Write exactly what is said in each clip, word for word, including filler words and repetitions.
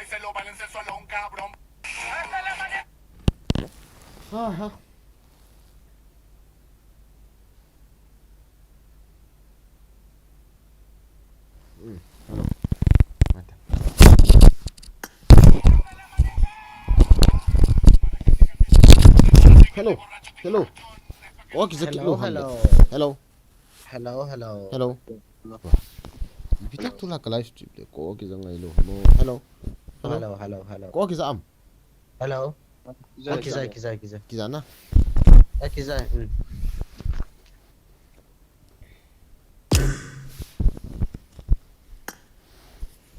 Se lo balanza el suelo un cabrón. Hasta la mañana. Aha. Mm, hello. Mate. Hello. Hello. Ko kijat kit lou ham le. Hello. Hello. Hello, hello. Hello. Hello. Ipi tak tu la ka live stream le ko kijat ngai lou ham. Hello. Hello. Hello, hello, hello. Ko kijat am. Hello. Kijat, ah, kijat, kijat, kijat. Kijat na? Ah, kijat, mm.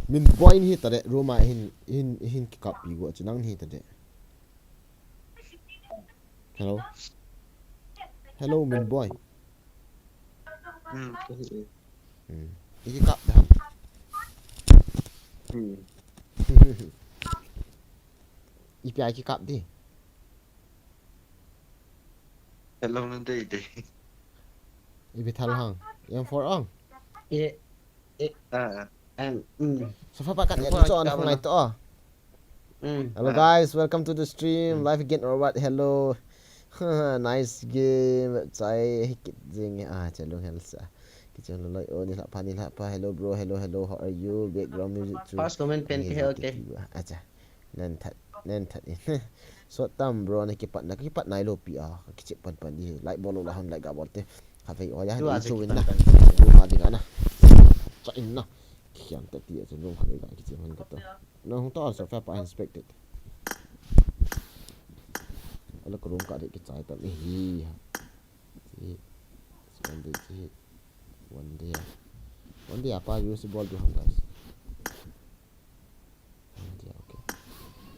Min boy ni ta de, Roma hin, hin, hin kikap pi go, chu nang ni ta de. Hello? Hello, Min boy. Hmm, eh, eh. Hmm. Iki kap dah. Hmm. Ipi ai kikap di. Hello, na dei dei. Ipi thal hang. Yang for ang. Eh, eh. Ah, ah. And, mm. So far pa kat ya cho na ngai to. Mm. Hello, ah, guys, welcome to the stream. Mm. Live again or what? Hello. Nice game. Chai hikit jing. Ah, chalung hel sa. Kicheng loi. Oh, ni la pa, ni la pa. Hello, bro. Hello, hello. How are you? Background music chu. First comment pen ke, okay. Acha. Nen that, nen that in. Sot tam, bro, na kipat na, kipat nai lou pi a, kichep pan pan di. Like bol lou la hon, like ga bol te. Kavei o ya, tu ni a chu win na. Kipat pan. Tu ma di ga na. Cha in na. Kian ta ti a chu nung kha ga kichep han ka to. Na hung to also fa pa inspected. Ala ko room ka de kichai tam hi. Hi. One day, hi. One day. One day apa use bol di ham, guys. One day, okay.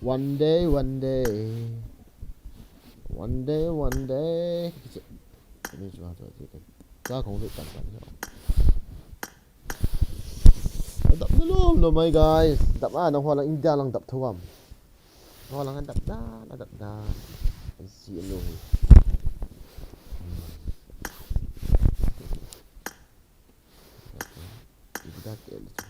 One day, one day. One day, one day. Ini cuma tu aja kan. Kau kong tu kan kan. Adap na lom lo mai, guys. Adap a, nang ho lang India lang adap thuam. Ho lang adap dan, adap dan. An si lo. Ibu dah ke le tu.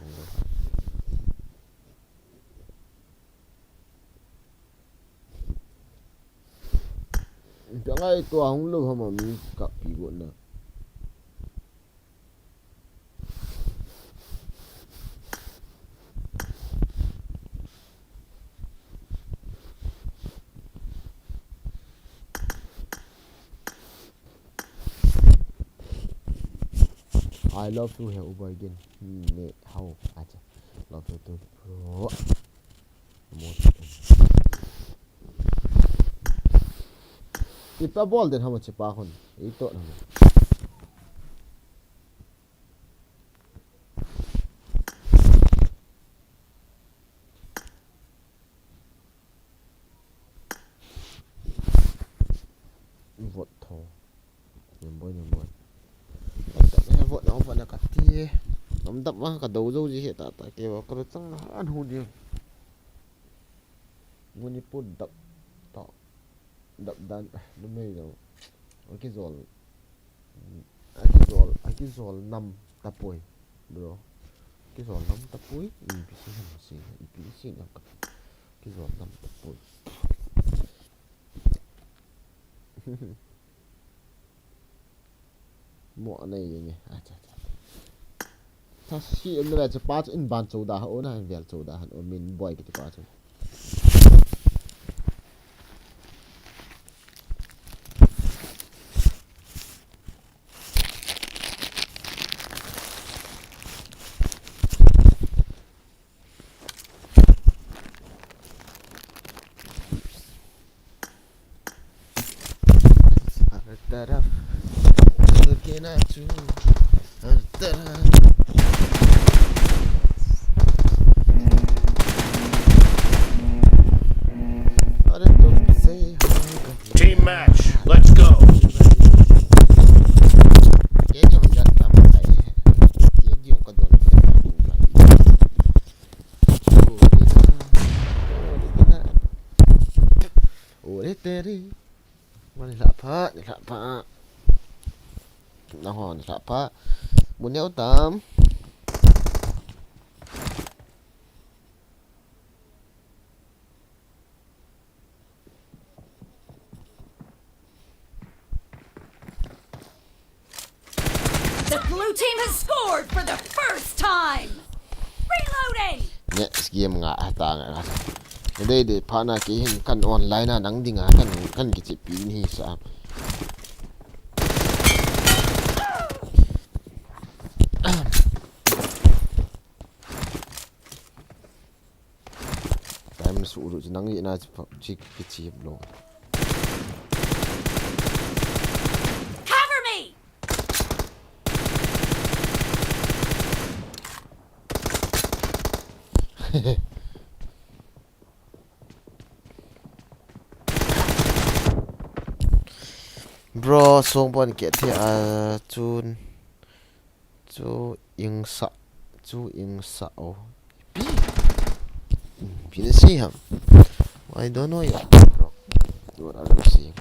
Jangai tu hung lo hama mi kap pi go na. I love you, he over again. Hmm, ne, how? Acha. Love you too, bro. Ipa bol den hama chepa hon. Ito na. Vote tho. Niam boi, niam boi. Vote na, vote na kati. Nam dap ma ka do jo ji he ta ta ke wa ka chang han hu ni. Manipur dap ta. Dap dan, numei lo. Aki zol. Aki zol, aki zol nam tapoi, bro. Aki zol nam tapoi, ipi si nam si, ipi si nam ka. Aki zol nam tapoi. Mo anei yenge. Acha, acha. Tha si em le cha pa in ban chou da ha o na, vel chou da han o min boy kiti pa chu. हर तरफ झलके नाचूं, हर तरफ। अरे तुमसे हो गई। Team match, let's go. ये जो हम जाता है, ये जो का दोनों के नाम हो गई। Ore teri. Mani lhah pha, ni lhah pha. Nahon lhah pha. Mun neo tam. Team has scored for the first time. Reloading. Next game nga ata nga nga. Dei dei pha na ki hin kan online na nang dinga kan kan kichi pi ni sa. Time su ru nang i na chi chi chi lo. Cover me. Bro, song bon ke thi a chun. Chu ingsa, chu ingsa o. Pi. Pi na si ham. I don't know ya. Bro. What are you saying?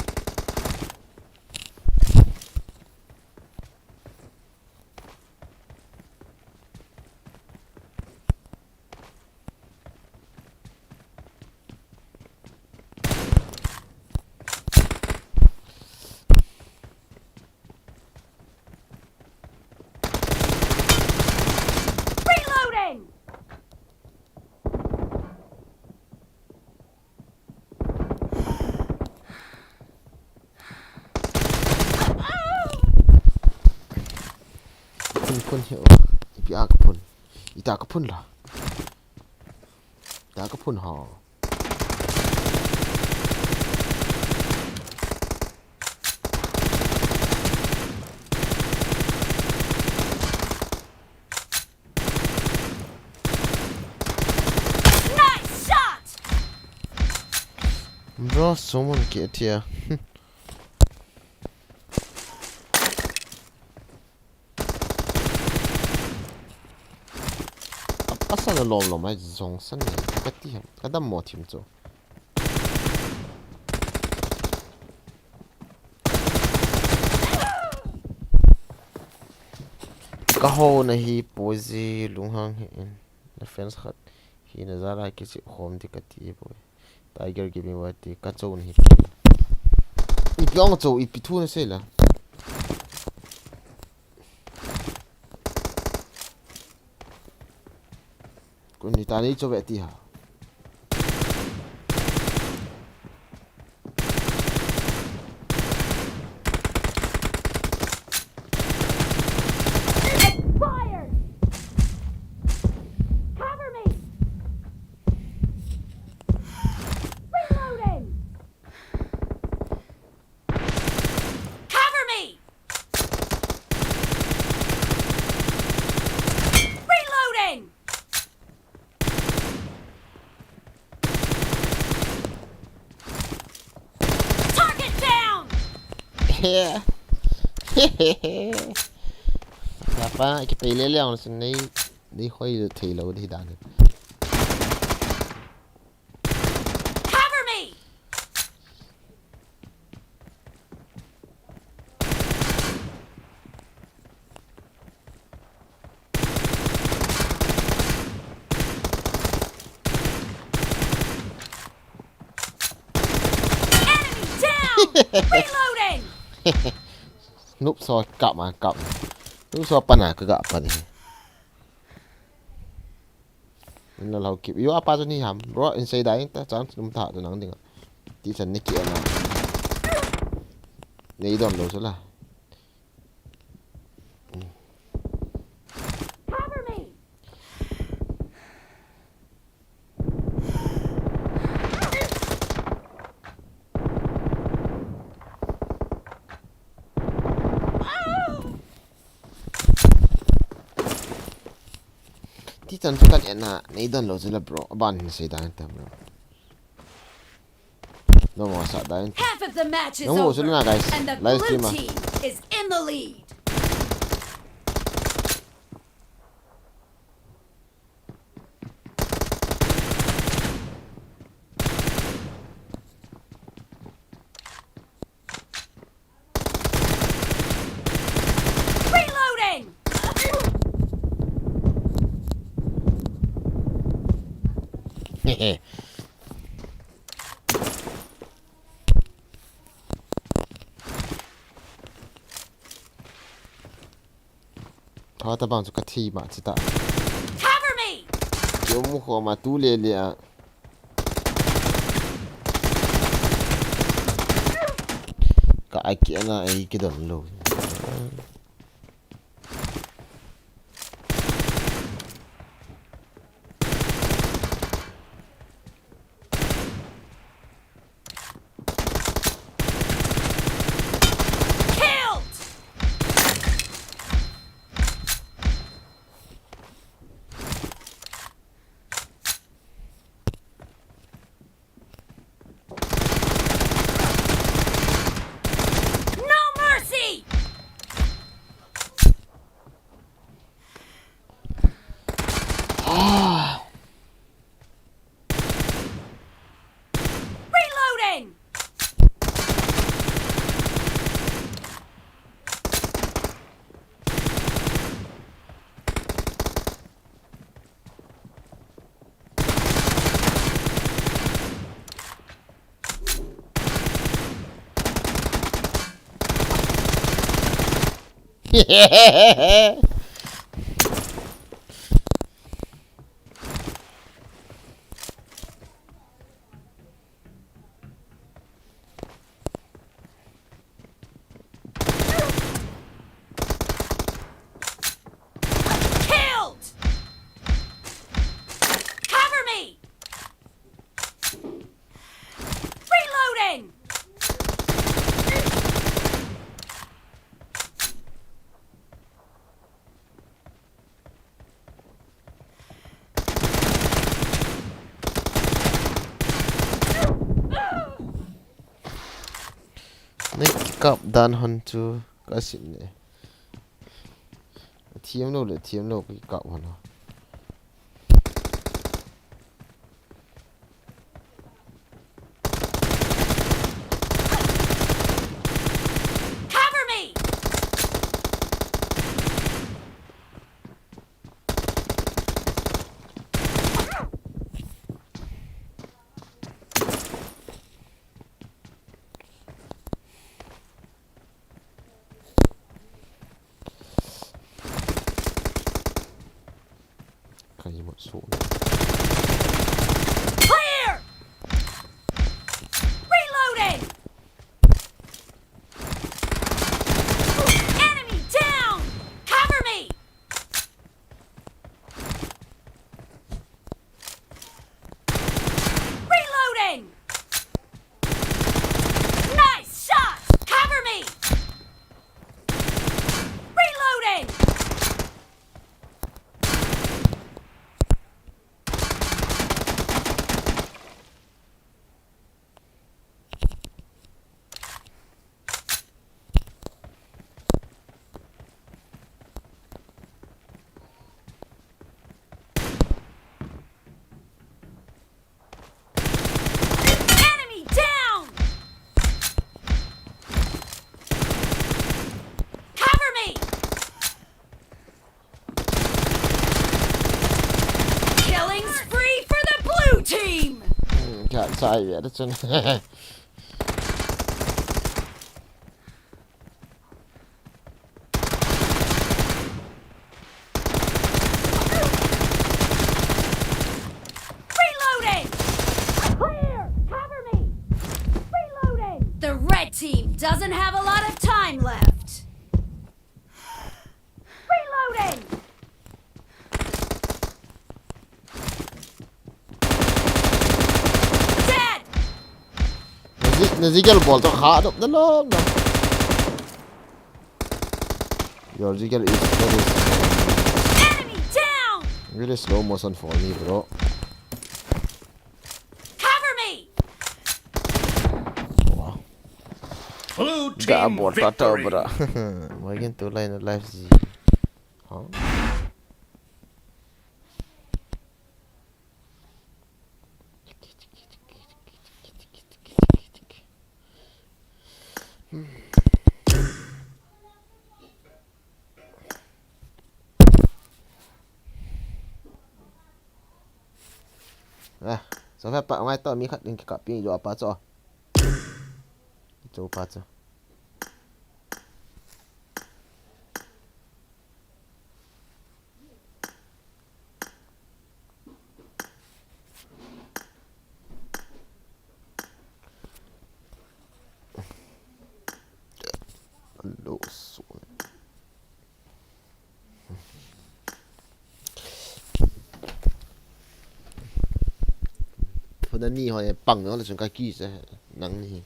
Reloading. Phun phun hi o. Ipi a ka phun. Ita ka phun la. Ita ka phun ha. Nice shot! Bro, someone get here. Asa na lom lom ai zong san nei ka ti ham ka dam mo thim chu. Ka ho na hi pozi lunghang hi in na fence khat hi na zara ki si khom di ka ti poi. Tiger Gaming wa ti ka chou na hi. Ipi ong chou ipi thu na sei la. Kun ni ta ni cho ve ti ha. Expired! Cover me! Reloading! Cover me! Reloading! Target down! He. Apa, ki pele le ang sun nei, nei hoi thei lo di dan. Cover me! Enemy down! Reloading! Noob so kap ma kap. Noob so pana ka ga pani. Inna lau kip. Yo apa tu ni ham. Bro, in sei dai ta chance num ta tu nang dinga. Ti chan ni ki ana. Nei don lo sula. Cover me. Ti chan chu kan en a, nei don lo chu la bro. Aban hin sei dan ta bro. No mo sa dan ta. Half of the match is over, and the blue team is in the lead. Reloading! Tho ta bang chu ka thi ma chi ta. Cover me! Ki um kho ma tu le le a. Ka ai ki ana ai ki don lo. Killed! No mercy! Ah. Reloading! Killed! Cover me! Reloading! Nei kikap dan hon chu ka sim ne. Thiam lo le thiam lo kikap hon. Cover me! Clear! Reloading! Enemy down! Cover me! Reloading! Nice shot! Cover me! Reloading! Enemy down! Cover me! Killing spree for the blue team! Hmm, ka chai ve da chun. Reloading! Clear! Cover me! Reloading! The red team doesn't have a lot of time left. Reloading! Dead! Nazi, nazi gel bol to kha dop na lom na. Your zigel is very, enemy down! Very slow motion for me, bro. Cover me! Wow. Blue team victory. Ga bol ta to, bro. Mai gen tu line life zi. Huh? Ah, so fa pa ngai to mi khat ding kikap pi jo apa cho. Cho pa cho. Phun ani ho pang ho le chung ka ki se nang ni.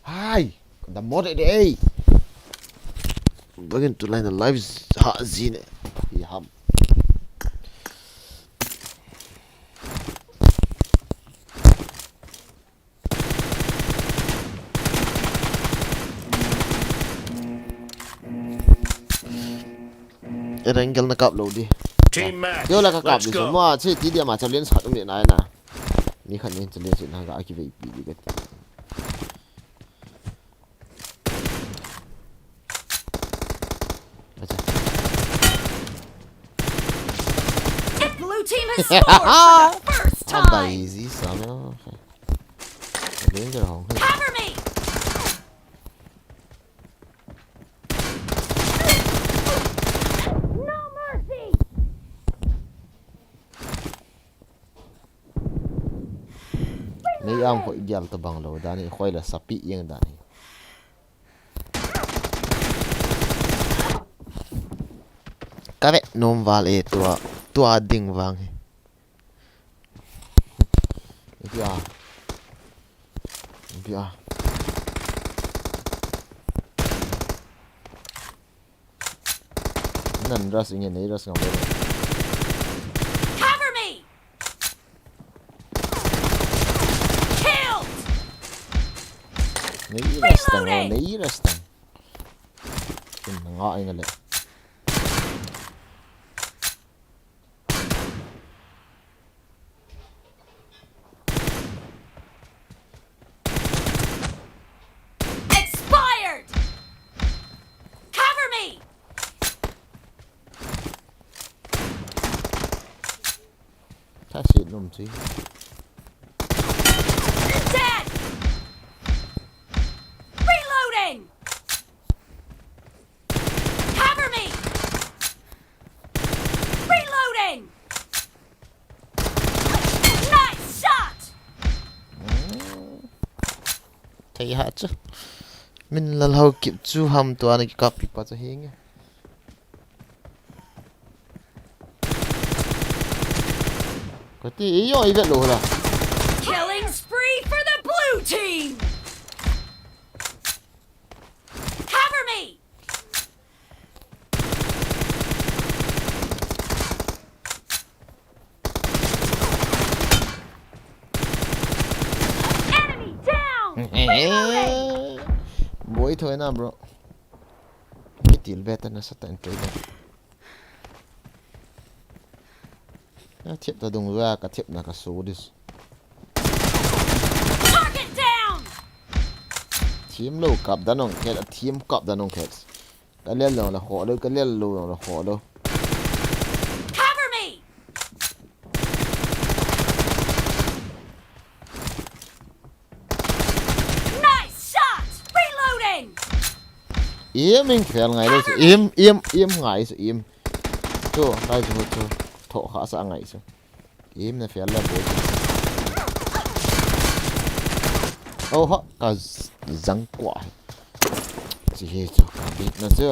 Hai, da mo de de. Bagin tulai na live ha zine. Hi ham. Ereng gel na kap lo di. Team match. Yo la ka kap di so ma che ti dia ma challenge khat um le nai na. Ni khat ni challenge na ga ki vei pi di ka ti. Acha. The blue team has scored for the first time. Easy sa me. Danger hong. Cover me. No mercy. Nei am khoi gial to bang lo dan hi, khoi la sapi yang dan hi. Ka ve nom val e tua, tua ding vang hi. Bia. Bia. Nan rush inge, nei rush ngam le. Cover me. Killed. Nei rush tang, reloading. Nei rush tang. Kin nga inge le. Expired! Cover me! Tha si num chi. Dead! Reloading! Cover me! Reloading! Nice shot! Thei ha chu. Min lal hau kip chu ham tua na ki kap pi pa chu hi nge. Ka ti i yo i vet lo la. Killing spree for the blue team! Cover me! Enemy down! Reloading! Boi thoi na, bro. Ki til beta na sa ta entry ba. Na thiep ta dung lua ka thiep na ka so dis. Target down! Team lo kap da nong khet, a team kap da nong khet. Ka lel lo la ho lo, ka lel lo la ho lo. Cover me! Nice shot! Reloading! Im in fel ngai lo, im, im, im ngai su, im. Chu, ngai chu, chu. Tho kha sa ngai su. Im na fel la boi. Oh, ha, ka z-, zang kwa. Chi hi chu, ka bit na chu.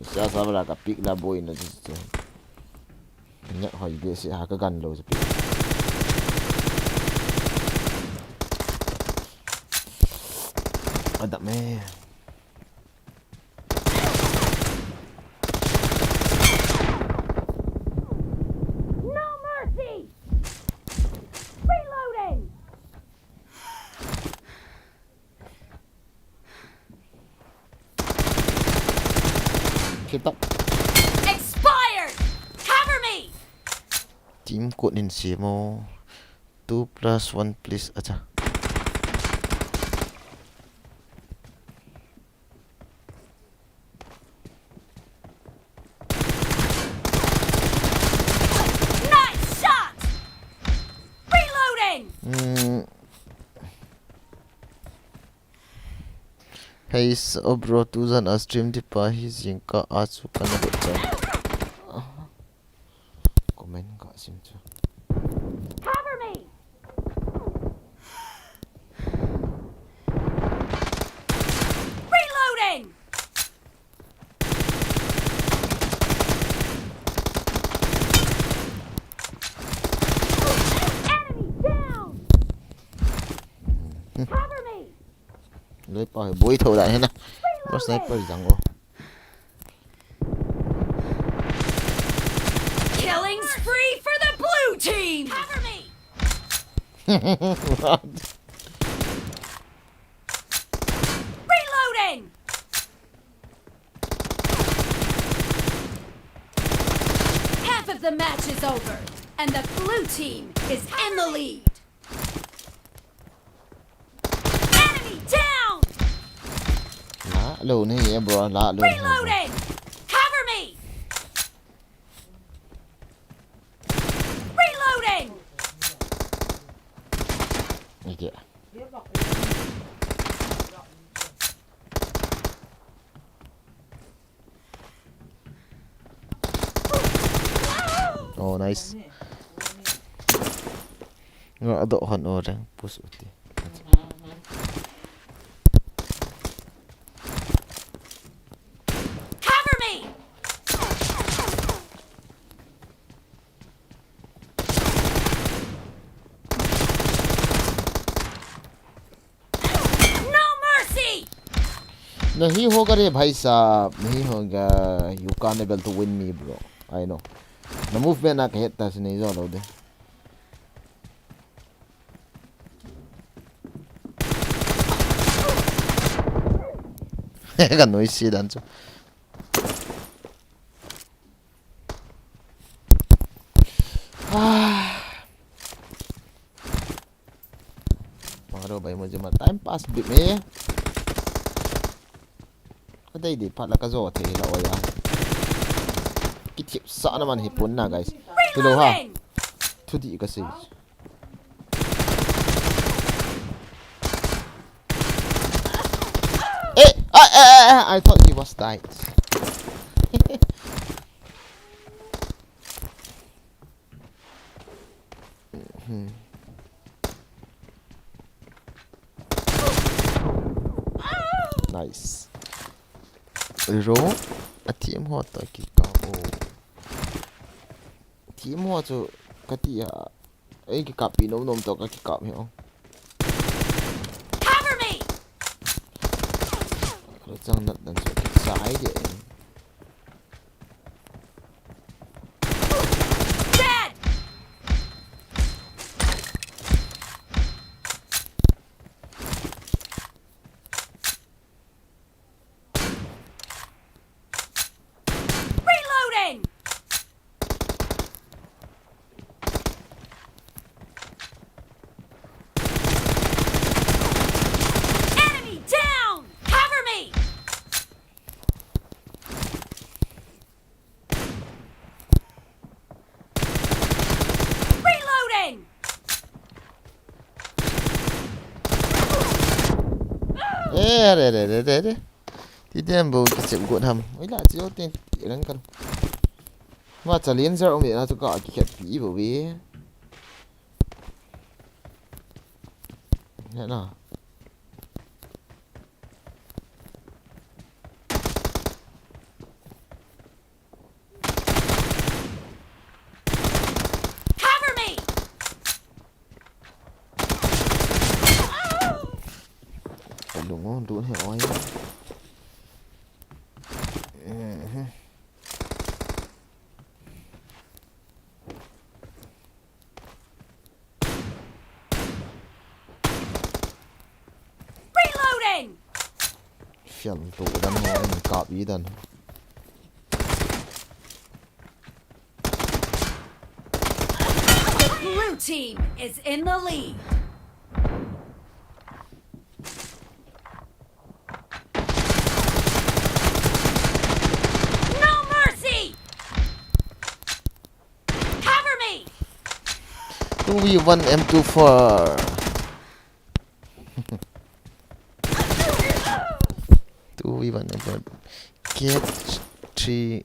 Sia sa bala ka pick la boi na chu, chu. Nya hoi be si ha ka gan lo chu pick. Adam eh. No mercy! Reloading! Kita. Expired! Cover me! Team kot nin semo. Two plus one, please. Acha. Nice shot! Reloading! Hmm. Hey, s-, oh bro, tujan a stream di pa hi jingkah a chu kana vet chang. Comment ka sim chu. Cover me! Enemy down! Loi pa hi boi tho dan hi na. Mo sniper jang o. Killing spree for the blue team! Cover me! Reloading! Half of the match is over, and the blue team is in the lead. Enemy down! La lo ni e bro, la lo ni e bro. Reloading! Cover me! Reloading! Ike. Oh, nice. Nga ado hon o reng push uti. Cover me! No mercy! नहीं होगा रे भाई साहब, नहीं होगा। You can't able to win me, bro. I know. Na movement na kahet ta si nei jo lo de. Ka noise dan chu. Ah. Maro bai mo jima time pass bit me. Ka dei dei phat la ka jo thei la oya. Ki thip sa na man hi pun na, guys. Hello ha. Reloading! Thu di ka sei. Eh, I, I, I, I thought he was died. Hmm. Nice. Ro, a team ho to kikap o. Team ho chu kati a. Ei, kikap pi nom nom to ka kikap hi o. Cover me! Lo chang nat dan chu kisai de. Dead! Reloading! Enemy down! Cover me! Reloading! Eh, re, re, re, re, re. Ti dem bo ki chep got ham. Oi la, chi o ten, ti rang kan. Ma challenger um na chu ka ki khet pi bo ve. Ne na. Cover me! Lung o, lung he oi. Mhm. Reloading! Fian tu dan ho, en kap i dan. The blue team is in the lead. No mercy! Cover me! Two v one M two four. Two v one M two four. K three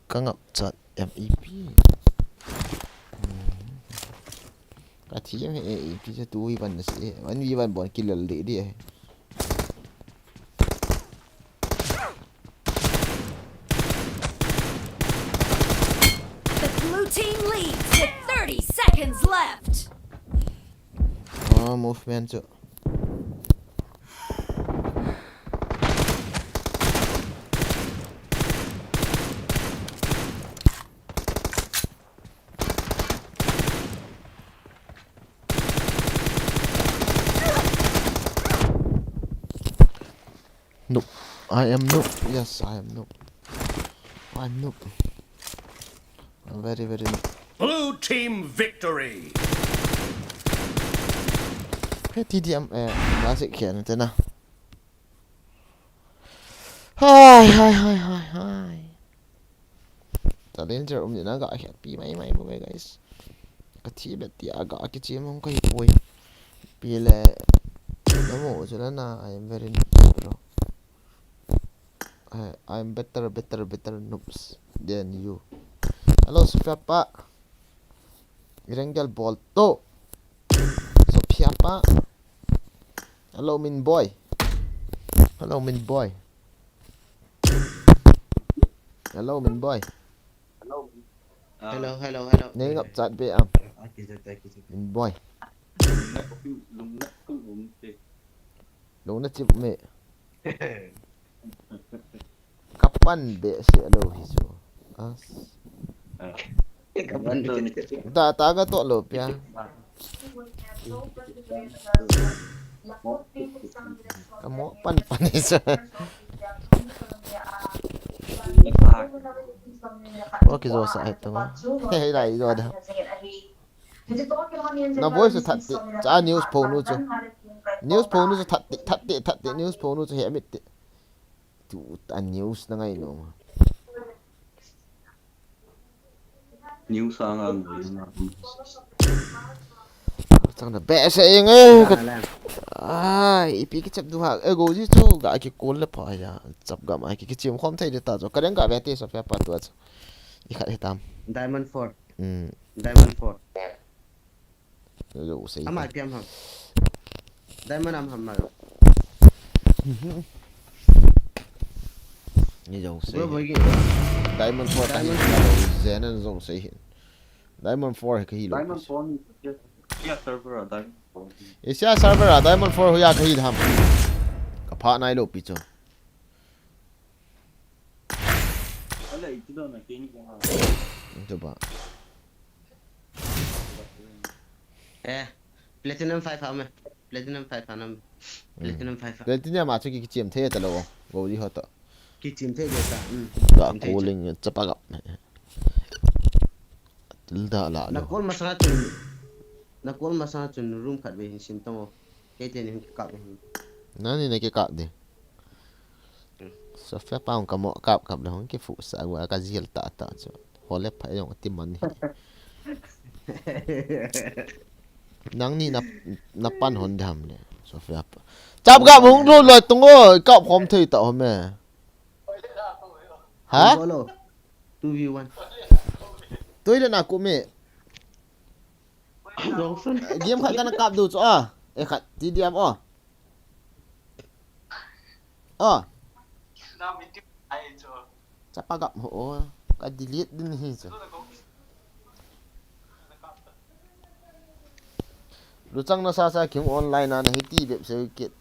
kangap chat M E P. Hmm. Ka thi em he A P se two v one se. One v one bon kilal de de. The blue team leads with thirty seconds left. Oh, movement chu. Noob. I am noob. Yes, I am noob. I'm noob. I'm very, very noob. Blue team victory. He T D M, eh, classic khen te na. Hai, hai, hai, hai, hai. Challenger um ni na ga happy mai mai bo guys. Ka thi bet ti a ga ki chi mong kai poi. Pi le. Na mo chu la na, I am very noob, bro. I, I'm better, better, better noobs than you. Hello, Sophia pa. Erangel bol to. Sophia pa. Hello, Min boy. Hello, Min boy. Hello, Min boy. Hello, hello, hello. Nei ngap chat be am. Aki jat, aki jat. Min boy. Lungna kum um te. Lungna chim me. Kapan be se lo hi chu. As. Kapan be. Da ta ga to lo pia. Ka mo pan pan hi chu. Wa ki jo sa hai to. He he dai jo da. Na voice that ti cha news phone nu chu. News phone nu chu that ti that ti that ti news phone nu chu he mit ti. Tu a news na ngai no. News ang ang na. Chang na be se ing eh. Ai, ipi ki chap du ha. E go ji chu ga ki kol le pha ya. Chap ga ma ki ki chim khom thei de ta chu. Ka reng ga be te Sophia pa tu chu. I khat he tam. Diamond four. Mm. Diamond four. Yo sei. Ama piam ham. Diamond am ham ma. Ni jo sei. Bro boy ki. Diamond four ka hi. Diamond Zenan jo sei hi. Diamond four ka hi lo. Diamond four ni. Yeah, server ah Diamond four. Asia server ah Diamond four hoiya ka hi ham. Ka pha nai lo pi chu. Ala itu da na kini ko ha. Itu ba. Eh, platinum five ham. Platinum five ham. Platinum five. Platinum a chu ki chim thei ta lo. Go di ho to. Ki chim thei de ta. Hmm. Ka cooling chapa gap. Til da la Na lo. call masa chun. Na call masa chun room khat ve hin sim tong. Kei te nin kap hin. Nani na ki kap de. Sophia pa ka mo kap kap le hong ki fu sa wa ka zil ta ta chu. Hole pha yong ti man ni. Nang ni na na pan hon dam le. Sophia pa. Chap ga mong do lo tung o kap khom thei ta hom e. Ha? Bolo. Two v one. Toilet na ku me. Johnson. Game khat kana kap du chu a. E khat T D M o. O. Chapa gap ho o. Ka delete din hi chu. Luchang na sa sa kim online na na hiti bep se kit.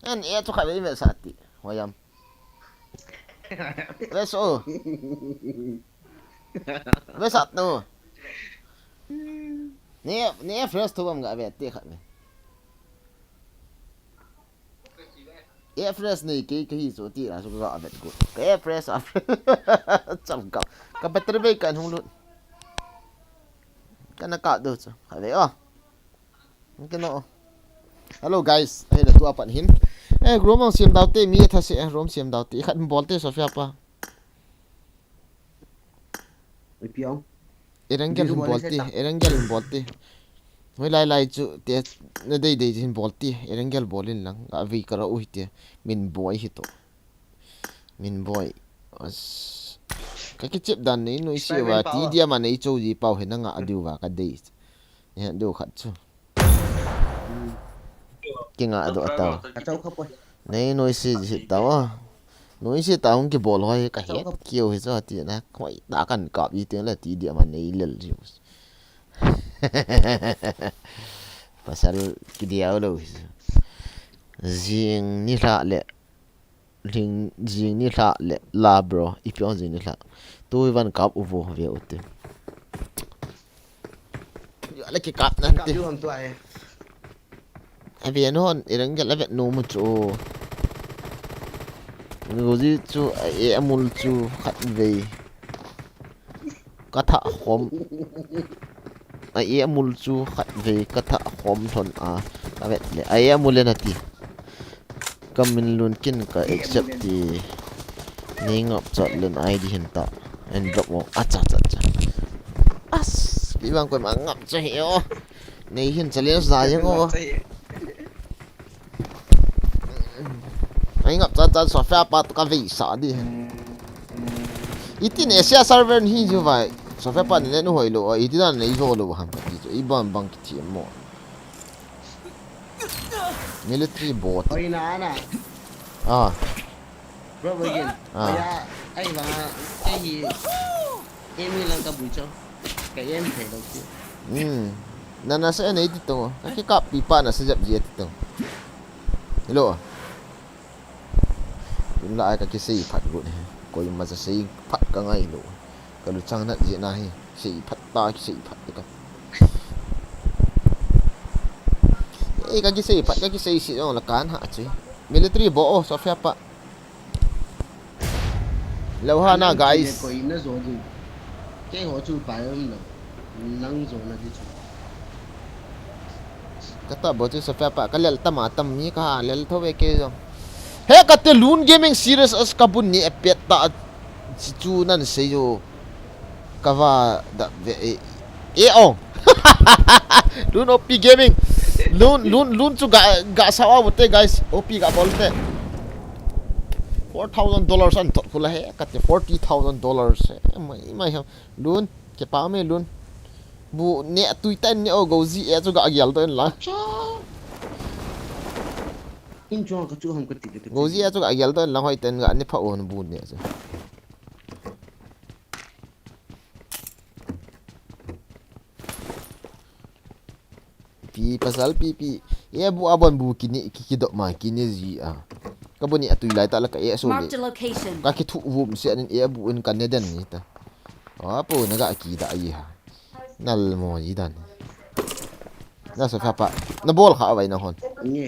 An e chu khat ve ve sa ti. Hoyam. Ve so. Ve sa tu. Ni ni fresh tu bam ga ve ti khat ve. E fresh nei kei ka hi chu ti la chu ka vet ku. Ka e fresh a fresh. Cham ka. Ka battery bei kan hung lut. Kana ka do chu. Ka ve o. Ka no. Hello guys. Hei da tu apan hin. Eh, room ang siam dau te mi tha se, eh, room siam dau te. Khat bol te Sophia pa. Ipi ong. Erangel Biru hin bol bol se ti, ta. Erangel hin bol ti. Hoi lai lai chu te na dei dei hin bol ti. Erangel bol in lang. A vi ka ra u hi te. Min boy hi to. Min boy. As. Ka ki chip dan nei noi si Spider-Man wa pa ti wa. Dia ma nei cho ji pau he na nga a diu wa ka dei. He do khat chu. Ki nga do a tau. Ka chau kha poi. Nei noi si ji ta wa. Noi si ta hung ki bol hoi ka het kiu hi cha ti na. Khoi ta kan kap i te le ti Dia ma nei lel ji. Pasal ki diau lo hi. Jing ni hla le. Jing, jing ni hla le la bro. Ipi ong jing ni hla. Tu van kap u vo ve u te. Yo le ki kap nan Kap ti. Ju ham tu ai. Aven hon, i rang gel avet nom u chu. Gozi chu, a e amul chu khat vei. Ka tha khom. A e amul chu khat vei ka tha khom thon a. Ka vet le. A e amul le na ti. Ka min lun kin ka accept ti. Nei ngap chat len I D hin ta. And drop mo. Acha, acha, acha. As, pi bang koi ma ngap cha hi o. Nei hin challenge da jeng o. Ai ngap cha cha software pa tu ka vei sa di. Iti ne sia server hi ju vai. Software pa ne nu hoi lo. Iti dan nei zo lo ham ka ti chu. I bang bang ki ti mo. Military bot. Oi na na. Ah. Bro, begin. Ah. Oya, ai ba, ai hi, emi lang ka bui cho. Ka em thei lo ki. Hmm. Na na sa nei ti tong. Ka ki kap pi pa na sa jap ji ti tong. Hello. Tun la ai ka ki sei phat gu ne. Koima sa sei phat ka ngai lo. Ka luchang nat jeh na hi. Sei phat ta ki sei phat ka. Eh, ka ki sei phat, ka ki sei si jong la kan ha chu. Military bo o, software pa. Lo ha na, guys. Koi na zo di. Kei ho chu pa um lo. Nang zo na di chu. Ka ta bo chu software pa. Ka lel tam a tam mi ka ha lel tho ve kei jong. He ka te Lun Gaming Series as ka bun ni a pet ta si chu nan sei jo. Ka va da ve e. E o. Lun O P Gaming. Lun, Lun, Lun chu ga, ga sa wa te, guys. O P ga bol te. Four thousand dollars an thot khula he. Ka te forty thousand dollars he. Mai, mai ha. Lun, ke pa me Lun. Bu ne tui tan ne o go zi e chu ga gial to en la. In chuang ka chu ham ka ti le ka Go zi e chu ga gial to en la hoi ten ga ne pha o bu ne chu. Pi pasal pi pi. E bu abon bu kini ki, ki dok ma kini ji a. Ka bu ni atui lai ta la ka e so le. Marked a location. Ka ki thu vum se anin e bu in ka ne den ni ta. Wa po na ga ki da ai ha. Nal mo ji dan. Na sa fa pa. Na bol kha vai na hon. Ni.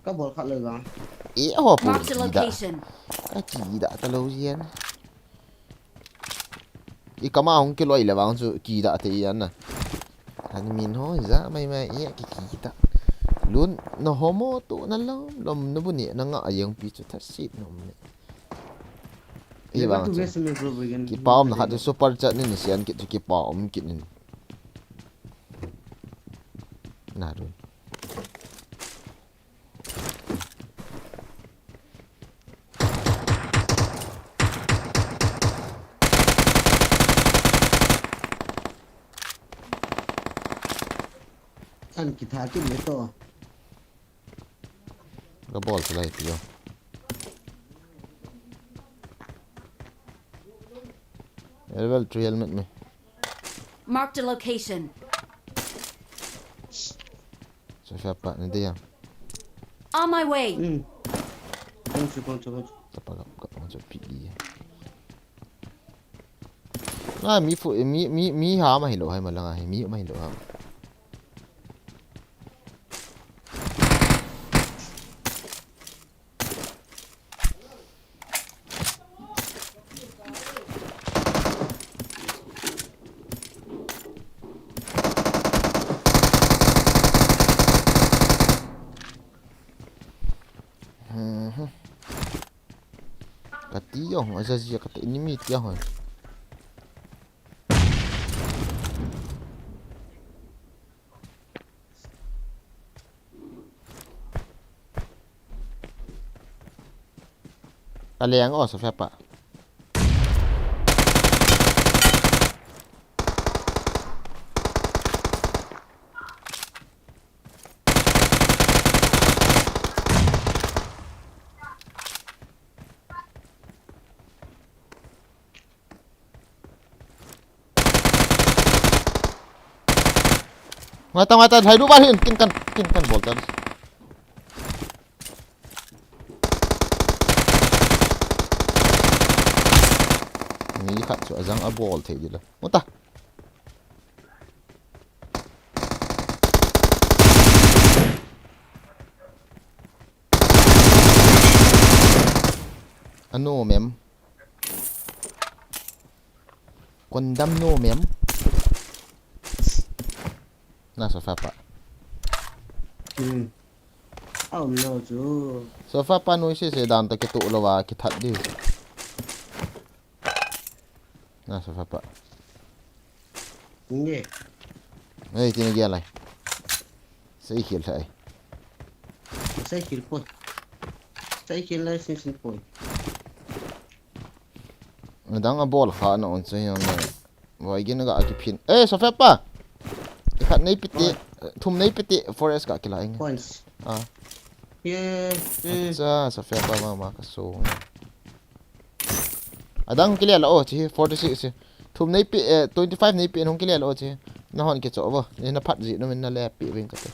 Ka bol kha le ba. E ho po Marked a ki da. Location. Ka ki da ta lo ji an. I kama hung kiloi le vang chu ki da te i an na. An min ho ja mai mai i ki ki da. Lun na homo tu na lom lom na bu ni na nga a yeng pi chu tha si nom ne. I vang chu. Ki pa um na kha tu super chat ni ni sian ki chu ki pa um ki ni. Na Lun. An kitha kin le to. Ka bol sa lai ti yo. Level three helmet me. Marked a location. Sa sa pa na dia. On my way. Hmm. Kong chu, kong chu, kong chu. Tapa ka, ka, kong chu pi di. Ah, mi fu, mi, mi, mi ha ma hi lo hai ma langa hi, mi ma hi lo ha. Ka ti jong, a za zia ka ti enemy ti a hon. A leng o sa fep a. Ngai ta, ngai ta, lhai lu ba hin, kin kan, kin kan bol ta. Mi khat chu a jang a bol thei di la. Mu ta. Ano mem. Kondam no mem. Na sofa pa. Hmm. Oh no chu. Sofa pa noi se se dan ta ke tu lo wa ke that di. Na sofa pa. Nge. Ei, tin ge lai. Sei khel thai. Sei khel poi. Sei khel lai sin sin poi. Dang a bol kha na on chu hian le. Boigin ga ki phin. Eh, sofa pa. Khat nei piti, thum nei piti forest ga ki la ing. Points. Ah. Ye. Acha, sofa pa ma ma ka so. Adang ki le la o chi forty six. Thum nei pi, eh, twenty five nei pi hung ki le la o chi. Na hon ki cho bo. Ni na phat ji no min na le pi ving ka te.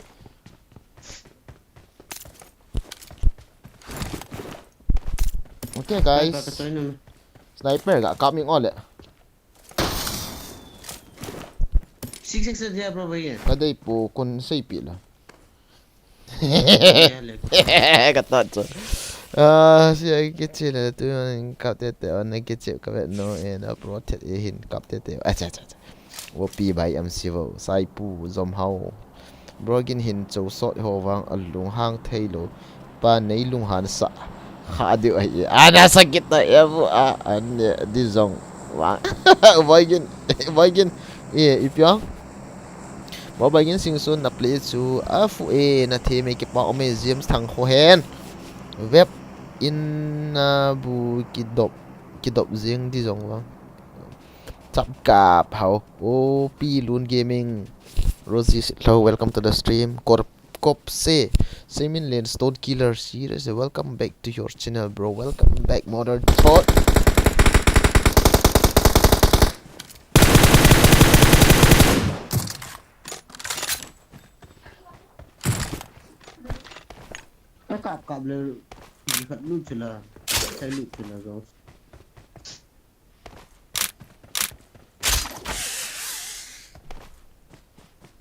Okay, guys. Sniper ga kap ming ole. Six six dia bro, bhai. Ka dei po kon sei pi la. Ka ta cho. Ah, si ai ke che le tu kap te te on ke che ka ve no e na pro te e hin kap te te. Acha, acha, acha. Wo pi bai am si vo. Sai pu zom hao. Bro gin hin cho sot ho vang a lung hang thei lo. Pa nei lung han sa. Kha diu ai. Ana sa kita e bu a an di zong. Vang. Boigin. Boigin. E, ipiang. Bo Boigin sing sun na play chu a fu e na the me ki pa ome James thang kho hen. Web in na bu ki dop. Ki dop jing di zong vang. Chap kap hao. O P Lun Gaming. Rosie Sitlo, welcome to the stream. Kor Kop Se. Semin Lane Stone Killer series. Welcome back to your channel, bro. Welcome back, modern thought. Ka kap kap le, khat lut chila, khat lut chila, guys.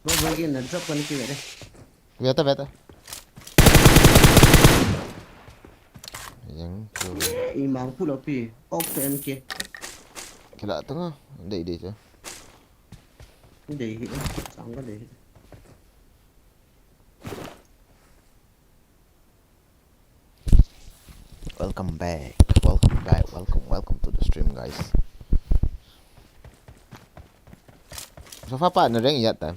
Bro, bro, ke na drop kani ki de. Beta, beta. Yang tu. I mang pu lo pi. Ok, M K. Kila tu nga. Dei, dei tu. Dei hi. Sang ka dei hi. Welcome back. Welcome back. Welcome, welcome to the stream, guys. So far, pa, na rank yat ta?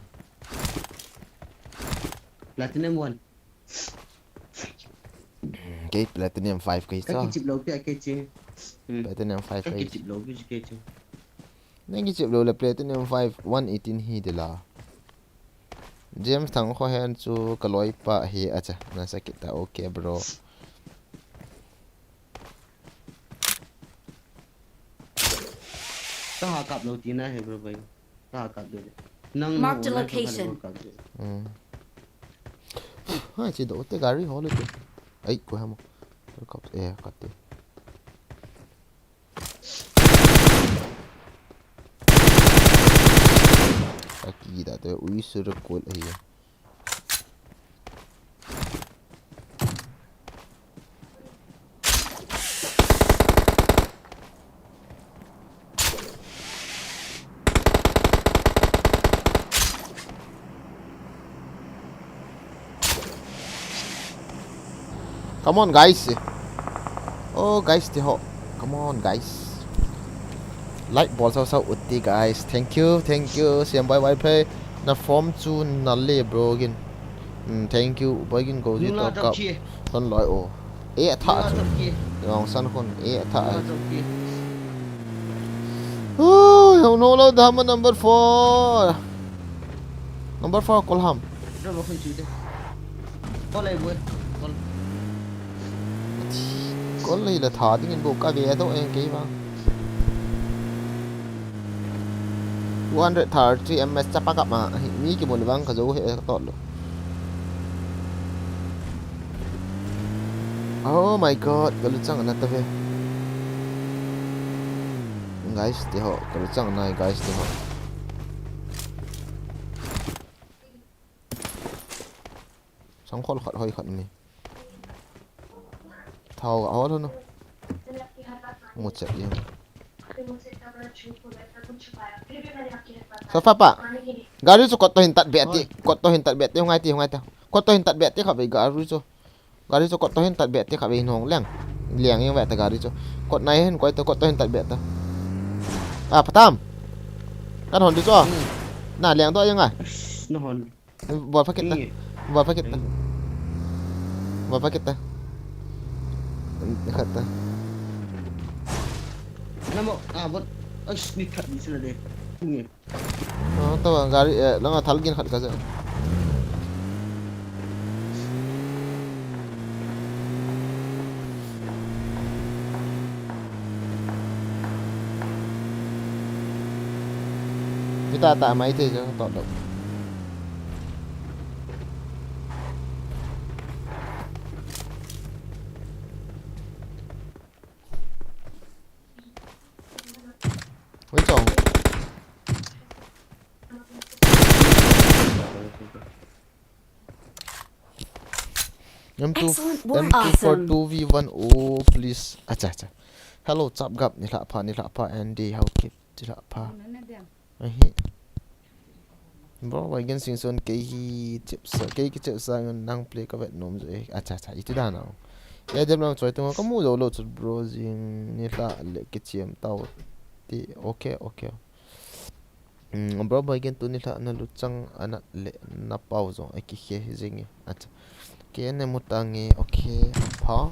Platinum one. Kei platinum five kei sa. Ka kichip lo pia kei chi. Hmm. Platinum five kei. Ka kichip lo pia kei chi. Nang kichip lo le platinum five, one eighteen hi de la. James Thang kho hen chu ka loi pa hi a cha. Na sa kita, okay, bro. Ka ha kap lo ti na he, bro, bai. Ka ha kap de. Nang Mark the location. Kap de. Hmm. Ha, chi do te gari hol te. Ai, ko ha mo. Kap, eh, kap te. Aki da te ui sur kol ahi. Come on, guys. Oh, guys, te ho. Come on, guys. Like bol sao sao uti, guys. Thank you, thank you. Siam bye bye play. Na form chu na le, bro, gin. Mm, thank you. Boy gin go ji to kap. Ton loi o. E a tha chu. Yong san khun e a tha. Ui, hung no lo dam number four. Number four kol ham. Kol ei boi. Kol. Kol ei la tha ding in bo ka ve to en kei ba. Two hundred thirty M S chapa kap ma. Mi ki bol bang ka zo he ka tot lo. Oh my God, ka luchang na ta ve. Guys, te ho, ka luchang na, guys, te ho. Sang khol khat hoi khat ni. Thao ga hol no. Muchet ye. Sofa pa. Gari chu kot to hin tat be ti, kot to hin tat be ti, hung ai ti, hung ai ti. Kot to hin tat be ti kha ve gari chu. Gari chu kot to hin tat be ti kha ve hin hong leng. Leng jeng ve ta gari chu. Kot nai hin koi to kot to hin tat be ta. A, phatam. Kan hon di chu. Na leng to jeng a. Na hon. Bol pha kit ta. Bol pha kit ta. Bol pha kit ta. Khat ta. Namo, ah, bol. Ai, ni khat ni sila de. Nge. Oh, to gari, eh, langa thal gin khat ka ja. Kita ta mai thei ja to do. Wei chong. M two, Excellent work. M two four awesome. Two V one, oh, please. Acha, acha. Hello, chap gap, ni la pha, ni la pha, Andy, how keep, ni la pha. Ahi. Bro, wai gen sing son kei hi chep sa, kei ki chep sa ngan nang play ka vet nom je. Acha, acha, itu da na. Ya dem lang choi tung ka mu jo lo chut bro jing ni la le ki chiam tau. Ti, okay, okay. Mm, bro, boy gen tu ni la na lu chang ana le na pau jo. Ai ki khe jing e. Acha. Ke ne mu ta nge, okay, pha.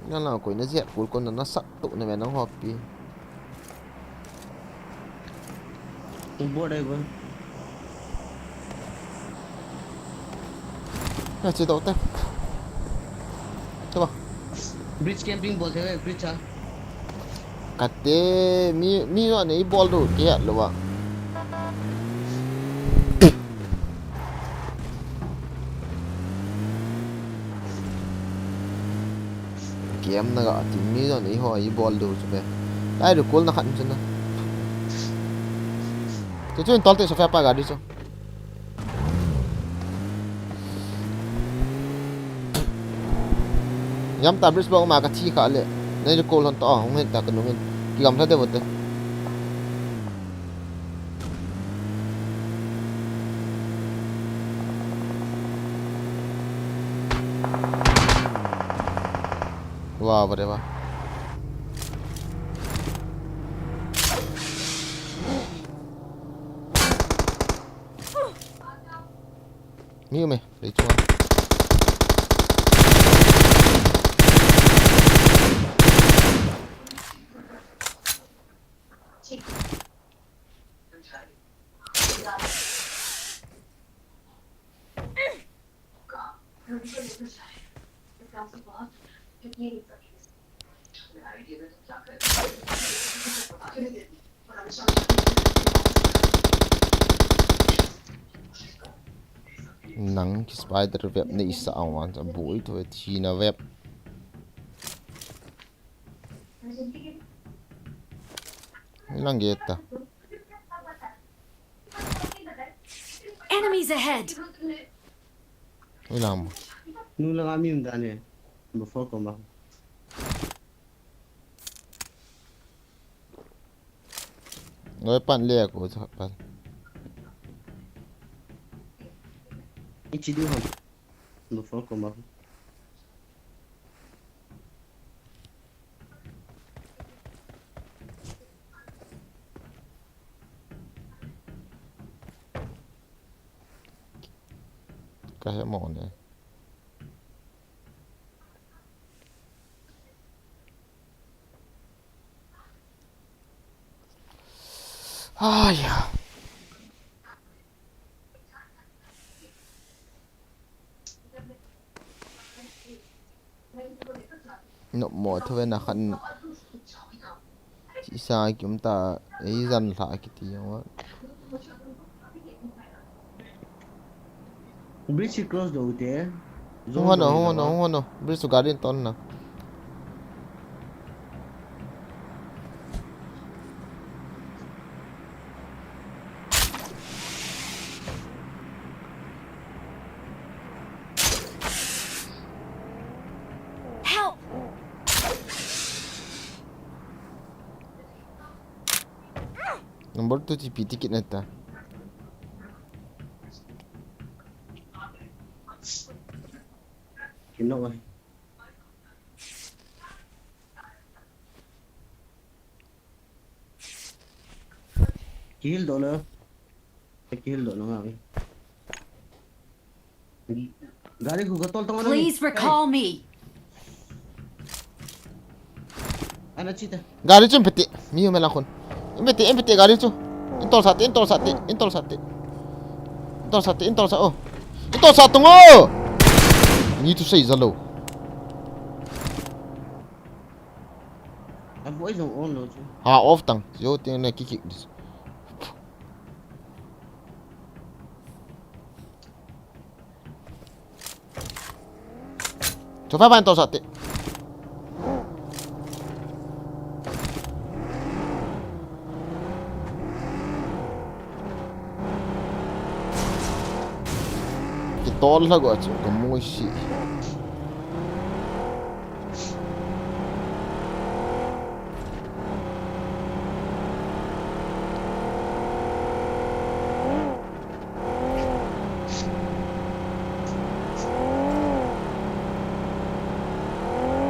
Na la koi na zia kul kon na sak tu na ve nang hopi. Tung bo dai ba. Na chi do te. Te ba. Bridge camping bol the, bridge ha. Kate, mi, mi jo ne i bol du, ke hat lo ba. Kem na ga ti mi jo ne i ho i bol du chu be. Dai du kul na khat chu na. Chu chu in tol te so fa pa ga di chu. Yam ta bridge bang ma ka thi kha le. Nei le kol hon ta, hung hen ta ka nung hen. Ki gam tha de bote. Wa, wa de wa. Mi me, lei chunga. Nang ki spider web nei sa ang wan sa bui to thina web. Nang ge ta. Enemies ahead! Ulam. Nu langa mi um dan e. Number four ko ma. Noi pan le ko cha pan. Ichi du han. Number four ko ma. Ka he mo ne. Ai ya. Nop mo thu ve na khan. Chi sa kim ta ei zan lha kiti jong. Bridge close do te. Hung hon o, hung hon o, hung hon o. Bridge to garden ton na. Number two T P ticket na ta. Kino ai. Kihil doh le. Kihil doh na ngai. Gari khu ka tol tong na. Please recall me. Ana chita. Gari chu pete. Mi me la khun. Pete, pete gari chu. Intol sate, intol sate, intol sate. Intol sate, intol sa o. Intol sa tung o. Ni tu sei zalo. Aboi jong on lo chu. Ha, off tang. Yo, tin na ki kick this. Chu fa ban to sa te. Kitol la go chu ka mui si.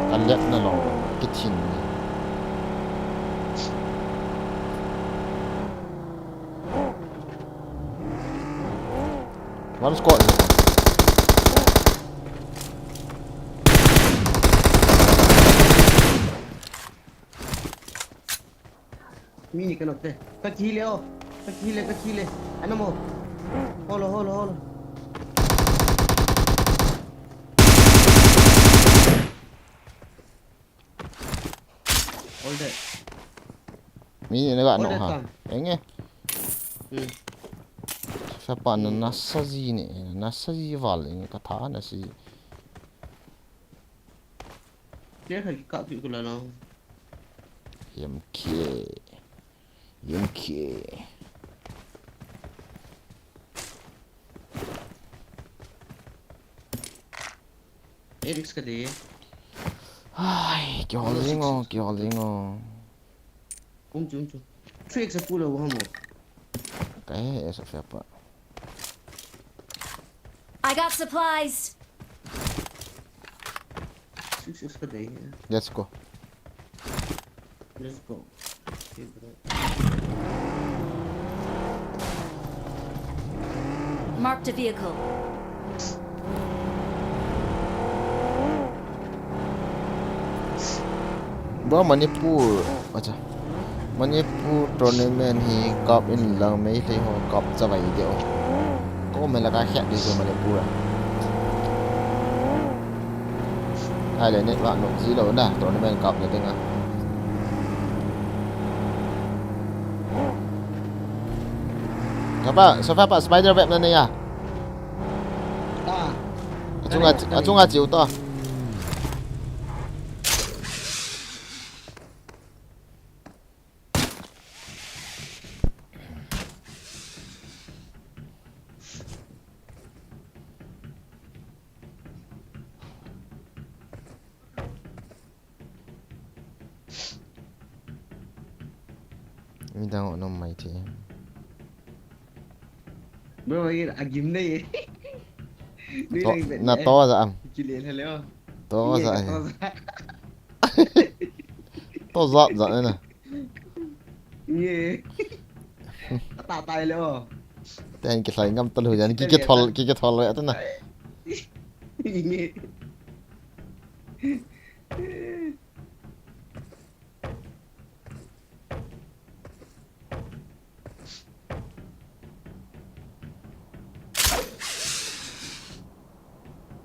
Ka liat na long, kithin ni. One squad. Mi ni ka nok te. Ka kile o. Ka kile, ka kile. Ana mo. Holo, holo, holo. All dead. Mi ni na ga no ha. Enge. Hmm. Sa pa na nasa ji ni, nasa ji val enge ka tha na si. Kya kha ki kap ki kula na. Yam khe. Yam khe. Eric ka de. Ai, kyo lingo, kyo lingo. Um chu, um chu. Three X pula wa mo. Ka he, esa fe pa. I got supplies. Six is ka dei. Let's go. Let's go. Okay, bro. Marked a vehicle. Bro, Manipur. Acha. Manipur tournament hi cup in lang Meitei ho cup chavai deh o. Ko me la ka khet ding chu Manipur a. Ai le net wa nok ji lou na tournament cup na ding a. Kapa, so fa pa spider web na ne ya. Ah. Achunga, achunga chiu to. Midang o nom mai thi. Bro, ai, agim nei. To, na to ja am. Kile le le o. To ja. To ja ja na. Nge. Ata tai le o. Ten ki hlai ngam talu jan ki ki thol, ki ki thol le atana. Nge.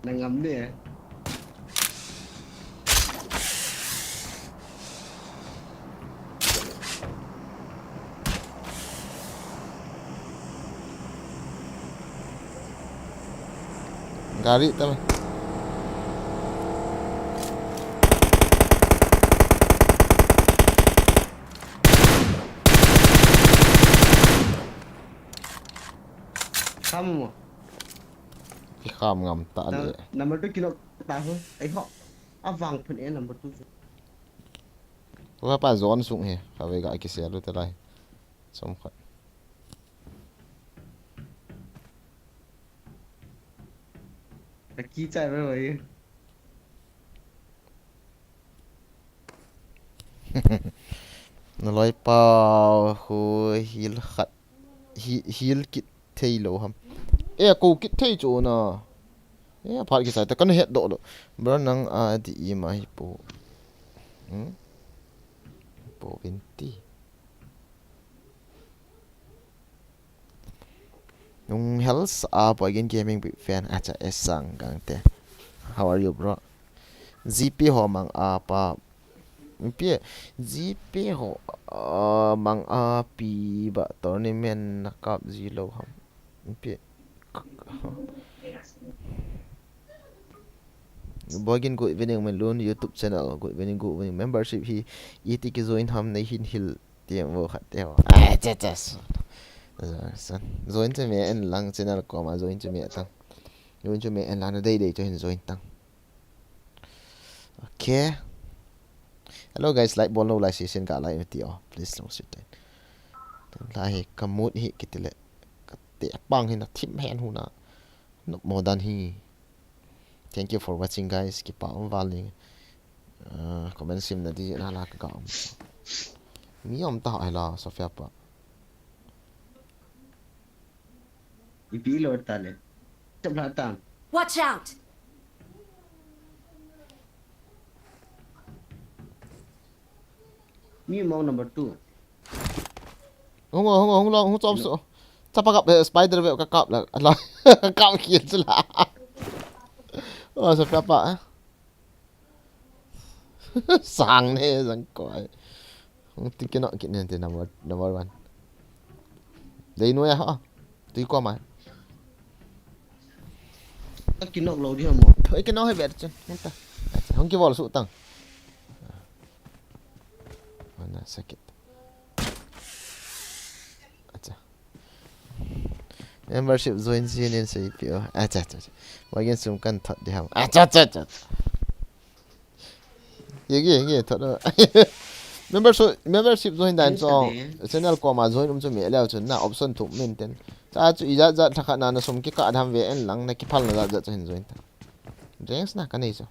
Na ngam de. Gari ta. Kham mo. Ki kham ngam ta le. Number two kilo ta ho. Ai ho. Avang phun e number two. Ko pa zone sung he. Ka ve ga ki se lu ta lai. Som khat. Ka kichai mai mai. Na loipa khu heal khat, heal, heal kit thei lou ham. E, ko kit thei chu na. E, phat kisai ta kana het doh lou. Bro, nang a di ima hi po. Hmm? Po vinti. Nung health a po again gaming big fan. Acha, Esang Gangte. How are you, bro? G P ho mang a pa. Pi, G P ho, ah, mang a pi ba tournament na kap ji lou ham. Pi. Bogin, good evening, Minlun YouTube channel. Good evening, good evening. Membership hi iti ki join ham nei hin hil tiang vo khat te ho. Ai, che, che. Join chu me en lang channel koma join chu me tang. Join chu me en lang na dei dei chu hin join tang. Okay. Hello guys, like bol lou lai sesen ka like ti o. Please long sit. Tun la hi ka mood hi kiti le. Ka te pang hi na thim hen hu na. Nop mo dan hi. Thank you for watching guys. Kipa um val ni. Ah, comment sim na di na la ka um. Mi um ta hai la Sofia pa. Ipi lo ta le. Chap la tang. Watch out! Mi mong number two. Hung, hung, hung, hung, hung, chop so. Chapa kap, eh, spider web ka kap la, la, ka kap kill chu la. Oh, Sofia pa, eh. Sang ne, sang koi. Hung ti kino kit ne te number, number one. Dei nu ya ha. Tui ko mai. Ka kinok lou di ha mo. Thoi kinok hai ber chun. Nta. Acha, hung ki bol su tang. Mana sakit. Acha. Membership join sinin sei pio. Acha, acha, acha. Wagen sum kan thot di ham. Acha, acha, acha. Ye, ye, ye, thot na. Membership, membership join dan chu. Channel koma join um chu me leu chun na option thum min ten. Cha chu ijat jat thakhat na na sum kikah dam ve en lang na kiphal na jat jat chu hin join ta. Thanks na ka nei chu.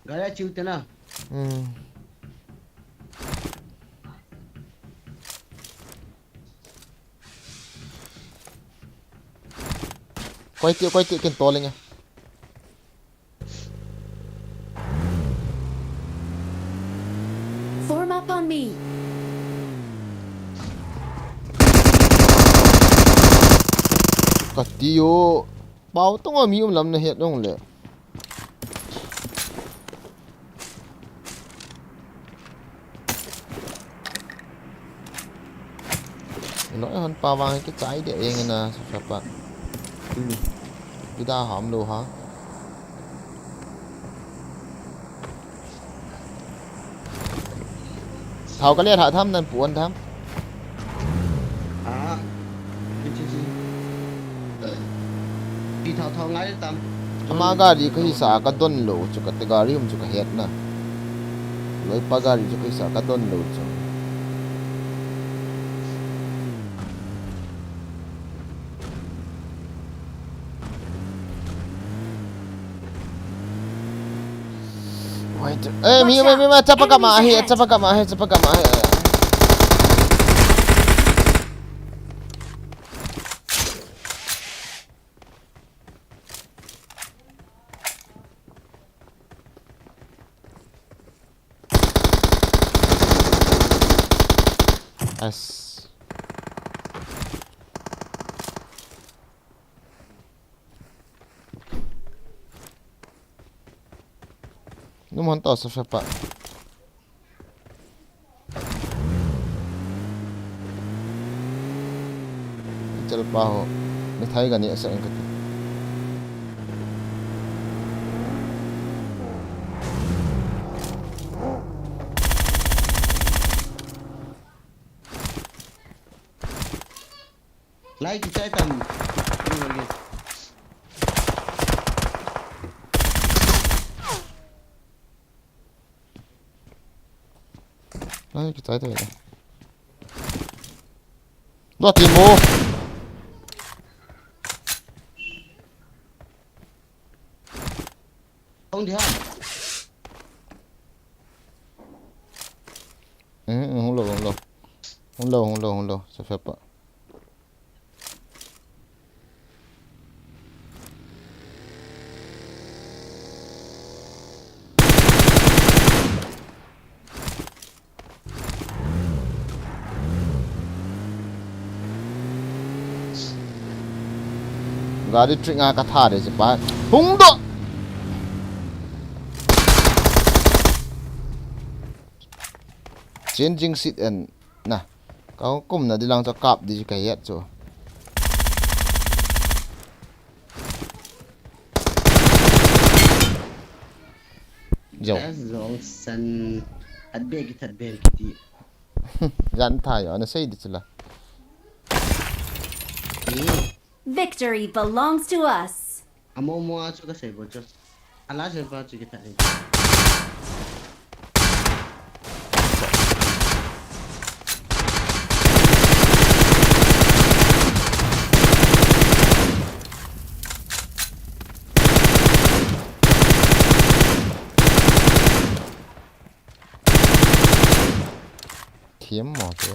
Gari a chiu te na. Hmm. Koi ti, koi ti kin to lenge. Form up on me. Ka ti o. Pau tong a mi um lam na het dong le. Noi hon pa vang ki chai de eng na sa pa. Hmm. Ki da ham lo ha. Thao ka le tha tham nan puan tham. Ah. Chi, chi, chi. Pi thao thao ngai tam. Ama gari ka hisa ka don lo chu ka te gari um chu ka het na. Loipa gari chu ka hisa ka don lo chu. Wait. Eh, mi, mi, mi, mi, chapa kama ahi, chapa kama ahi, chapa kama ahi. As. Num hon to sa pa. Chal pa ho. Mithai ga ni asa ang kati. Lai kichai tam. Ai, kichai tei. Dua team mo. Hung di ha. Hmm, hung lou, hung lou. Hung lou, hung lou, hung lou. Sa fe pa. Gari trick nga ka tha de si pa. Hung do. Changing seat and na. Ka kum na di lang cho kap di ka yet cho. Zo. Zol san. At be ki that be ki ti. Jan tha yo, na sei di chila. Victory belongs to us. Amo mo a chu ka sei bo chu. Ala sei ba chu ki that ni. Thiam mo te.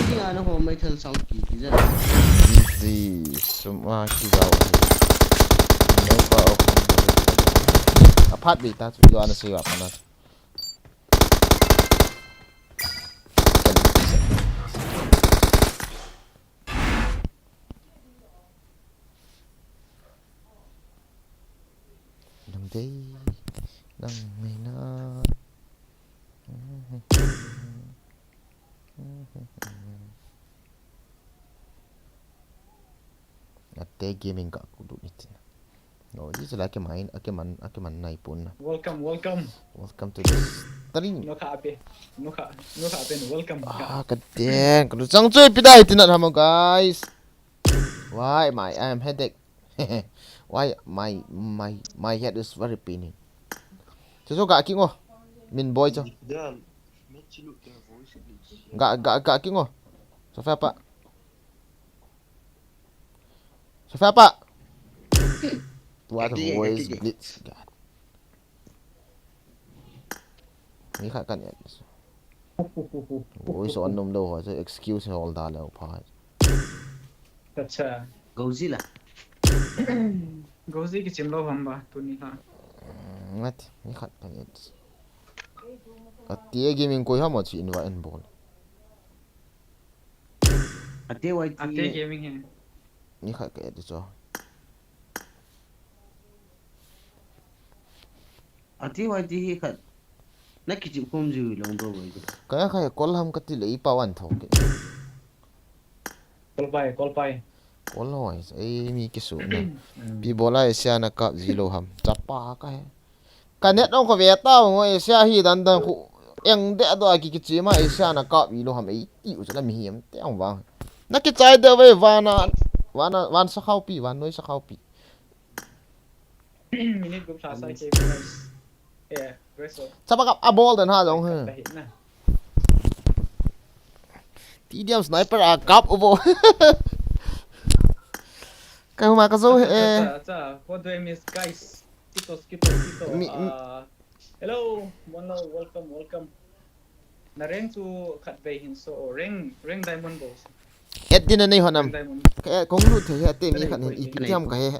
Ti ana ho mai thal sang ki ki ja. Easy. Sum a ki ja. No pa o. A phat be ta chu yo ana sei wa pa na. Nang dei, nang nei na. Ate gaming ka kudu ni tin. No, this is like a mine, a man, a man nai pun. Welcome, welcome. Welcome to the stream. No ka ape, no ka, no ka ape, welcome. Ah, ka deng, ka lu chang chui pi dai tin na hamo, guys. Why my, I am headache. Why my, my, my head is very paining. Chu chu ga king o. Min boy chu. Ga, ga, ga king o. Sofa pa. Sofa pa. What a voice blitz. God. Mi khat kan et. Voice on nom lou ho, chu excuse hol da leu pha. Acha. Gozi la. Gozi kichim lou ham ba, tuni ha. Ngat, mi khat kan et. Ate gaming koi ham chi invite in bol. Ate Y T. Ate gaming he. Mi khat ka et chu. Ati Y T hi khat. Na kichim khom jiu long do wai. Ka kha call ham kati le i pa wan thok ke. Call pai, call pai. Call hoi, ei mi kisu na. Pi bola Asia na kap ji lou ham. Chapa ka he. Ka net ong ko ve ta ngo Asia hi dan dan khu. Eng de do a ki kichim a Asia na kap ji lou ham ei ti u chala mi hiam te ong vang. Na kichai de ve vana, vana, van sa khau pi, van noi sa khau pi. Minute gup sa sa ke guys. Yeah, guys. Chapa kap a bol den ha jong he. Tahi na. T D M sniper a kap u bo. Kai huma ka zo he. Acha, acha, acha. What do I miss, guys? Kito, kito, kito. Mi, mi- Ah, hello, Mono, welcome, welcome. Na rank chu khat vei hin so, rank, rank diamond bo. Et din a nei hon am. Rank diamond. Ka et kong lut thei he te mi khat hin ipi tiam ka he.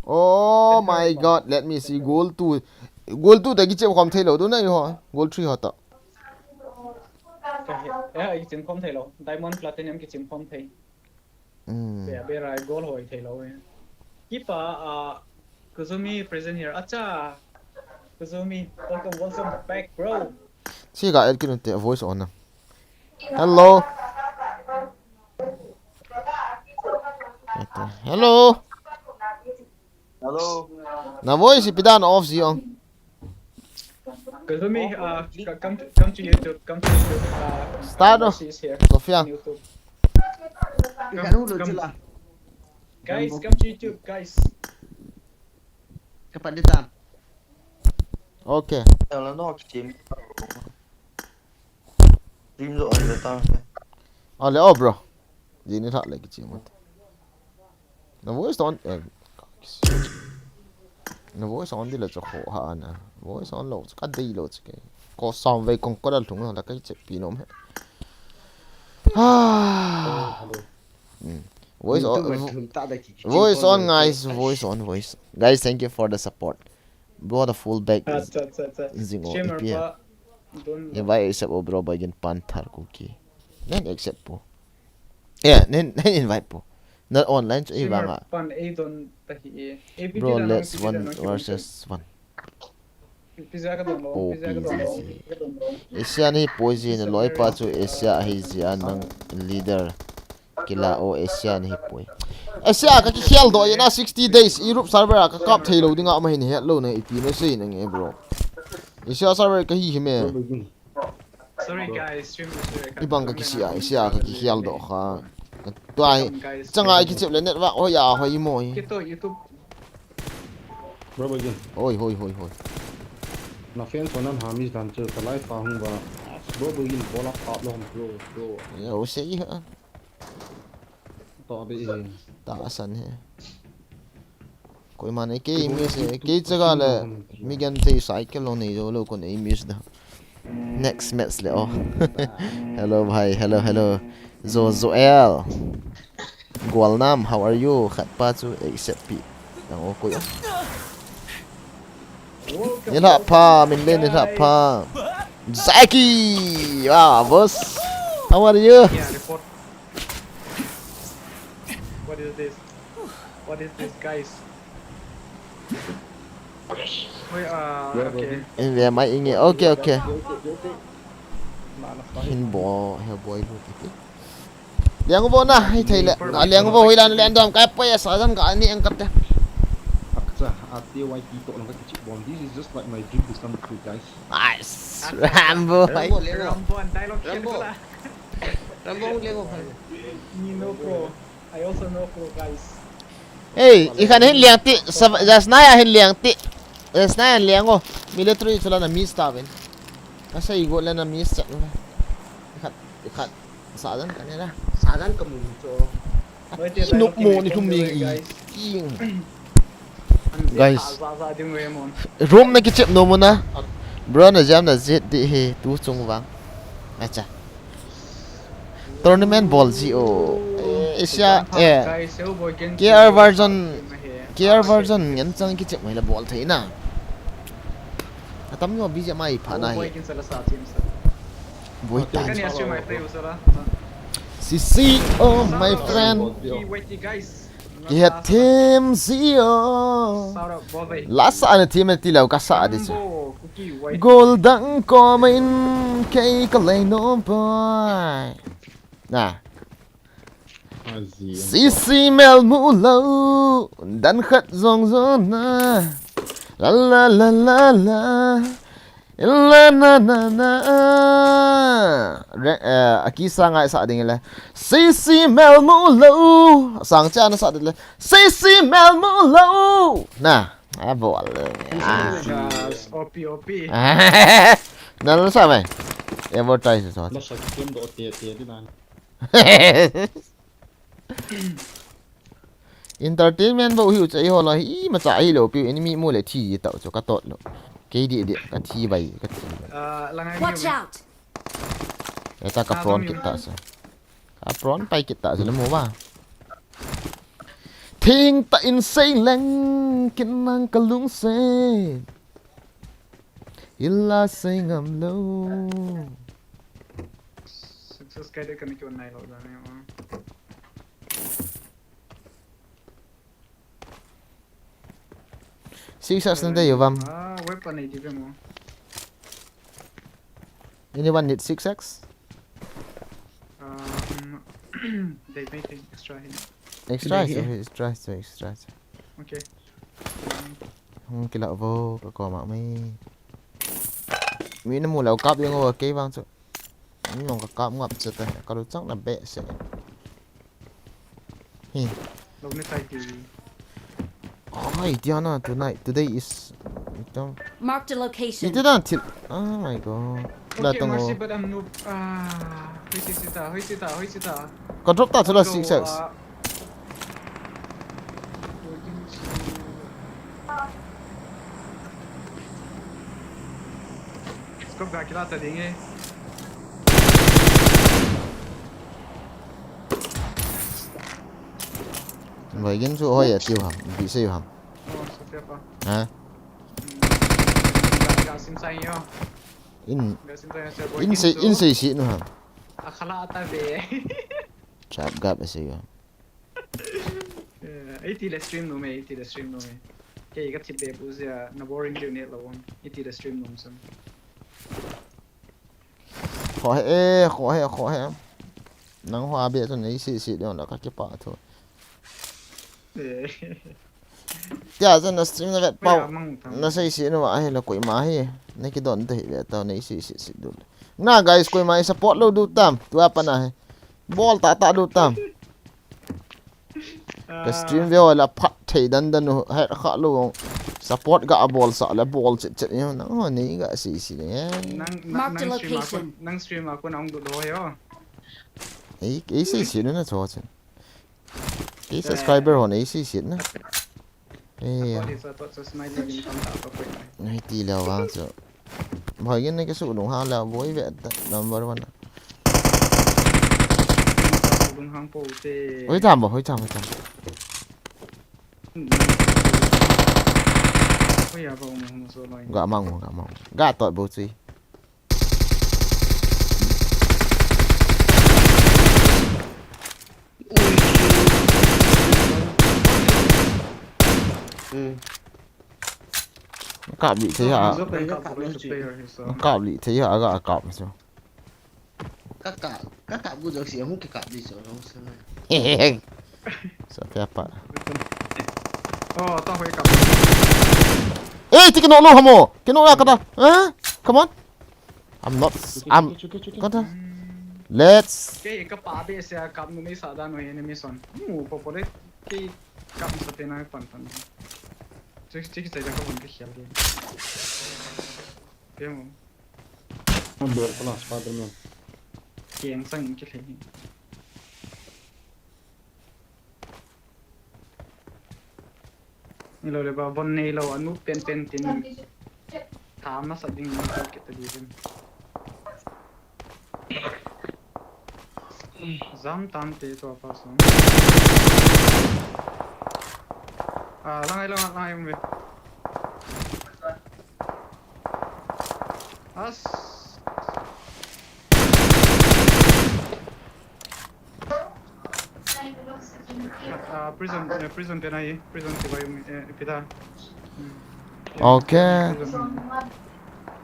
Oh my God, let me see, gold two. Gold two ta kichim khom thei lou, tu na i ho. Gold three ho ta. Ka he, eh, kichim khom thei lou. Diamond platinum kichim khom thei. Hmm. Bera, bera, goal hoi thei lou e. Keeper, uh, Kuzumi present here. Acha. Kuzumi, welcome, welcome back, bro. Chi ga et kin te voice on na. Hello. Hello. Hello. Na voice ipi dan off ji ong. Kazumi, uh, c-, come to, come to YouTube, come to YouTube. Uh, Start, Mercy is here. Sofia. YouTube. Come, come. Ikan ulo chila. Guys, come to YouTube, guys. Kapat ding tam. Okay. Tala no kichim. Dream zo on the town. Ale, oh, bro. Jini thak le kichim mut. Na voice on, eh, na voice on dile cho kho ha na. Voice on lo, ka dei lo che ke. Ko sound vei kong ko da lhung la ka che pi nom he. Ah. Mm. Voice on, voice on, guys. Voice on, voice. Guys, thank you for the support. Bro, the full back. Acha, acha, acha. Zing o, Streamer ipi. Pa, don't. Invite except o bro, Boygin Panther Kuki. Nen accept po. Yeah, nen, nen invite po. Not online, so Streamer ibanga. Pan, eh, don't tahi, eh. Eh, Bro, pizza let's lang, one pizza lang, versus one. Pizza ka don't know, Oh, pizza ka don't know. P Z Z. Asia ni poison, loi pa chu Asia ahi zia nang leader. Kila o Asia ni poi. Asia ka kikhel doh ina sixty days Europe server a ka kap thei lo dinga ma hin het lo na ipi na sei na nge bro. Asia server ka hi hi me. Sorry guys, stream is, uh, Ibang ka kisia, Asia ka kikhel doh kha. Tuai, Guys, changa kichep le network hoi a hoi mo hi. Kito YouTube. Bro, begin. Hoi, hoi, hoi, hoi. Na fans on nan ha miss dan chu ka live pa hung ba. Bro, begin, ball up, up lo, bro, bro. Ya, o sei ha. To be in. Ta san he. Koima nei kei miss e, kei chaga le mi genthei cycle lo nei jo lo kon ei miss da. Next match le o. Hello bhai, hello, hello. Zo Zoel. Gualnam, how are you? Khat pa chu accept pi. Dang o koi o. Nilhah pha, min le nilhah pha. Zaki! Ah, boss. How are you? Yeah, report. What is this? What is this, guys? Wait, uh, okay. In there, my inge. Okay, okay. Nah, nah, sorry. Hin bo, he boy lu ti. Liang bo na, hi thei le. Na liang bo hoi lan liang dam kai pa ya sa jan ka ni ang kat te. Akcha, ate Y T to lang ka kichip bom. This is just like my dream to come true, guys. Nice. Rambo. Rambo, Lego. Rambo and dialogue shit Rambo. pula. Rambo, Lego. Ni no pro. I also no pro, guys. Hey, i khan hin liang ti, sa- jas na ya hin liang ti. Jas na ya liang o. Military chula na miss ta ven. Ka sei go le na miss chat na. I khat, i khat. Sa jan ka ne na. Sa jan ka mu cho. Wait till Nuk I mo look ni in thum the mi way, i. guys. King. And Guys. Za- Za- Za- Ding Way Mon. Room na kichep nom u na. Bro na jam na zit di hi tu chung vang. Acha. Tournament bol ji o. Eh, Asia, eh. Guys, oh boy, Gen K R Zero version, sa team ahi. K R version ngen chang kichep mai la bol thei na. Atam yo B G M I pha na Oh boy, hi. Gen Zero sa team sa. Boi ta. Kan ya stream I play usara. C C, oh my friend. Ki wait, guys. Ki het team C O. Shout out, Bobby. La sa na team ti lau ka sa di chu. Rambo, Kuki, White. Gol dang ko ma in kei ka lei nom pai. Na. Azi. C C mel mu lo. Dan khat zong zong na. La la la la la. La na na na. Re, eh, aki sa ngai sa ding le. C C mel mu lo. Sang cha na sa ding le. C C mel mu lo. Na. A bol le. Ah. Yes, O P, O P. Na lo sa mai. Advertise sa. Masa ki kem do te te di nan. Entertainment bo hiu chai ho la hi ma cha hi lo piu enemy mu le thi tau chu ka tot lo. Kei di di ka thi bai ka thi bai. Uh, langai Watch mi. Out! Eta ka prawn kit ta sa. Ka prawn pai kit ta sa le mu ba. Thing ta in sei leng kin nang ka lung se. Illa sei ngam lo. Success kai de kan ki nai lo da ne. Six X na dei vam. Ah, weapon nei di mo. Anyone need six X? Um, they make it extra here. Extra, Dei so hi. Extra, so Extra. Okay. Hung kila vo ka ko ma mai. Mi na mu lau kap yang o kei vang chu. Ni nong ka kap ngap che ta ka lu chang na be se. Hi. Lou ni tai ti. Oi, Diana, tonight, today is, ito. Marked a location. Ito dan til. Oh my God. La Okay, tong Mercy, o. But I'm noob. Ah, hoi si si ta, hoi si ta, hoi si ta. Ka drop ta chu la Go, six X. Ah. Scope ga kila ta ding e. Vai gen chu hoi a tiu ham, bi sei ham. Oh, Sophia pa. Ha? Hmm. Ga, ga sim sai yo. In, Ga sim sai yo, se boy in kin sei, chu. In sei si nu ham. A khala ta ve. Chap gap a sei yo. Eh, iti le stream nom e, iti le stream nom e. Kei ka thip be bu zia, na boring diu net lo. Iti le stream nom sam. Kho he, eh, kho he, kho he. Nang hoa be chu nei si si deu na ka kipah thu. Eh. Tia chu na stream na vet Oi, pau. Amang tham. Na sei si nu a hi la koima hi. Na kidon te hi ve ta nei si si si du. Na guys, koima i support lou du tam. Tua pa na hi. Bol ta ta du tam. Ka stream ve ho la phat thei dan dan u, het kha lou. Support ga bol sa le bol chet chet yo na. Oh, nei ga si si ne. Nang, nang, Marked a nang stream a location. Kon, nang stream a kon ang du do yo. Ei, ei si si nu na cho chen. Kei subscriber hon ei si si na. Eh. Poli sa to sa smiley din tam ta pa ko. Nei ti le vang chu. Bhai gen nei ka su nung ha la boi ve ta number one. Lung hang po te. Hoi tham bo, hoi tham, hoi tham. Hoi ya ba mo mo so lai. Ga mang mo, ga mang. Ga tot bo chui. Hmm. Kap lih thei ha. Kap lih thei ha, aga kap chu. Ka kap, ka kap bu jong si hung kikap di chu, hung sa na. So, kaya pa. Oh, ta hoi kap. Eh, ti kino lo hamo. Kino la kata. Eh? Come on. I'm not, I'm, kata. Let's. Kei ka pa be se a kap nu mei sa dan ho enemy son. Mu po po le. Kei kap sa pe na pan pan. Chik chik sa ka bon ke khel ke. Kei mo. Bel pala Spider-Man. Kei ang sang ke le. Ni lo le ba von nei lo anu pen pen tin. Tham na sa ding ni ko ke ta di rim. Jam tan te to pa song. Ah, lang ai, lang ai, lang ai, um, ve. As. Ah, prison, eh, prison te nai, prison te bai, eh, pita. Hmm. Okay. Prison.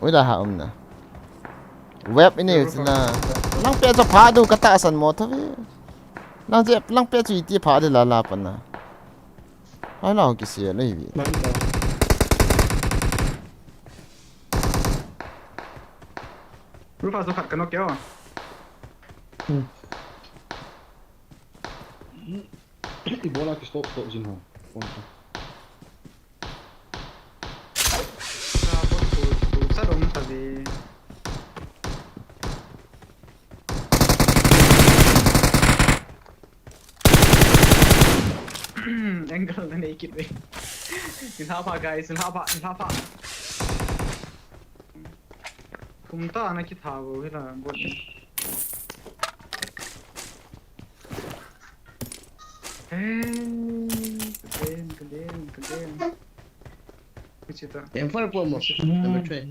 Ui, da ha um na. Web ini u tina. Lang pe chu pha du ka tahsan mo thavi. Lang je, lang pe chu iti pha de la la pa na. Hai la ki se le vi. Rufa so khat ka nok kya? Hmm. Ibola ki stop, stop jin ho. Phone ko. Sa bot ko, ko sa dong sa de. Angle na nei kit ve. Nilha pha, guys, nilha pha, nilha pha. Kum ta na kitha vo hi la bot ni. Eh, kuden, kuden, kuden. Kichita. Temper po mo. Number three.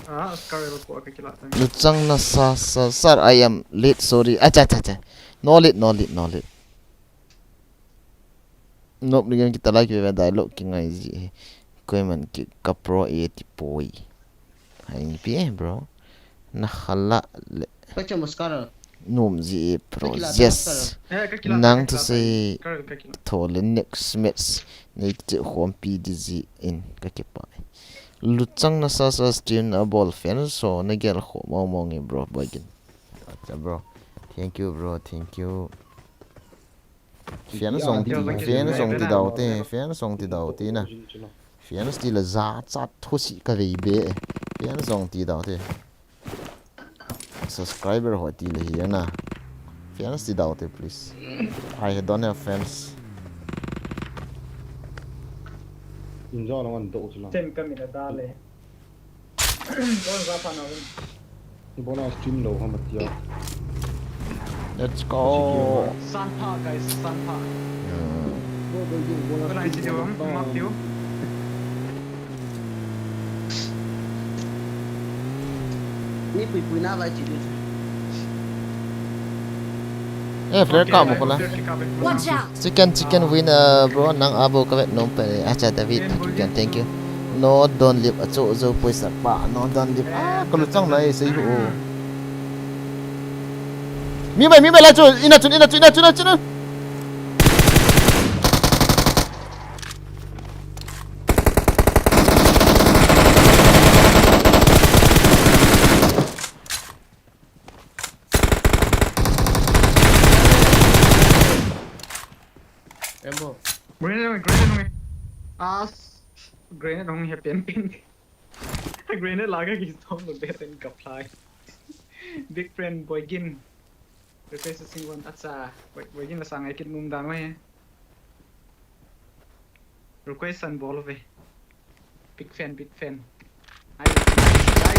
Ah, Scar el ko ka kila ta. Luchang na sa, sa, sir, I am late, sorry. Acha, acha, acha. No late, no late, no late. Nop ni gen kita like ve dialogue ki ngai ji. Koiman ki ka pro e ti poi. Hai ni pi eh, bro. Na khala le. Pacha mascara. Nom ji e pro. Kakila yes. Mascara. Eh, kakila, nang kakila, tu sei kakila, kakila. Tho le next match. Nei ti khom pi di ji in ka kipa. Luchang na sa sa stream na bol fan so na gel kho mo mo nge bro boy gin. Acha bro. Thank you bro. Thank you. Fian song ti, fian song ti dau te, fian song ti dau te na. Fian ti la za chat thu si ka vei be. Fian song ti dau te. Subscriber ho ti le hi na. Fian ti dau te, please. I don't have fans. Injo long an do chu la. Ten ka mi la da le. Bon za pa na. Bona stream lo ha matia. Let's go. Santa, guys, Santa. Go, go, go, go. Kala isi jo, mark you. Ni pui pui na vai chi. Eh, flare ka mo ko la. Watch out! Chicken, chicken win, uh, bro, nang abo ka vet nom pe. Acha David, chicken, thank you. No, don't leave. Achu, jo, poisa pa. No, don't leave. Ah, kalu chang na, eh, sei ho. Mi mai, mi mai la chu, ina chun, ina chun, ina chun, ina chun. Ambo. Grenade hung e, grenade hung e. As, grenade hung e, pen, pen. Grenade la ka ki storm lo de ten ka fly. Big friend Boygin. Request a sing one, acha. Boy, Boygin la sang ai kit mum dan wai. Request san bol ve. Big fan, big fan. Ai, ai.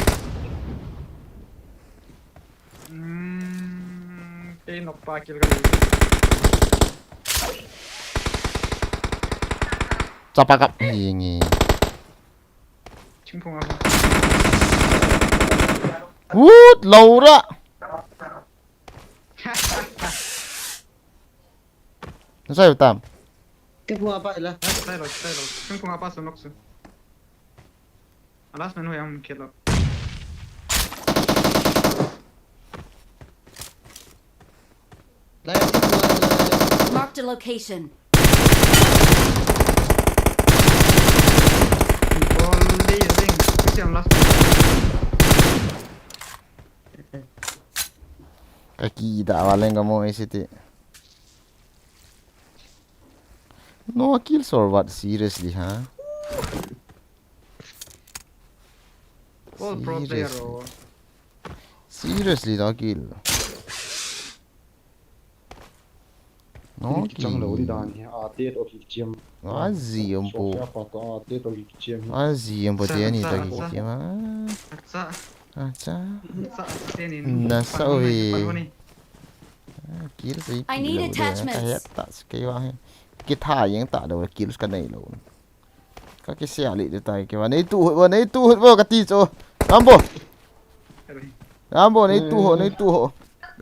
Hmm, kei nok pa kill ka. Chapa kap. Hi ngi. Chingphung apa? Wut, Laura. Nasai utam. Ke pua pa ila. Sai lo, sai lo. Kung kung apa sunok su. Alas menu yang kilo. Lai, lai, lai, lai. Marked a location. Bol de ring. Siam last. Kaki da wa leng ka mo isi ti. No kills or what? Seriously, ha? All pro player. Seriously. Seriously, no kill. No kill. Chang lo di dan hi, a te to ki chiam. A zi um pu. Sofia pa to, a te to ki chiam. A zi um pu te ni to ki chiam, ha? Acha. Acha. Acha, acha, te ni. Na sa ui. Kill si. I need attachments. Ka het ta si kei va he. Ki tha yeng ta do kill ka nei lo. Ka ki sia li de tai kei va. Nei tu hut vo, nei tu hut vo ka ti chu. Rambo. Rambo, nei tu ho, nei tu ho.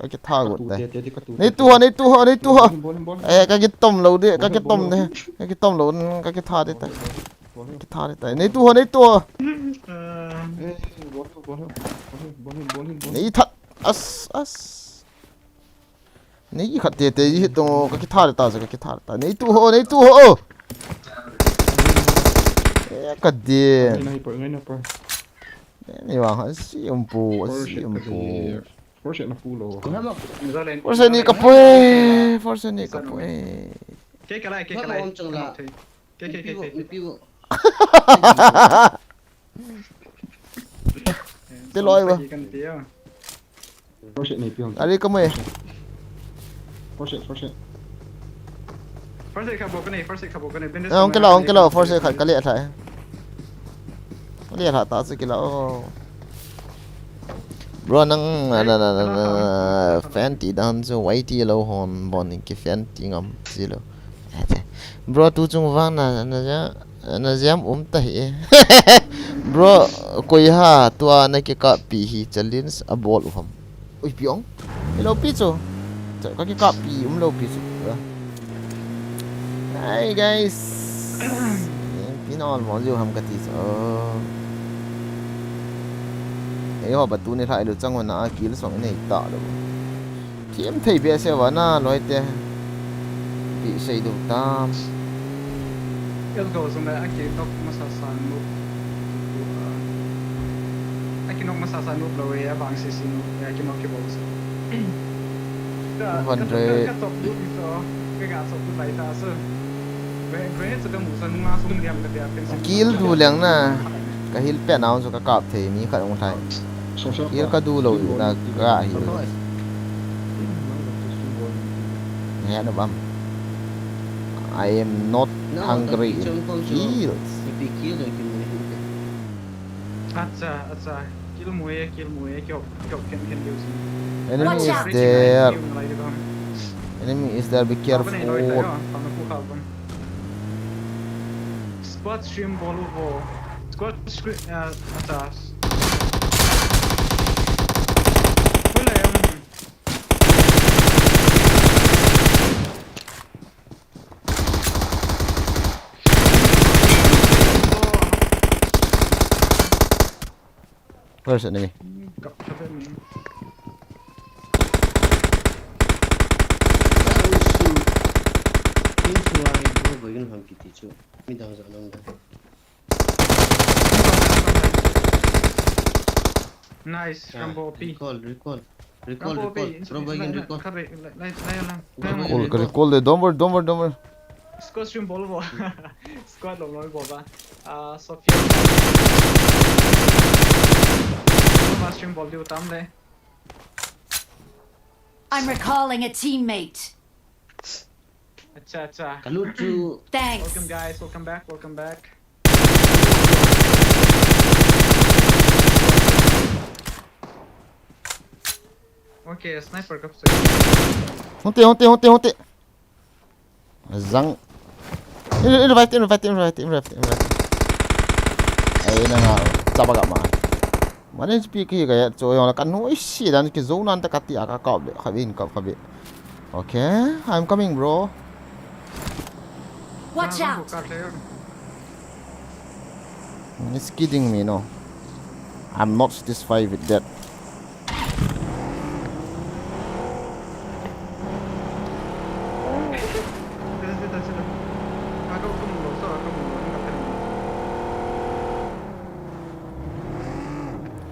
Ka ki tha got tai. Nei tu ho, nei tu ho, nei tu ho. Eh, ka ki tom lo de, ka ki tom de. Ka ki tom lo, ka ki tha de tai. Ki tha de tai. Nei tu ho, nei tu ho. Nei that. As, as. Nei khat te te hi to ka ki tha ta, ka ki tha ta. Nei tu ho, nei tu ho. Eh, ka de. Ngai na por, ngai na por. Nei wa ha si um pu, si um pu. Force na pu lo. Force ni ka poi, force ni ka poi. Ke ka lai, ke ka lai. Ke, ke, ke, ke, ke. Te loi ba. Kan ti a. Force ni pi hong. Ari ka mo e. Force, force. First aid kha bo ka nei, first aid kha bo ka nei. Bandage. Hong kila, hong kila, first aid kha ka le thai. Ka le thai ta se kila o. Bro, nang, na, na, na, na, na, fan ti dan chu Y T lo hon bon ki fan ti ngam si lo. Bro, tu chung vang na, na ja, na jam um ta hi. Bro, koi ha, tua na ki ka pi hi challenge a bol u ham. Ui, pi ong. Hello, pi chu. Cha, ka ki ka pi um lo pi chu. Hi, guys. Pi na ol mo ju ham ka ti chu. Ei ho, ba tu ni lai lu chang na a kill song nei ta lo. Thiam thei behseh uva na loi te. Pi sei ding tam. Let's go, zong le a ki knock masa sa noob. A ki knock masa sa noob lo e, a bang si si noob e, a ki knock ki bo sa. Two hundred. Ka, ka, ka, ka top noob ni so. Kill du leng na. Ka heal pet nau chu ka kap thei mi khat hung lhai. Kill ka du lou na ka heal. Nge na bam. I am not hungry in kills. Acha, acha. Kill mu e, kill mu e, kill, kill, kill, kill, kill. Enemy is there. Enemy is there, be careful. Squad stream bol uvo. Squad stream, uh, acha. Wala yung Where's enemy? Nice, Rambo P. Recall, recall. Recall, recall. Recall, recall. Recall, don't worry, don't worry, don't worry. Squad stream bol uvo. Squad lom lom bol ba. Ah, Sophia. Squad stream bol diu tam le. I'm recalling a teammate. Acha, acha. Kalu chu. Thanks. Welcome, guys. Welcome back. Welcome back. Okay, sniper kap sa. Hunte, hunte, hunte, hunte. Zang. In, in revive, in revive, in revive, in revive, in revive. Ai na nga, chapa kap ma. Mane speak hi ka ya cho yong la kan noi si dan ki zo nan ta ka ti a ka kap le khabi in kap khabi. Okay, I'm coming, bro. Watch out! He's kidding me, no. I'm not satisfied with that.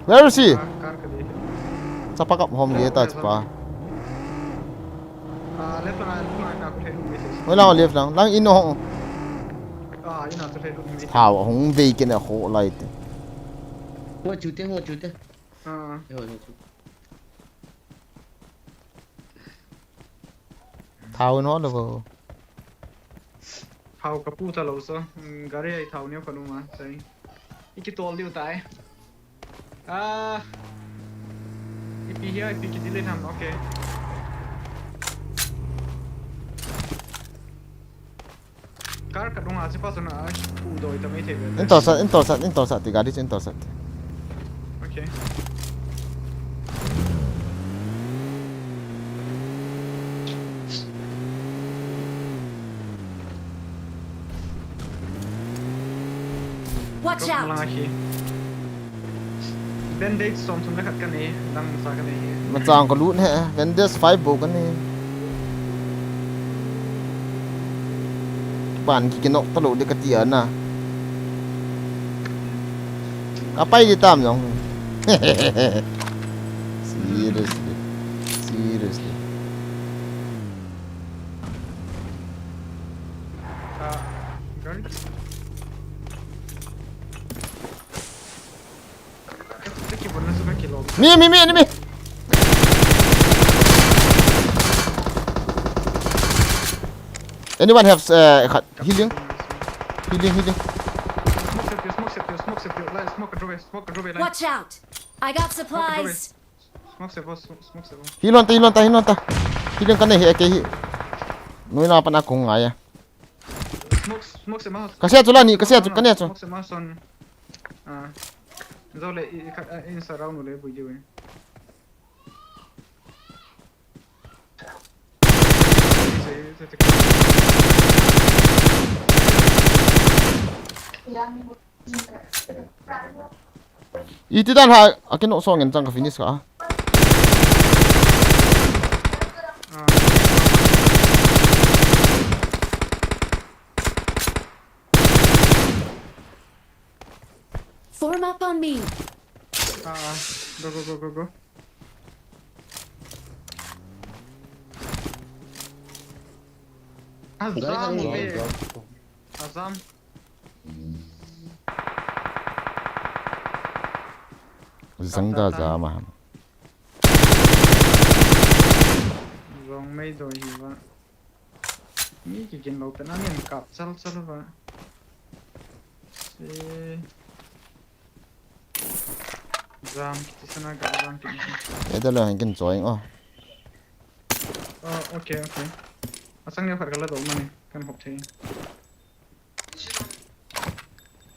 Where is he? Chapa kap hom ge ta chapa. Oi lang left lang, lang in hong. Thao hong vei ke na ho lai te. Ngo chu te, ngo chu te. Thao no lo. Thao ka pu ta lo so. Gari ai thao neo ka nu ma sai. Iki tol diu tai. Ah. Ipi hia, ipi ki delete ham, okay. Car ka dunga si pa so na, ah, pu doi ta mai thei ve. Intorsat, intorsat, intorsat, ti gari intorsat. Okay. Watch out! Bandage som som le khat ka nei, dang sa ka nei hi. Machang ka lut he, bandage five bou ka nei. Ban ki kinok ta lo de ka ti a na. Ka pai di tam jong. Seriously. Seriously. Mi, mi, mi, enemy. Anyone have, uh, healing? Healing, healing. Watch out! I got supplies. Smoke se bo, smoke se bo. Heal hon ta, heal hon ta, heal hon ta. Healing ka nei hi, A K hi. Nui na pa na kong ngai a. Smoke, smoke se ma. Ka sia chu la ni, ka sia chu, ka nia chu. Smoke se ma son. Ah. Zo le i, i, in sa round le bui diu. Iti dan ha, akin no song en chang ka finish ka. Form up on me. Ah, go, go, go, go, go. Azam uve. Azam. Zang da za ma. Zong mei do hi va. Mi kigin lo pen amin kap chal chal va. Se. Zam kiti sana ka zam kiti sana. Eda lo hangin join o. Oh, okay, okay. Asang ni khat kala do mani kan hop thei.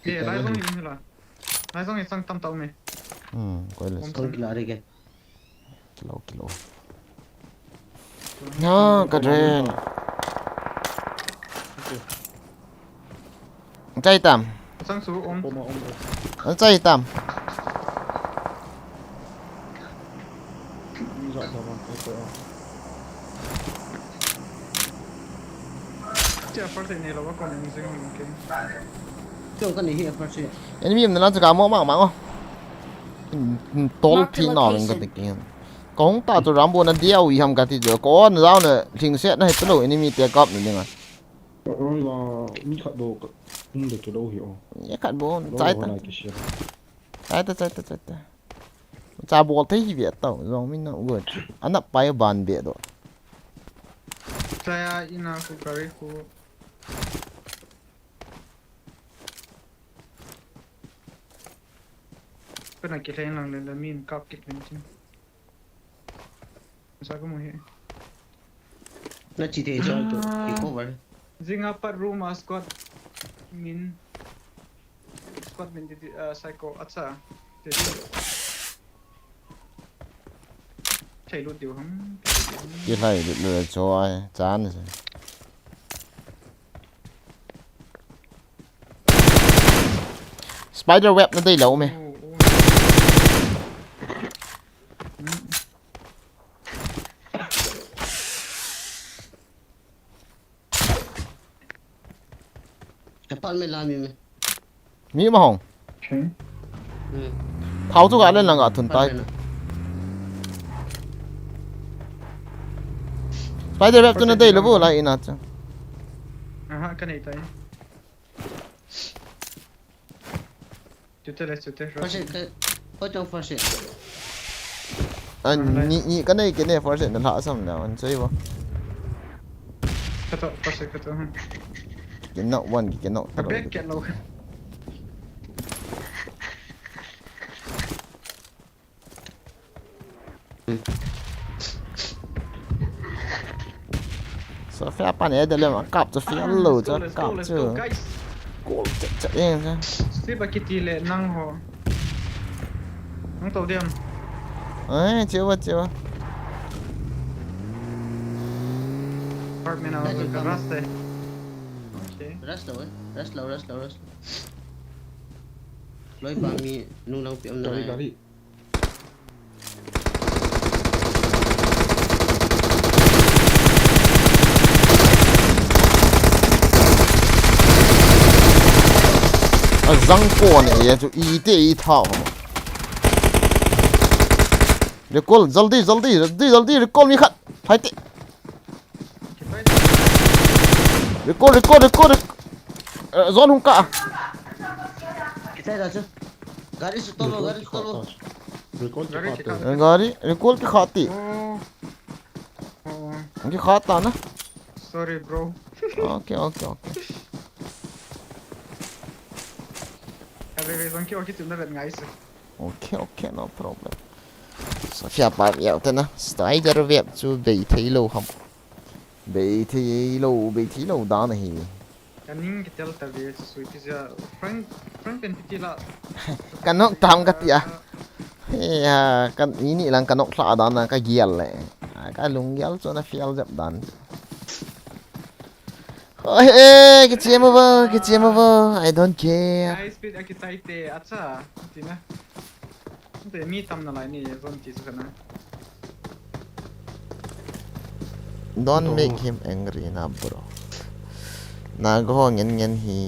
Ye, lai zong ni la. Lai zong ni sang tam tau me. Hmm, koi le. Kong kila re ke. Kilo, kilo. Na, ka dren. Chai tam. Sang su om. Chai tam. Enemy em na lang chu ka mo mang mang o. Tol phi na ring ka ti kin. Kong ta chu Rambo na dia u i ham ka ti chu. Ko na zau na thing set na he tu lo enemy te kap ni nga. Oi la, mi khat bo ka, um de ke lo hi o. Ye khat bo, chai ta. Chai ta, chai ta, chai ta. Cha bol thei hi ve tau, zong min na u. Ana pai ban be do. Chai a ina ku kari ku. Kana ke thei lang le min kap kit min chin. Sa ko mo hi. Na chi te jo to. Ah. Recover. Zinga pat room a squad min. Squad min di, di, ah, psycho. Acha. Te. Thei lut diu ham. Ki lai lut le cho ai. Chan se. Spider web na dei lo me. Oh, oh. Hmm. Apartment la mi me. Mi ma hong. Okay. Hmm. Thao chu ga len lang ga thun tai. Apartment la. Spider web tu na dei lo bu la ina chu. Aha, ka nei tai. Chute le, chute, first aid, ka, ko chang first aid. A, ni, ni, ka nei, ka nei first aid na lha sam na, an sei bo. Ka to, first aid ka to, hmm. Ki knock one, ki knock. Ka back ka lo. Sophia pan e de le ma kap chu fiel lo chu kap chu. Goal chat chat e chu. Steve a kiti le nang ho. Nang to diam. Ai, chewa, chewa. Apartment a ka rush de. Okay. Rush lo, eh. Rush lo, rush lo, rush lo. Loi pa mi nung lang pi um na. Gari, gari. Azang kon e chu ite i thao. Recall, jaldi, jaldi, jaldi, jaldi, recall mi khat. Hai te. Recall, recall, recall, recall. Eh, zone hung ka. Kitai da chu. Gari su tolo, gari su tolo. Recall ki khate. Eh, gari, recall ki khate. Oh. Oh. Ki khata na. Sorry, bro. Okay, okay, okay. Kare ve zong ki oki tu na vet ngai su. Okay, okay, no problem. Sophia pa viau te na. Spider web chu bei thei lo ham. Bei thei lo, bei thei lo dan ahi. Ka ning kitel ta ve, sui pi sia, Frank, Frank pen piti la. Ka nok tam ka tia. He ha, ka ini lang ka nok thla dan na ka gial le. A, ka lung gial chu na fiel jep dan. Oh, he, kichia mo bo, kichia mo bo. I don't care. High speed a kitai te, acha, tina. Te mi tam na lai ni, zone ti su kana. Don't make him angry na, bro. Naga ho ngen ngen hi.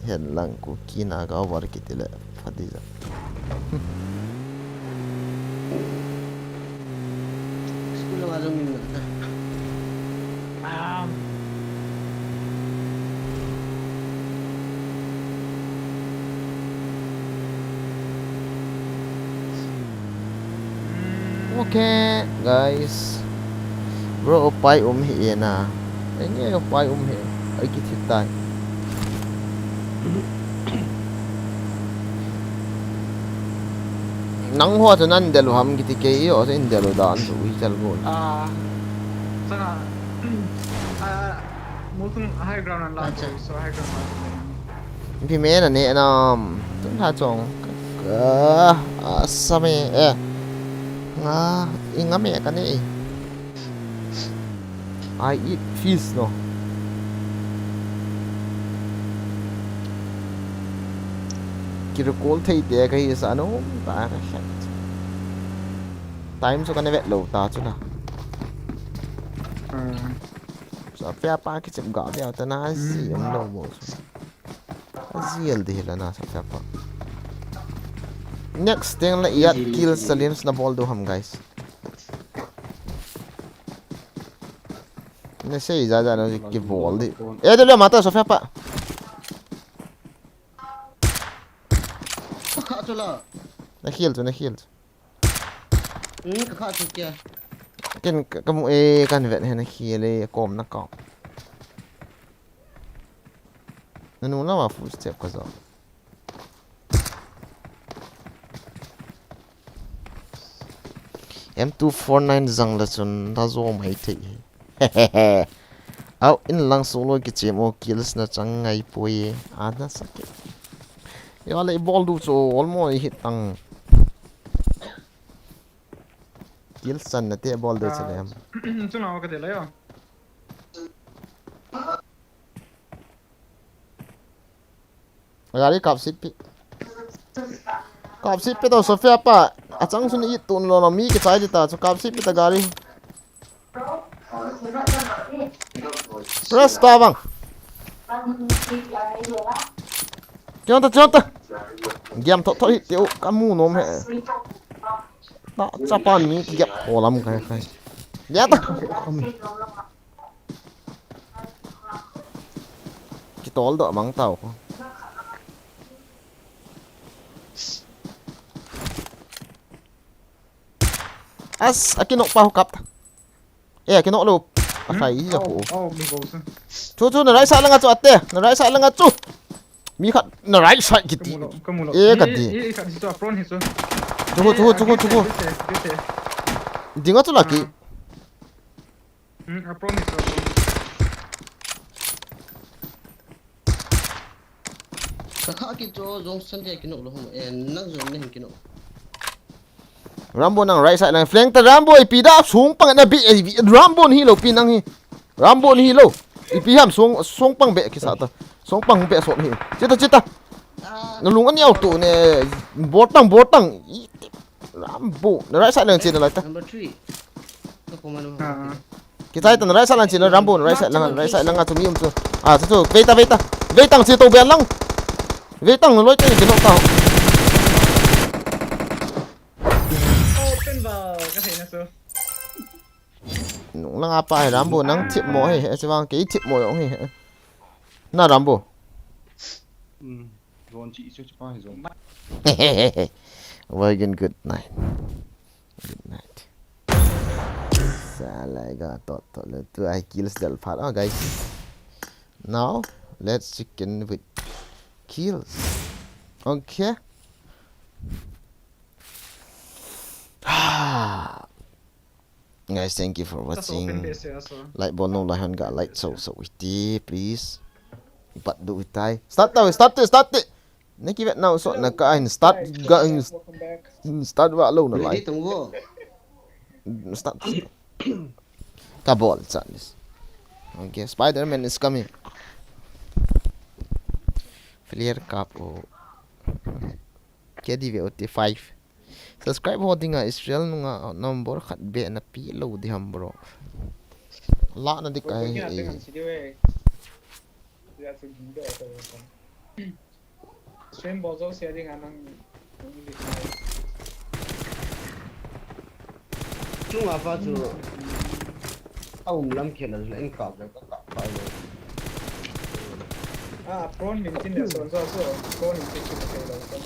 Hen lang Kuki Naga war kiti le. Phadi ja. School wa jong min na. Um, Okay, guys. Bro, upai um hih e na. Enge upai um hih. Ai kithi tai. Nang ho chu nan del u ham kiti kei ho chu in del u dan chu ui chal go. Ah, sana, ah, mutung high ground an la, so high ground an la. Pi me na ne nam. Tun ha chong. Ah, asa me eh. Nga, inga me ka ne. I eat fish no. Kiru kol thei te ka hi sa no ta ka khat. Time chu ka ne vet lo ta chu na. Sa pia pa ki chim ga pia ta na si um lo mo. Aziel de la na sa pia pa. Next thing la eight kills challenge na bol do ham guys. Na sei ja ja na ki bol di. Eh, de le mata Sofia pa. Kha chu la. Na heal chu, na heal chu. Hmm, ka kha chu kya. Ken ka mu e kan vet he na heal e kom na ka. Na nu la ma full step ka zo. M two four nine zang la chun da zo mai thei. Au in lang solo ki chem o kills na chang ngai poi. A na sake. Yo le bol du chu almost hit tang. Kills chan na te bol de chale ham. Chu na ka de la yo. Gari kap sip pi. Kap sip pi to Sofia pa. Achang sun i tun lo lo mi ki chai di ta chu kap sip pi ta gari. Press ta bang. Chon ta chon ta. Giam tho tho hi tiu ka mu nom he. Na chapan mi ki giap ho lam kai kai. Ya ta. Kitol doh mang tau ko. As, akinok pa hukap ta. Eh, akinok lo. Akai hi ko. Oh, mi go sa. Chu chu na right side langa chu ate. Na right side langa chu. Mi khat na right side kiti. Kamu lo, kamu lo. Eh, ka di. Eh, eh, ka di chu apron hi chu. Chu chu chu chu chu. Dinga chu laki. Hmm, apron hi chu apron. Ka kha ki chu jong san te kinok lo hum. Eh, nang jong ne kinok. Rambo nang right side lang flank ta Rambo ipi da sung pang na bi Rambo ni lo pi nang hi. Rambo ni lo. Ipi ham sung sung pang be kisa ta. Sung pang be so ni. Chita chita. Na lung ani auto ne. Botang botang. Rambo. Na right side lang chena lai ta. Number three. Ka ko manu. Ah. Kitai ta na right side lang chena Rambo na right side lang right side lang a chu mi um chu. Ah chu chu. Veita veita. Veitang chi to be lang. Veitang loi te kinok ta. Open ball ka thei na so. Nung lang apa he Rambo nang thip mo he he se vang kei thip mo yong he he. Na Rambo. Ron chi isu chi pa hi zong. Wagen good night. Good night. Salai ga tot tot le tu ai kills del phat. Oh guys. Now let's chicken with kills. Okay. Guys, thank you for That's open watching. base ya so. Like bol no lai hon ga like so so iti please. Bat du itai. Start tau start te start te. Neki vet now so na ka in start ga in Welcome back. start wa lo na Ready lai. Tong Wo. Start. Ka bol chat this. Okay, Spider-Man is coming. Flare cap o. K D V O T five. Subscribe ho dinga Israel nunga number khat be na pi lo di ham bro. La na dik ai. Stream bol zo sia ding anang. Chung apa chu. A um lam khen a la in kap le ka kap pa le. Ah, prawn min tin le so so so. Prawn min tin le so so.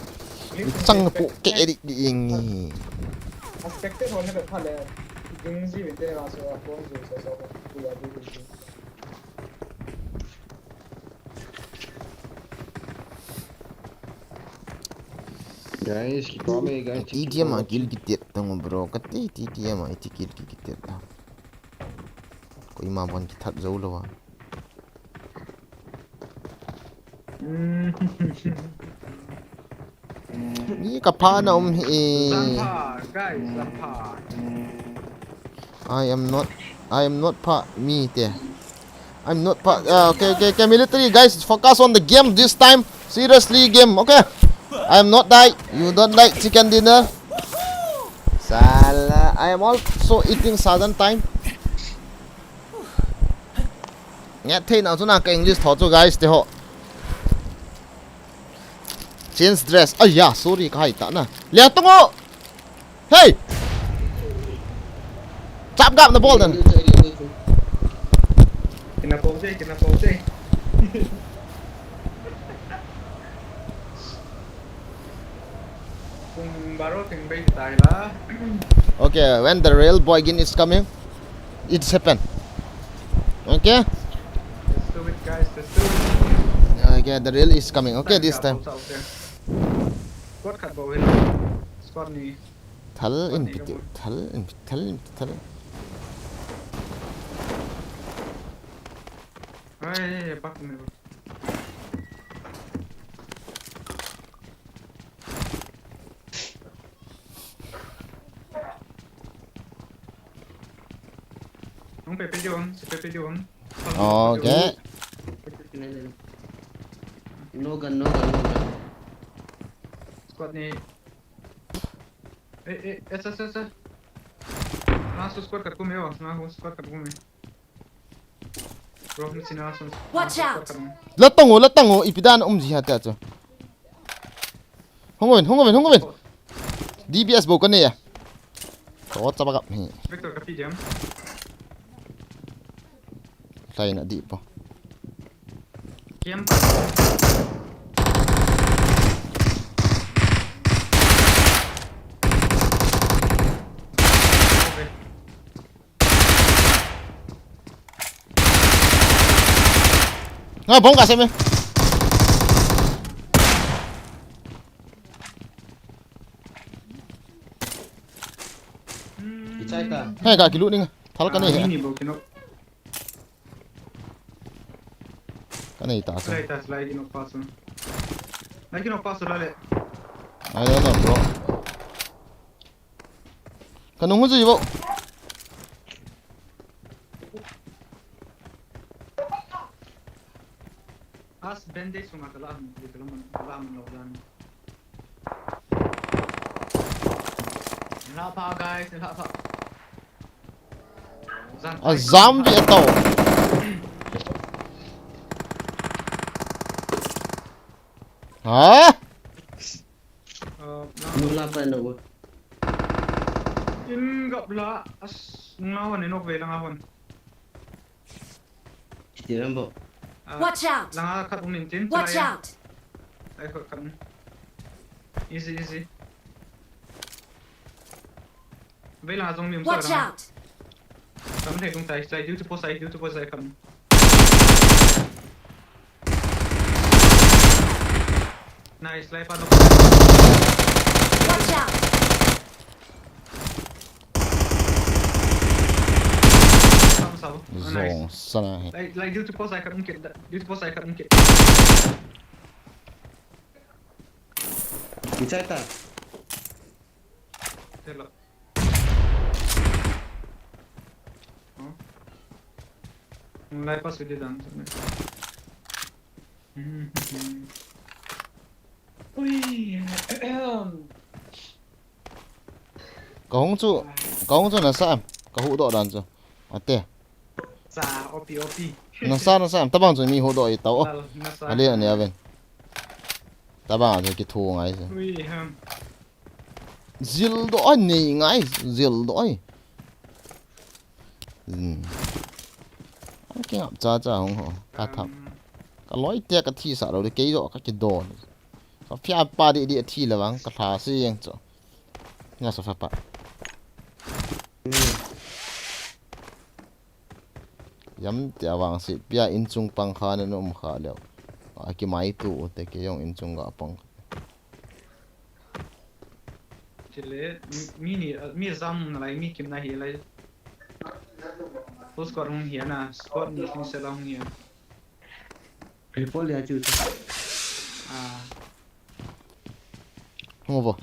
Sang po ke edik di ing ni. Aspected hon ne pha le. Ding ji min tin le so prawn ji so so. Ku ya di di. Guys, keep on me, guys. T D M a kill kitet tang bro. Kati T D M a iti kill kitet tang. Koima bon kithat jou lou a. Mi ka pha na um hi. Zampha, guys, Zampha. I am not, I am not pha mi te. I'm not pha. Uh, okay, okay, okay, military guys, focus on the game this time. Seriously, game, okay? I am not die. You don't like chicken dinner. Sala, I am also eating southern time. Nge thei na chu na ka English tho chu guys te ho. Change dress. Ai ya, sorry ka hai ta na. Lia tungo. Hey! Chap gap na bol dan. Kina pose, kina pose. Kung baro ting bai tai la. Okay, when the real boy gin is coming, it's happen. Okay? Let's do it, guys. Let's do it. Okay, the real is coming. Okay, this time. Squad khat bou hin. Squad ni. Thal in piti, thal in, thal in, thal. Ai, back me. Nung pepe jom, si pepe jom. Okay. No gun, no gun, no gun. Squad ni. Eh, eh, esa, esa, esa. Nga su squad kat kumi o, nga su squad kat kumi. Bro, mi sina su. Watch out! La tango, la tango, ipi dan um ji ha ta chu. Hung uvin, hung uvin, hung uvin. D B S bou ka nei a. Ko chaba gap hi. Victor ka P D M. Hlai na di po. Kiam. Nga bong ka se me. Ichai ta. He ka kilu ning. Thal ka nei he. Ni bo kino. Ka nei ta sa. Slide ta, slide kino pass. Slide kino pass la le. I don't know, bro. Ka nung hu ji bo. As bandage suma kala am, kala man, kala man lo jan. Nilhah pha, guys, nilhah pha. A zam ve to. Ha? Uh, Nula pa na wo. In gap la, as, nga wan inok ve la nga wan. Kiti ram bo. Ah, Watch out! Langa khat um in tin. Watch out! Ai khat khat um. Easy, easy. Vei langa jong mi um Watch sa langa. Out! Kam thei kung tai, tai, due to post ai, due to post ai kam. Nice, lai pa no. Watch out! Kam sa bo. Oh, nice. Zong sana he. Lai, lai, due to post ai kam kit, due to post ai kam kit. Ichai ta. Hello. Oh. Lai pa sudi dan. Ui. Ka hung chu, ka hung chu nasa am. Ka huhdoh dan chu. Ate. Sa, opi, opi. Nasa, nasa am. Tabang chu mi huhdoh i tao. Lal, nasa. Ale, ane aven. Tabang chu kithu ngai chu. Ui, ham. Zil doh ai, nei ngai, zil doh ai. Hmm. Kingap cha cha hung ho. Ka thap. Ka loi te ka thi sa lo de kei jo ka kidon. Ka phia pa di di a thi la vang ka tha si yang cho. Nga sa fa pa. Yam te avang si pia in chung pang kha na um kha leo. A ki mai tu te ke yong in chung ga pang. Chile, mi, mi ni, mi zam na lai, mi kim na hi lai. Full squad hung hi na, squad ni hung se la hung hi. Report ya chu. Ah. Hung bo.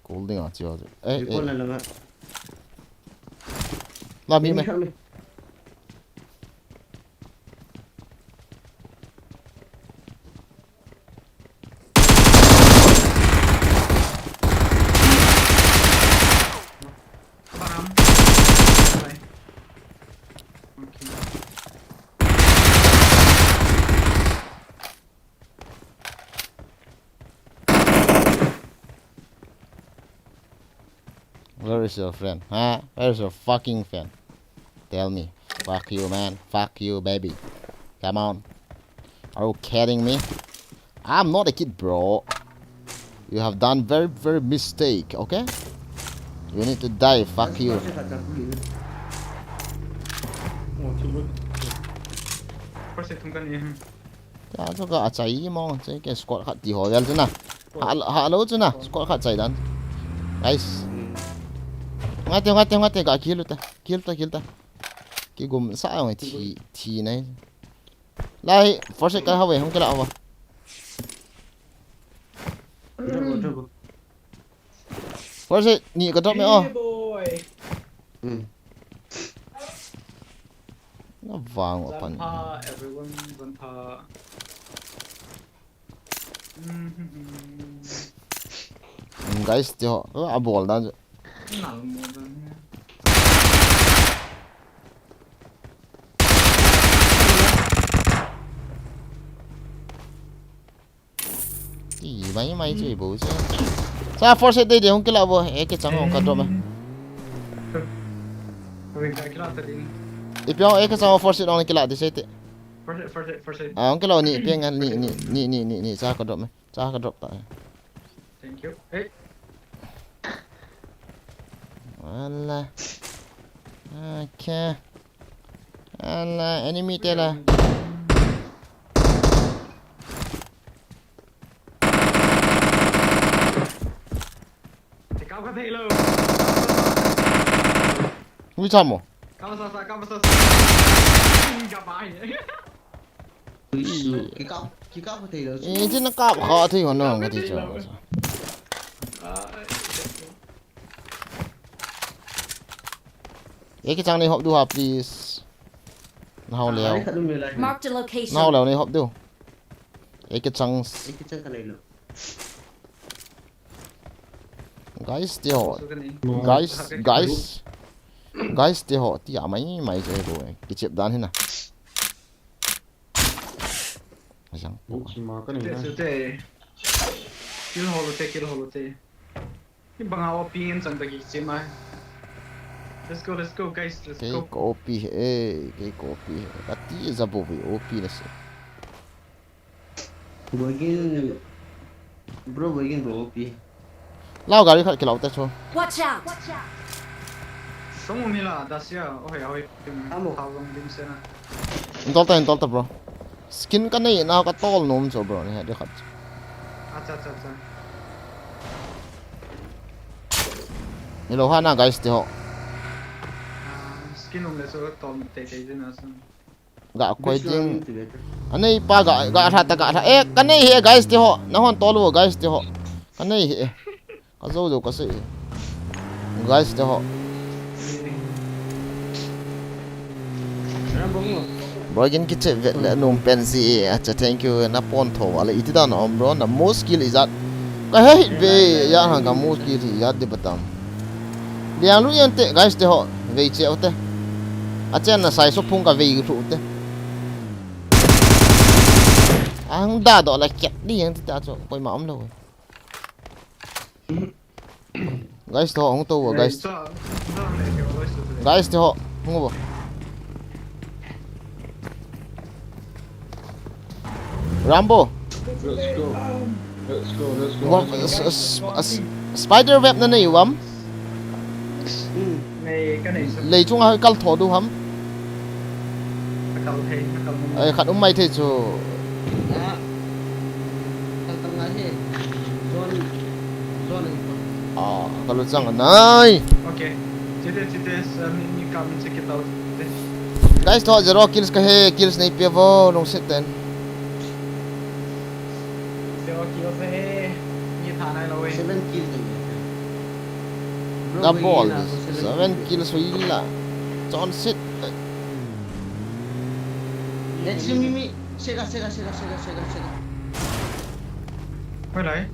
Kul ding a chu. Eh, report eh. La la. La mi me. Where is your friend? Huh? Where is your fucking friend? Tell me. Fuck you, man. Fuck you, baby. Come on. Are you kidding me? I'm not a kid, bro. You have done very, very mistake, okay? You need to die, fuck you. First aid thum kan ni. Cha chu ka achai mo, che ke squad khat ti ho vel chu na. Ha, ha lo chu na, squad khat chai dan. Guys. Ngai te, ngai te, ngai te, ka kill ta, kill ta, kill ta. Kigum sa ngai thi, thi nai. Lai, first aid ka ha ve, hung kila va. First aid ni ka drop me oh. Hey, boy. Hmm. Na vang wa pan. Zan pha, everyone, zan pha. Mm, guys, te ho, a bol dan. Nal mo dan. Ti mai mai chu bo chu. Sa first aid dei dei hung kila bo, e ke chang hung ka drop me. Oi, ka kila ta ding. Ipi hung e ke chang first aid hung kila dei se te. First aid, first aid, first aid. Ah, hung kila ni ipi hung ni ni ni ni ni ni sa ka drop me. Sa ka drop ta. Thank you. Hey. Ala. Okay. Ala, enemy te la. Te kap ka thei lou. Ui, chamo. Kap sa sa, kap sa sa. Kap ai. Ui, su. Ki kap, ki kap ka thei lou. Eh, jin na kap kha thei ho no ka ti cho. Ah, Eki chang nei hop diu ha, please. Nahao leo. Marked a location. Nahao leo nei hop diu. Eki chang. Eki chang ka nei lou. Guys, te ho. Guys, guys. Guys, te ho. Ti a mai mai che bo. Kichep dan hina. Ajang po. Te su te. Kill hol te, kill hol te. Ki banga O P in chang ta ki chim ai. Let's go, let's go, guys, let's go. Kei ko O P he, kei ko O P he. Ati za bo ve O P na se. Boigin, bro, boigin bro O P. Lao gari khat kilau ta chu. Watch out! Song mi la, Dacia, oh, hey, oh, hey. Amo. How long din se na. Intol ta, intol ta, bro. Skin ka nei na ka tol nom chu, bro, ni he de khat. Acha, acha, acha. Ni lo ha na, guys, te ho. Ah, skin um le chu tol te te din a sun. Ga koi ding. Anei pa ga, ga tha ta ga tha. Eh, ka nei he, guys, te ho. Na hon tol u, guys, te ho. Ka nei he. Ka zo zo ka sei. Guys, te ho. Bro, kin kiche vet le num pen si e. Acha, thank you. Na pon tho ale iti dan om, bro. Na most kill ijat. Ka he hit ve ya han ka most kill ijat de batam. Liang lu yan te, guys, te ho. Vei che o te. A chen na sai so phung ka vei thu te. Ang da do la kiat di yang te ta cho. Koi ma om lo. Guys, te ho, hung to, guys. Guys, te ho, hung bo. Rambo. Let's go. Let's go, let's go, Wa- let's s- s- s- Spider web nanei uvam. Hmm. Nei, ka nei sa. Lei chunga kal tho diu ham. Ka kal thei, ka kal mong. Ai khat um mai thei chu. Ah. Kal kal ngai he. Zone. Zone ahi ko. Ah, kalu chang anai. Okay. Chite, chite, sa mi, mi kam check it out. Guys, tho zero kills kahi, kills nei pe vo, lungset ten. Zero kills ahi. Mi tha nai lou e. Seven kills ahi. Bro, Double. Hina ko Seven kills hui la. Chon sit. Let's see, mi, mi. Sega, sega, sega, sega, sega, sega. Hoilai.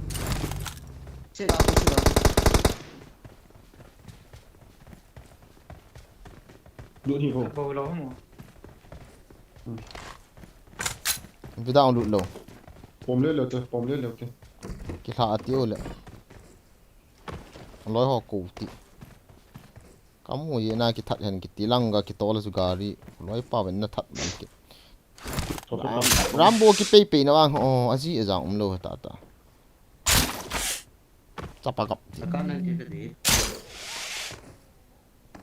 Sega, sega. Lut hi ko. Bo lo mo. Vida ong lut lou. Pom le le te, pom le le te. Kilha ati u le. Loi ho ko ti. Kamu ye na kithat hen kiti langa kitol chu gari. Loi pa ven na that man ki. Ko ko. Rambo kipei pei na vang. Oh, aji ajang um lou ta ta. Chapa kap ti. Akan nan ti ka di.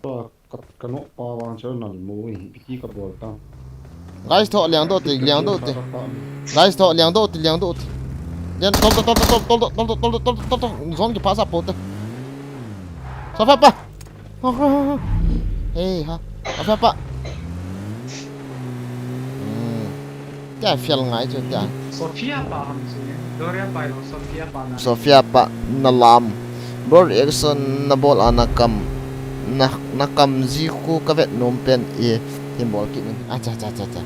Ka ka ka no pa vang chero nan mo hi ki ka bol ta. Guys, tho liang do ti, liang do ti. Guys, tho liang do ti, liang do ti. Liang tol tol tol tol tol tol tol tol tol tol tol tol. Zone ki pa sa po te. Sa fa pa. Hey ha. Sa fa pa. Hmm. Tia fial ngai chu tia. Sofia pa ham si. Gloria pa lo, Sofia pa na. Sofia pa na lam. Bro, reaction na bol a na kam. Na na kam ji khu ka vet nom pen e. Hin bol kit ning. Acha cha cha cha.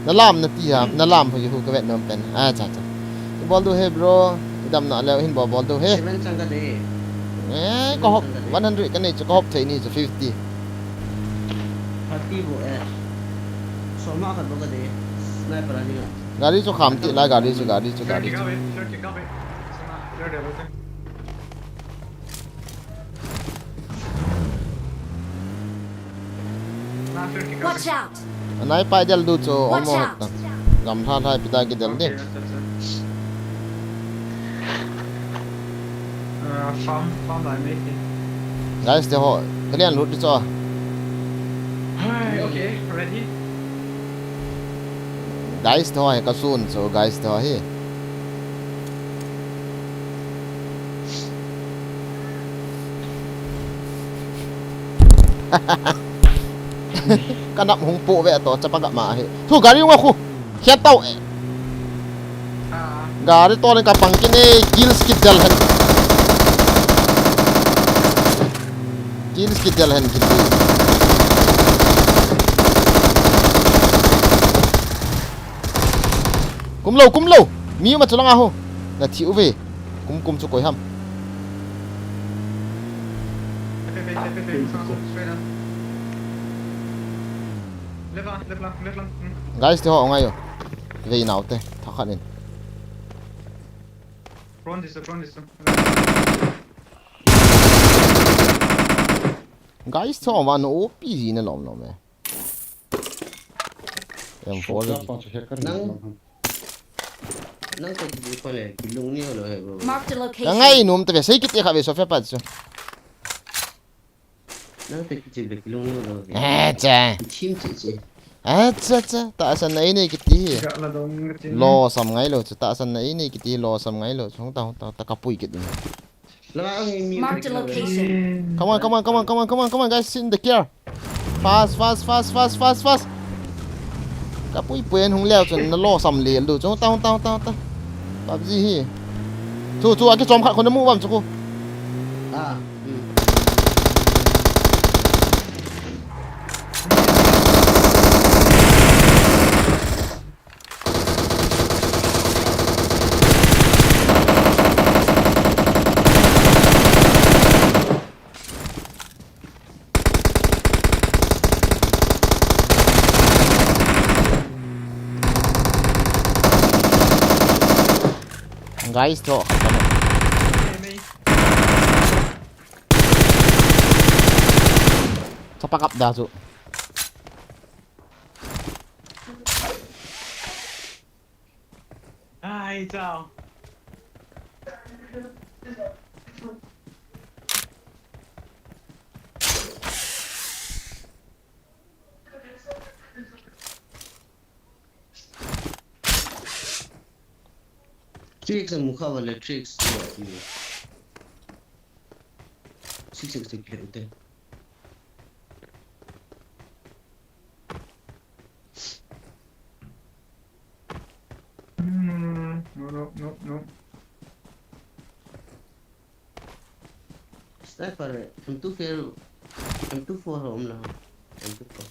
Na lam na ti ha, na lam ho ji khu ka vet nom pen. Acha cha. I bol diu he bro. I dam na leu hin bol bol diu he. Seven chang ka de. Eh, ka hop one hundred ka nei chu ka hop thei ni chu fifty. Thirty bo eh. Soma ka bo ka de. Sniper ani na. Gari chu kham ti la, gari chu, gari chu, gari Thirty chu. Ka ve, thirty ka ve. Sana, thirty ka ve. Na thirty ka Watch ve. out! Anai pai del diu chu Watch omo out! ta. Gam tha tha pi ta ki del di. Okay, acha, acha. Uh, farm, farm lai mai ki. Guys, te ho, kalian lut di chu. Hai, okay, ready. Guys, te ho hi ka sun chu, guys, te ho hi. Ka nap hung po ve to, chapa ka ma hi. Thu gari wa khu. Khia tau e. Ah, Gari to le ka pang kine, kills kidel hen. Kills kidel hen kiti. Kum lou, kum lou. Mi ma chu langa ho. Na thi uve. Kum kum chu koi ham. pe, pe, pe, pe, pe, straight on. Left lang, left lang, left lang. Hmm. Guys, te ho ngai yo. Vei nau te, tha khat in. Prone this, prone this. Guys, te ho ma no O P ji na lom lom e. M four Ka ji. pa chu hacker. Nang- Nang ko di ko le, kilung ni lo he bro. Marked a Ka location. ngai nom te ve, sei kit e kha ve, Sofia pa chu. Nang te kichi be kilung ni lo he. Eh, cha. Chim chi chi. Eh, cha cha. Tahsan na nei kiti. Ga la dong ka chin. Lo sam ngai lo chu, tahsan na nei kiti, lo sam ngai lo chu. Hung ta, hung ta, ta ka pui kit ni. La ang mi. Marked a location. Come on, come on, come on, come on, come on, come on, guys, sit in the car. Fast, fast, fast, fast, fast, fast. Ka pui pui hung leo chun na lo sam le lu chu. Ta, ta, ta, ta. PUBG hi. Chu, chu, aki chom khat khun na mu bam chu ko. Ah. Hmm. Guys, to. Chapa kap da chu. Sao? Three X mu kha vale, three X tu ati. Six X tu kile ute. No, no, no, no, no, no, no. Sniper, M two four, M two four ho um la. M two four.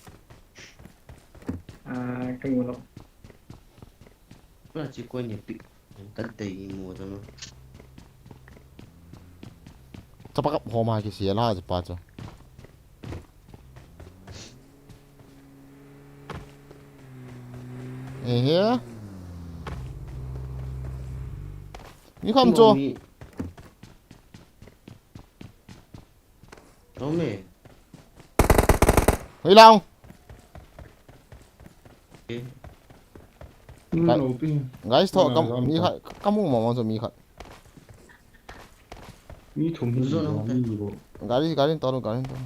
Ah, kamu lo. Na chi ko ni pi. Ka dei mo ta no. Chapa kap ho ma kisi la chapa chu. Ehe. Mi kham chu. Mi. Tome. Hei lang. Okay. Guy-, guys, tho, ah, kam, mi khat, kamu mo, mo, mi khat. Mi thum hi. Zone mi bo. Gari, gari, tol, gari, tol.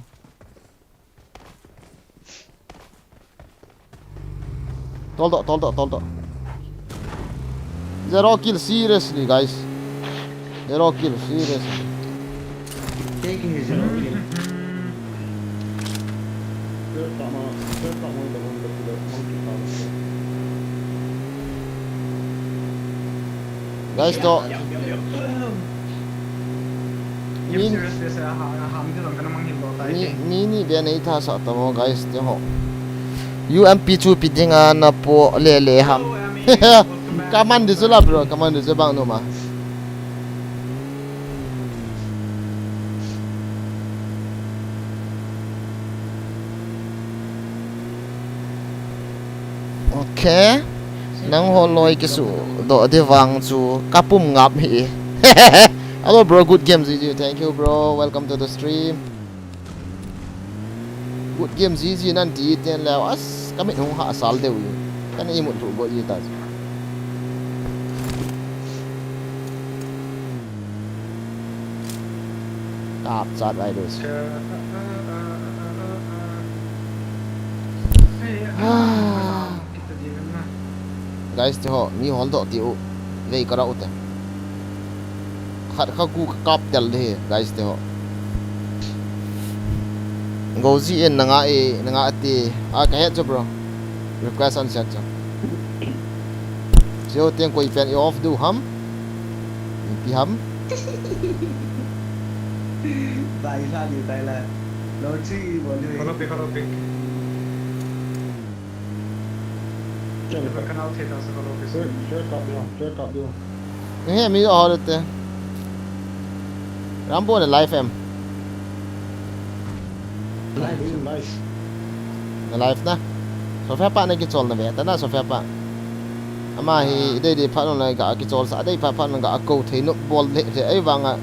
Tol doh, tol doh, tol doh. Zero kill, seriously, guys. Zero kill, seriously. Taking zero kill. Guys, to. Min, mi, mi ni bia nei tha sa tamo, guys, te ho. U M P chu pi dinga na po le le ham. Kaman di chu la, bro, kaman di chu bang nu ma. Okay. Nangho loi kisudoh di vang chu kapum ngap hi. Hello, bro. Good game, G G. Thank you, bro. Welcome to the stream. Good game, G G, nan ti ten leo. As, kamit hung ha sal deu. Kana imut thu go i ta. Kap chat riders. Ah. Guys, te ho, mi hol doh ti u. Vei ka ra u te. Khat kha gu ka kap tel de, guys, te ho. Go zi en na nga e, na nga te. A, ka het cho, bro. Request an sian cho. Sio teng koi pen i off du ham? Pi ham? Bai sa ni tai la. Lo chi bo ni. Kalo pe, kalo pe. Chalo. Kalo pe. Kalo pe. Sure, sure, kap diu, sure, kap diu. He, mi jo hol te. Rambo ne live em. Live, live. Na live na. Sophia pa na kichol na ve ta na, Sophia pa. Ama hi, ah, i dei dei phat nung lai ga kichol sa, dei phat phat nung ga ko thei nop bol le, le, ei vang a.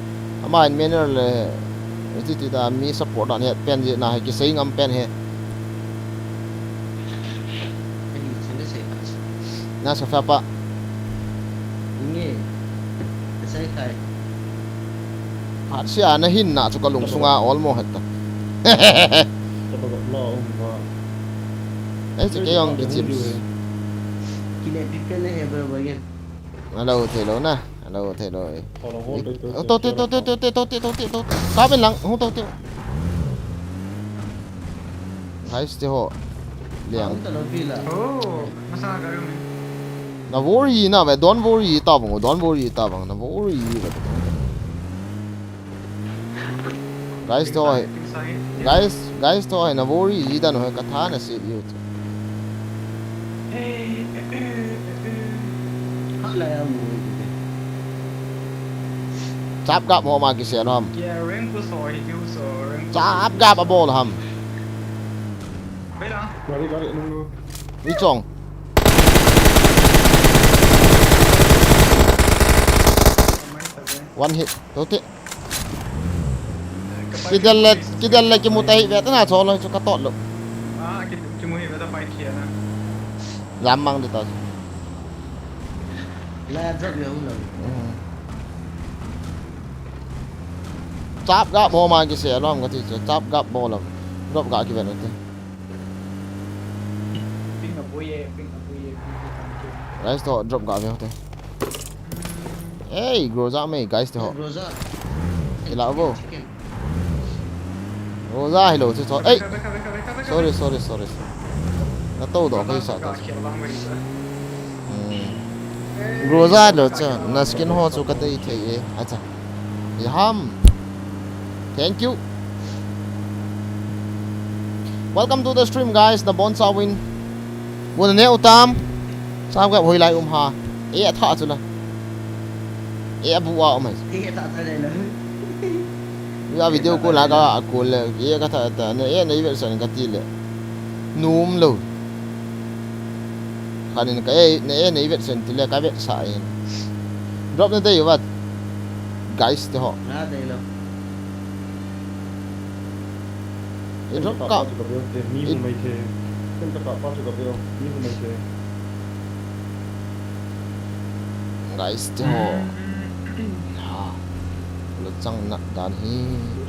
Ama in manner le, ti ti da mi support dan het pen ji na hi kisei ngam pen he. Na Sophia pa. Inge. Sai kai. Phat sia na hin na chu ka lung sunga almost het ta. Ei, chu kei jong kichim. Kile pi pen le he bro, bro, ye. Alo, thei lou na. Alo, thei lou, eh. Alo, ho, to, to, to, to, to, to, to, to, to, to, to, to, to. Ka ben lang, ho, to, to. Guys, te ho. Liang. Ang talo pila. Oh, masa ka rin. Na worry na, ve, don't worry, tabang, don't worry, tabang, na worry, ve. Guys, to hai. Guys, guys, to hai na worry ji dan ho, ka tha na se ji u. Chap gap ho ma kisel ham. Chap gap a bol ham. Gari, gari, nung, nung. Ni chong. One hit. To te. Kidel le, kidel le kimu ta hi ve ta na, cholo chu ka tot lo. Ah, ki, kimu hi ve ta fight khia na. Jam mang de ta. La drop yo lo. Chap ga bo ma kise lom kati chu. Chap ga bo lom. Drop ga kiven ute. Ping a boy e, ping a boy e, ping a boy e. Guys, to drop ga ve ute. Hey, Groza me, guys, to. Groza. Ila bo. Chicken. Groza hi lo chu to. Ei. Sorry, sorry, sorry. Na to do kai sa ta. Groza lo chu. Na skin ho chu ka dei thei e. Acha. Yaham. Thank you. Welcome to the stream, guys. Na bon sa win. Bon ne utam. Sam ka hoi lai um ha. E tha chu la. E bu a um. E tha tha le la. Ya video ko la ka ko le. E ka tha ta ne e nei ve san ka ti le. Num lo. Khanin ka e ne e nei vet sen tile ka vet sa in. Drop na dei uva. Guys te ho. Na dei lo. E drop ka. Ka bel te mi mu mai the. Ken ta ka pa chu ka bel mi mu mai the. Guys te ho. Ha. Lo chang na dan hi.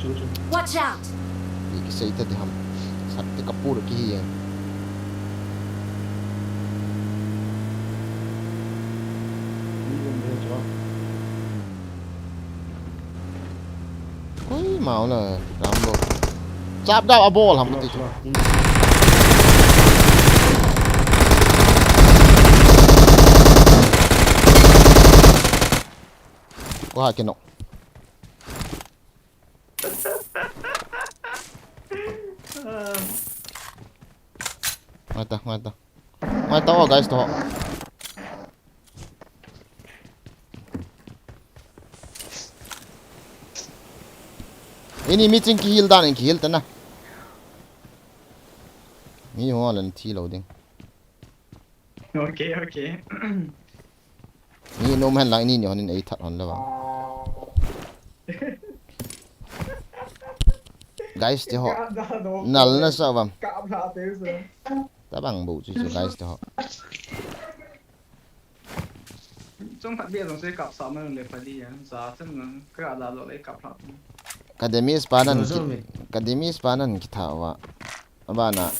Chu chu. Watch out! Ki sei ta de ham. Sat te ka pur ki hi. Ui, mau na, Rambo. Chap dau a bol ham ti chu. Ko ha ke no. Ngai ta, ngai ta. Ngai ta, oh, guys, to. Ini mi ching ki heal dan, ki heal ta na. Mi ho lan thi lo ding. Okay, okay. Ni nom hen lang ni ni honin ei that hon le ba. Guys, te ho. Nal na sa bam. Ka apla te se. Tabang bu chu chu guys te ho. Chung khat bia jong se kap sa man le pha di ya. Sa chen nang ka da lo le kap pha. Ka demis pa nan ki, ka demis pa nan ki tha wa. Abana.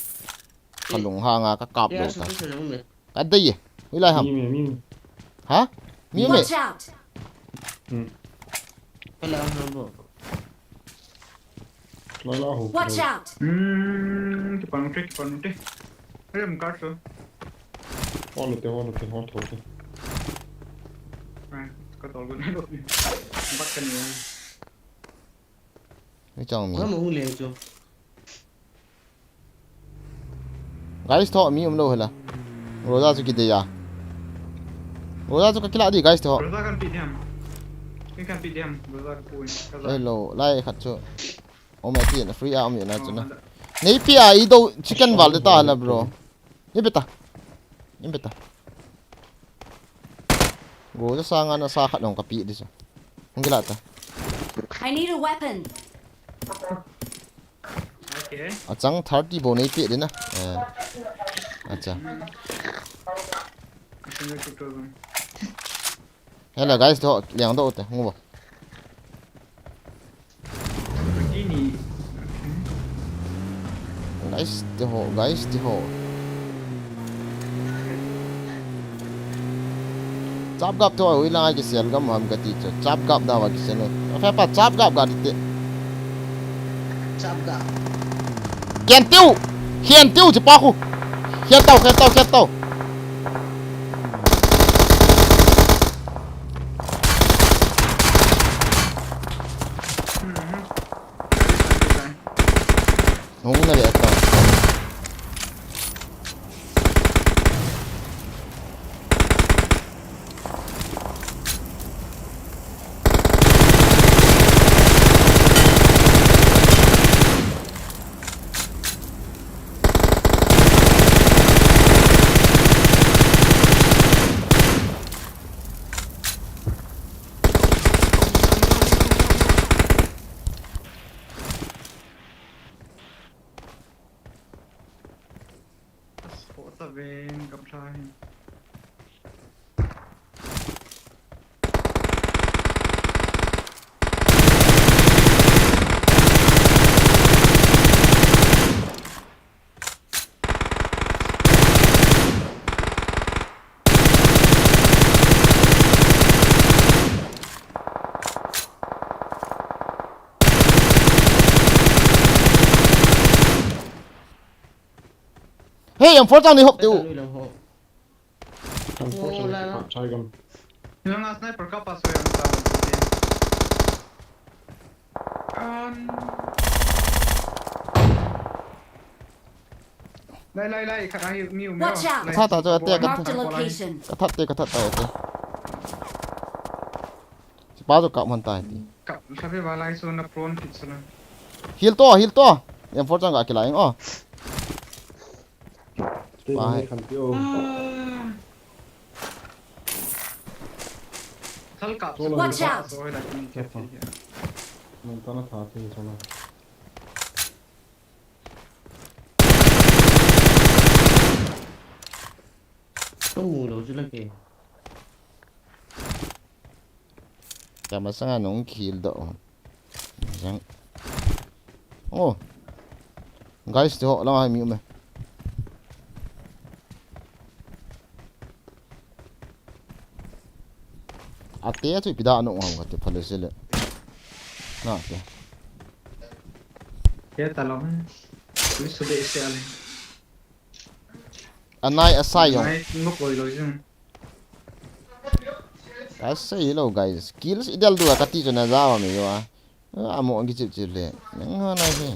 Ka lung hanga ka kap lo ta. Ka dei e. Ui lai ham. Mi me, mi me. Ha? Mi me. Watch out! Hmm. Ka la ha bo. La la ho. Watch out! Hmm, ki pang te, ki pang te. Rem ka so. Ho lo te, ho lo te, ho tho te. Ai, ka tol ko ne lo. Bak ka ni. Ni chang mi. Ka mo le chu. Guys, tho mi um lo hela. Roza chu ki de ya. Roza chu ka kila di, guys, tho. Roza kan pi diam. Kan pi diam. Roza ka pu. Hello, lai khat chu. Oh, ma pi na free a um na chu na. Nei pi a i do chicken val de ta la, bro. Ni beta. Ni beta. Roza sanga na sa khat nong ka pi di chu. Hung kila ta. I need a weapon. Okay. Achang thirty bo nei pe de na. Eh. Acha. Hello guys, to liang do te, ngu bo. Guys, te ho, guys, te ho. Chap gap to, ui lang ai ki sel gam ham ka ti chu. Chap gap da wa ki sel. A fe pa chap gap ga ti te. Chap gap. Khen tiu. Khen tiu chi pa khu. Khen tau, khen tau, khen tau. Hung na ve ta. Spot ta ven, gam tha hin. Hey, M four chang ni hop teu. Unfortunately, Hola. Chai gam. Hilanga sniper ka pass away ang tao. Kan. Lai lai lai, khat ahi mi um. Watch out! Ka that ta chu ate, ka Marked a that. Location. Ka that te, ka that ta ate. Sipa chu kap man ta ti. Kap, sabi ba lai so na prone kit sala. Heal to, heal to. M four chang ka kila ing o. Stay Bye. in, kan ti o. Thal kap. Sola Watch out! So la ni kap. Montana tha ti sola. Tung mu lo chu la ke. Ka masanga nung kill do. Jang. Oh. Guys, to la mi me. Ate chu pida no ngam ka te phale sele. Na te. Ke ta lo. Ui su de se ale. Anai asai yong. Nai mo koi lo jing. Asai lo guys. Kills idel du ka ti chu na jawa me yo a. Amo ang kichip chip le. Nang ha na he.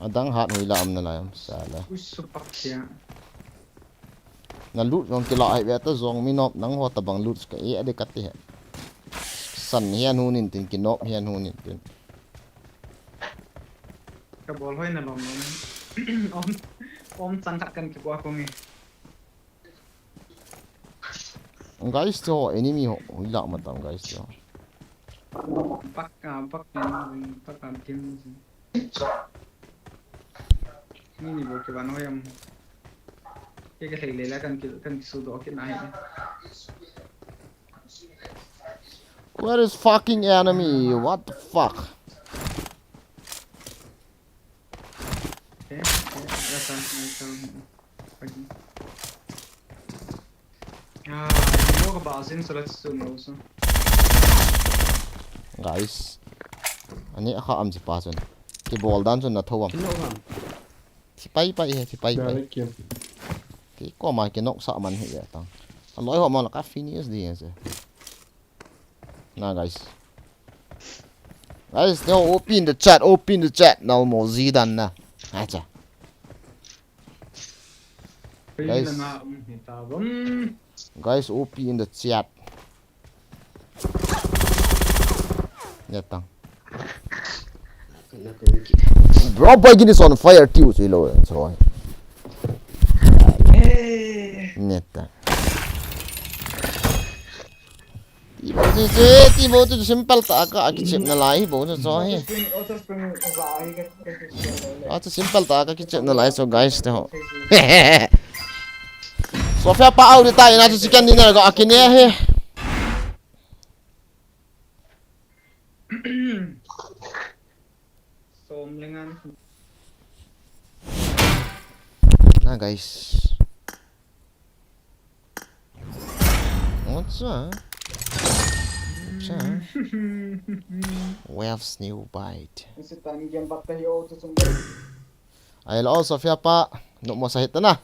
Adang hat hui la am na lai am sala. Ui su pak ya. Na loot jong kila ai ve ta jong mi nop nang ho ta bang loot ka e ade ka te. San hian hun in tin ki nop hian hun in tin. Ka bol hoi na lom lom. Om om chang khat kan ki kwa ko nge. Guys to enemy ho hui la ma tam guys to. Pak ka pak ka pak ka tim. Ni ni bo ki ban hoi am. Ke ka thei le la kan ki kan ki su do ki na hi. Where is fucking enemy? What the fuck? Okay, okay, that's fine, that's fine. Okay. Ah, mo ka ba sin so let's do no so. Guys. Ani akha am chi pa chun. Ki bol dan chun na tho am. Kino ham. Chi pai pai he, chi pai pai. Direct kill. Ki ko ma ki nok sa man hi ya tang. A loi ho ma la ka finish di se. Na guys. Guys, no, O P in the chat, O P in the chat. Now mo zi dan na. Acha. Guys. Ri na na um hi ta bom. Guys, O P in the chat. Netang. Kana ko ki. Bro, Boy Gin is on fire too, so hello, so. Eh. Netang. Ti bo chu chu, ti bo chu simple ta ka, a kichep na lai hi bo chu chu hi. Spring, auto spring, za hi ka, ka, ka, A chu simple ta ka kichep na lai so guys te ho. Sofia pa au ta ina chu chicken dinner ka a kine he. Som lengan. Na guys. What's up? What's up? Waves new bite. Isi tan game bat ta hi o chu chung. Ai lo Sofia pa, no mo sa hit na.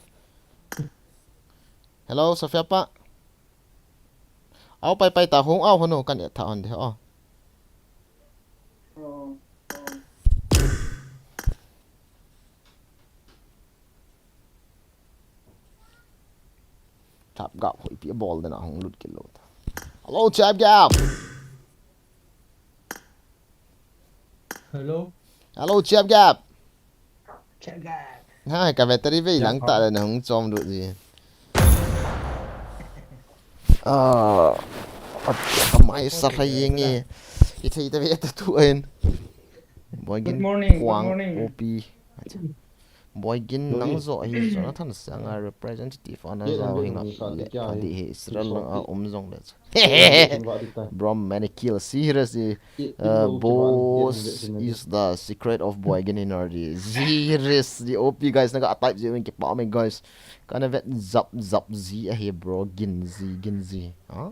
Hello Sofia pa. Au pai pai ta hung au hono kan et tha on de o. Chap gap hoi pi bol de na hung lut kilo ta. Hello chap gap. Hello. Hello chap gap. Chagap. Hai ka battery vei lang ta le na hung chom lut ji. Ah, at ka mai sa khai yeng e. I thei ta ve ta tu en. Boy Gin Good morning, good Kuang morning. O P. Boy Gin nang zo hi Jonathan Sanga representative ana zo hi nga le ka di hi Israel lang a um zong le. Bro, many kills. Serious di. Uh, boss is the secret of Boy Gin energy. Serious di. O P guys, naga type ji wing kipa me guys. Kana vet zap zap ji ahi bro. Gin ji, gin ji. Huh?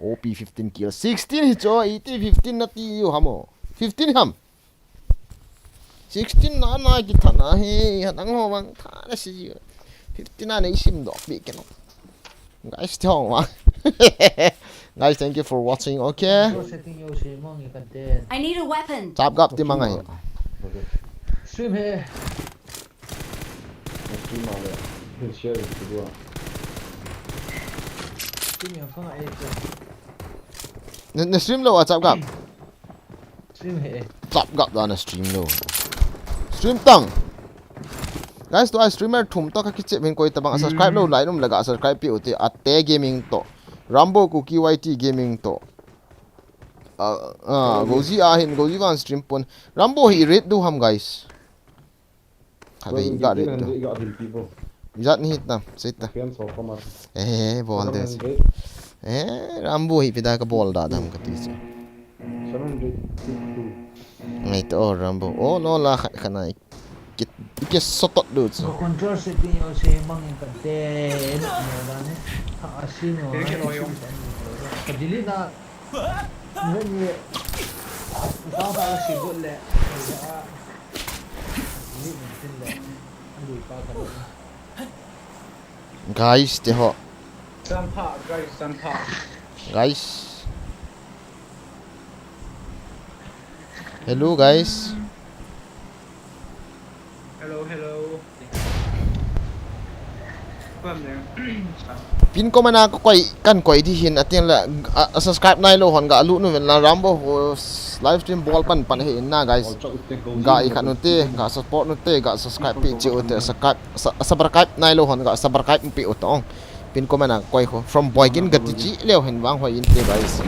O P fifteen kill. Sixteen hi chu, eighty fifteen nati u ham o. Fifteen ham. Sixteen na na kitha na hi, hatang ho bang tha na si. Fifteen na nei sim doh pi keno. Guys, thong ma. Guys, thank you for watching. Okay. Setting yo se mong i ka den. I need a weapon. Chap gap ti mang ai. Stream he. Stream a le. Share to do. Stream yang khang ai. Ne, ne stream lo a chap gap. Stream he. Chap gap da na stream lo. Stream tang. Guys, tua streamer thum to ka kichep hin koi tabang a subscribe lo lai num laga subscribe pi u te, Ate Gaming to, Rambo Kuki Y T Gaming to. Ah, ah, Gozi a hin, Gozi van stream pon. Rambo hi rate do ham, guys. Ka ve ga rate do. Ijat ni hit na, sita. Eh, bol de. Eh, Rambo hi pida ka bol da dam ka ti se. Seven hundred fifty-two. Ngai to, oh, Rambo. Oh, no la khat khat nai. Kit, kit sotot du chu. Ko control setting yo se mang in ka de no no da ne. Ha, a si no. Ke ke lo yo. Ka delete na. Ngai ni. Ka ka si bot le. Delete ni tin le. Ani pa ka lo. Guys, te ho. Sampha, guys, sampha. Guys. Hello, guys. Hello, hello. Pin comment a ka koi, kan koi di hin atin la, a, a subscribe nai lo hon ga lu nu ven la Rambo ho live stream bol pan pan he in na, guys. Ga i khat nu te, ga support nu te, ga subscribe pi chi u te, subscribe, sa-, subscribe nai lo hon ga subscribe pi u tong. Pin comment a koi ho. From Boigin ga ti chi leo hen vang hoi in te, guys.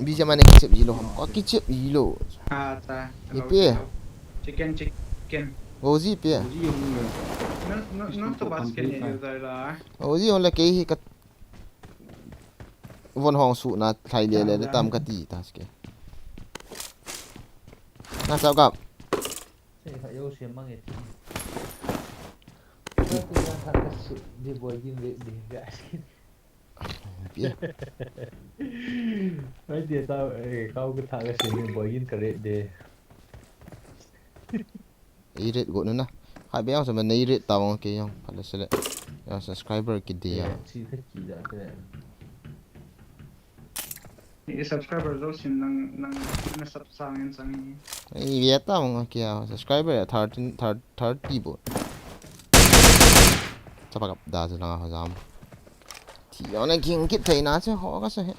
Bi jama ne kichep ji lo ham. Ko kichep ji lo. Ah, ta. Ipi. Chicken, chicken. Gozi pi. Non, non, non to basket ne yo zai la. Gozi on la kei hi ka. Von hong su na thai le le tam ka ti ta ske. Na sao ka. Sei kha yo se mang e ti. Ka tu na kha ka su di Boigin ve di ga. Pia. Ai dia ta, eh, kau ka tha ka se ni Boigin ka re de. I re go na na. Hai be ang sa ma nei re ta wang ke yang. Pala sele. Yang subscriber ki de ya. Eh, chi ka chi da ke. I subscriber zo sin nang, nang na sub sang in sang ni. Ai ve ta wang ke ya. Subscriber ya thirteen, thirty, thirty bo. Chapa kap da se langa ho jam. Ti yau na king kit thei na che ho ka se he.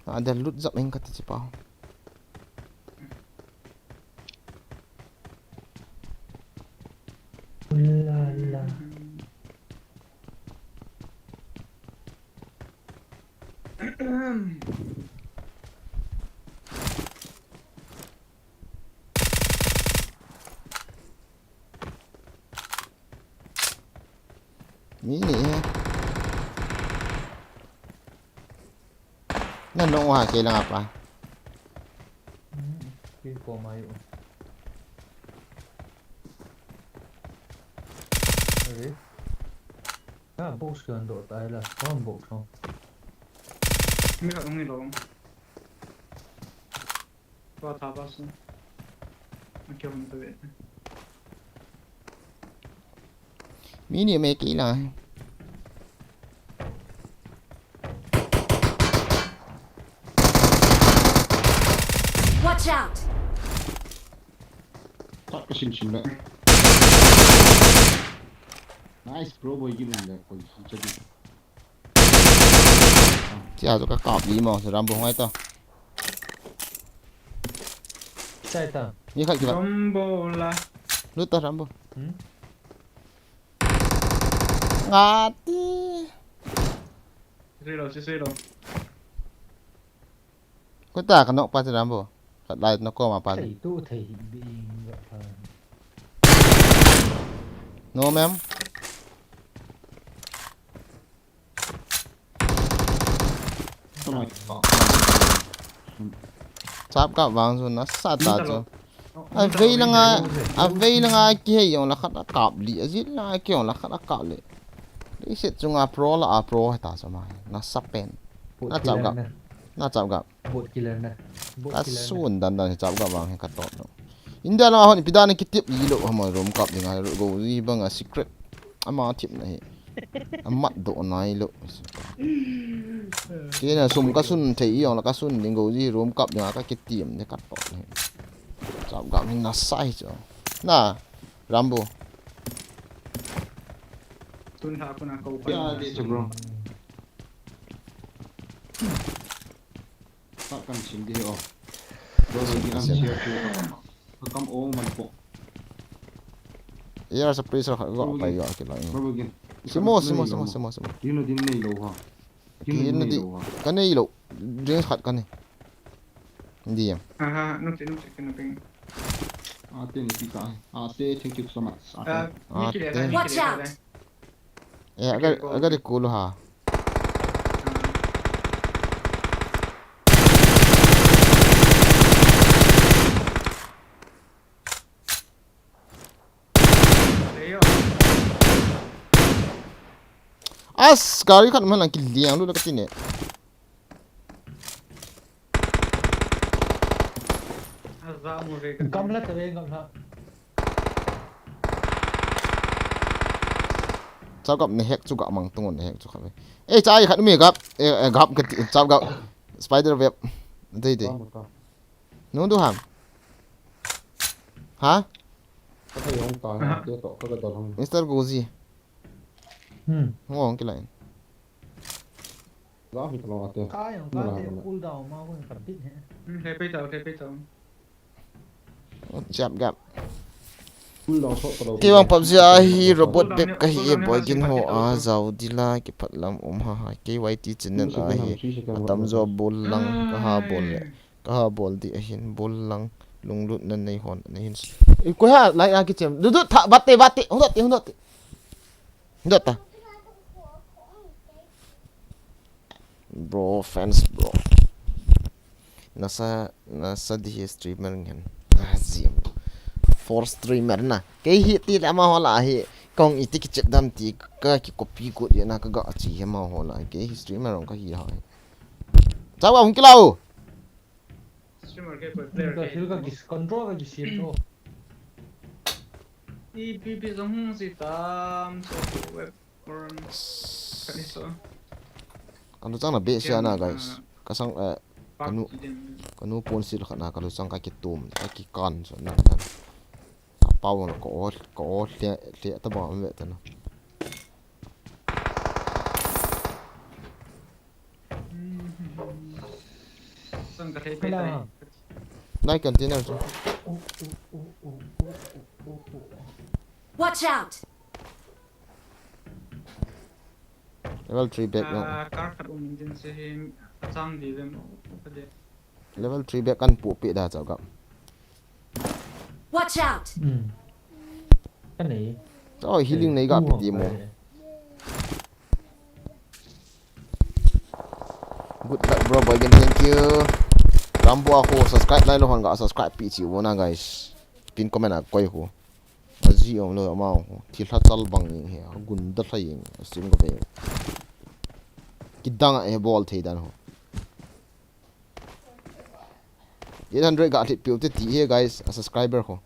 A da lut jap ing ka ti che pa. La la. Mi ni he. Na nong wa ke langa pa. Hmm, ke ko mai u. Are. Ka box kan do tai la. Kon box ho. Mi ka ngi lo. Tua tha ba su. Ake hon ta ve. Mi ni me ki la. Watch out! Tak ka sim sim le. Nice, bro, boy, give him that, boy. Sia chu ka kap di mo, si Rambo ngai to. Chai ta. Ni khat ki ba. Rambo la. Lut ta Rambo. Hmm? Ngati. Sisei lo, sisei lo. Ko ta ka nok pa si Rambo. Khat lai nok ko ma pa. Thei tu thei hi bi ing ga pha. No, ma'am. Chap ka vang chu nasa ta chu. A vei langa, a vei langa kihei jong la khat a kap li, a jit langa kihei jong la khat a kap li. Pisit chunga pro la a pro heta chu ama hi. Na sapen. Bot Na chap killer gap. Na. Na chap gap. Bot killer na. Bot Ka killer na. Sun dan dan hi chap gap vang hi ka tot no. India la hon ipi dan kitip i lo hama room kap dinga go i banga secret. Ama thip na hi. Amat do nai lo. Kina sum ka sun thei i ong la ka sun ding go i room kap dinga ka kitim ni ka tot ni. Chap gap ni na sai chu. Na Rambo. Tun tha kuna ko pa. Ya, di chu, bro. Tak kan sim di, oh. Bro, sim, di kan sim. Share chu ka kam, ka kam o man po. Ya, sa pressure khat go pa yo ki la. Bro, begin. Simo, simo, simo, simo, simo. Din na din nei lo ha. Din na din nei lo ha. Ka nei lo. Drinks khat ka nei. Hindi em. Aha, no te, no te, no te. Ate ni pita. Ate, thank you so much. Ate. Ah, ni kile Ate. Watch out. Eh, agad, agad kulo ha. As, gari khat man lang kiliang lu na katine. Gamla ta ve, gamla. Chau gap ne hack chu gap mang tung ne hack chu kha ve. Eh, chai khat mi gap. Eh, eh, gap ka ti, chau gap. Spider web. Dei dei. Gamla ta. Nung du ham. Ha? Ka thei hong ta, te to, ka ga dol hong. Mister Gozi. Hmm. Hong hong kilai. Za hi ka lo ate. Ka yang ka te cool down ma ko ka bit he. Hmm, he pe tau, he pe tau. Chap gap. Cool down so ka lo. Kei vang PUBG a hi robot bep ka hi e boy gin ho a zau dila ki phat lam um ha ha. K Y T channel a hi. Atam zo bol lang ka ha bol le. Ka ha bol di ahin, bol lang, lunglutna nei hon, nei hin. I koi ha, lai a kichem. Du, du, tha, bate, bate, hung dote, hung dote. Hung dot ta. Bro, fans, bro. Nasa, nasa di hi streamer ngen. Ah, zim. For streamer na. Kei hi ti le ama hola hi. Kong iti kichep dam ti ka ki copy good ye na ka ga chi hi ama hola. Kei hi streamer ong ka hi ha. Chawa hung kilau. Streamer ke koi player ka ke. Hil ka kis control ka kis to. E P P zong hung si tam so web forum kani so. Ka lu chang na be sia na guys. Ka sang eh ka nu ka nu pon sil kha na ka lu chang ka ki tum ka ki kan so na na. Ka pau na ko o ko o le le ta ba me ta na. Nai container chu. Watch out! Level three bag no. Ah, car khat um din se hi achang di vem ka de. Level three bag kan pu pi da chau gam. Watch out! Hmm. Ka nei. Chau healing nei ga pi ti mo. Good luck, bro, boy, again, thank you. Rambo a ko subscribe lai lo hon ga subscribe pi chi wo na, guys. Pin comment a koi ho. Aji om lo ama ho. Thil ha chal bang ni he. Gunda thai ing. Sim ko ve. Kidang a e bol thei dan ho. Eight hundred ga hit piu te ti he guys, a subscriber ho.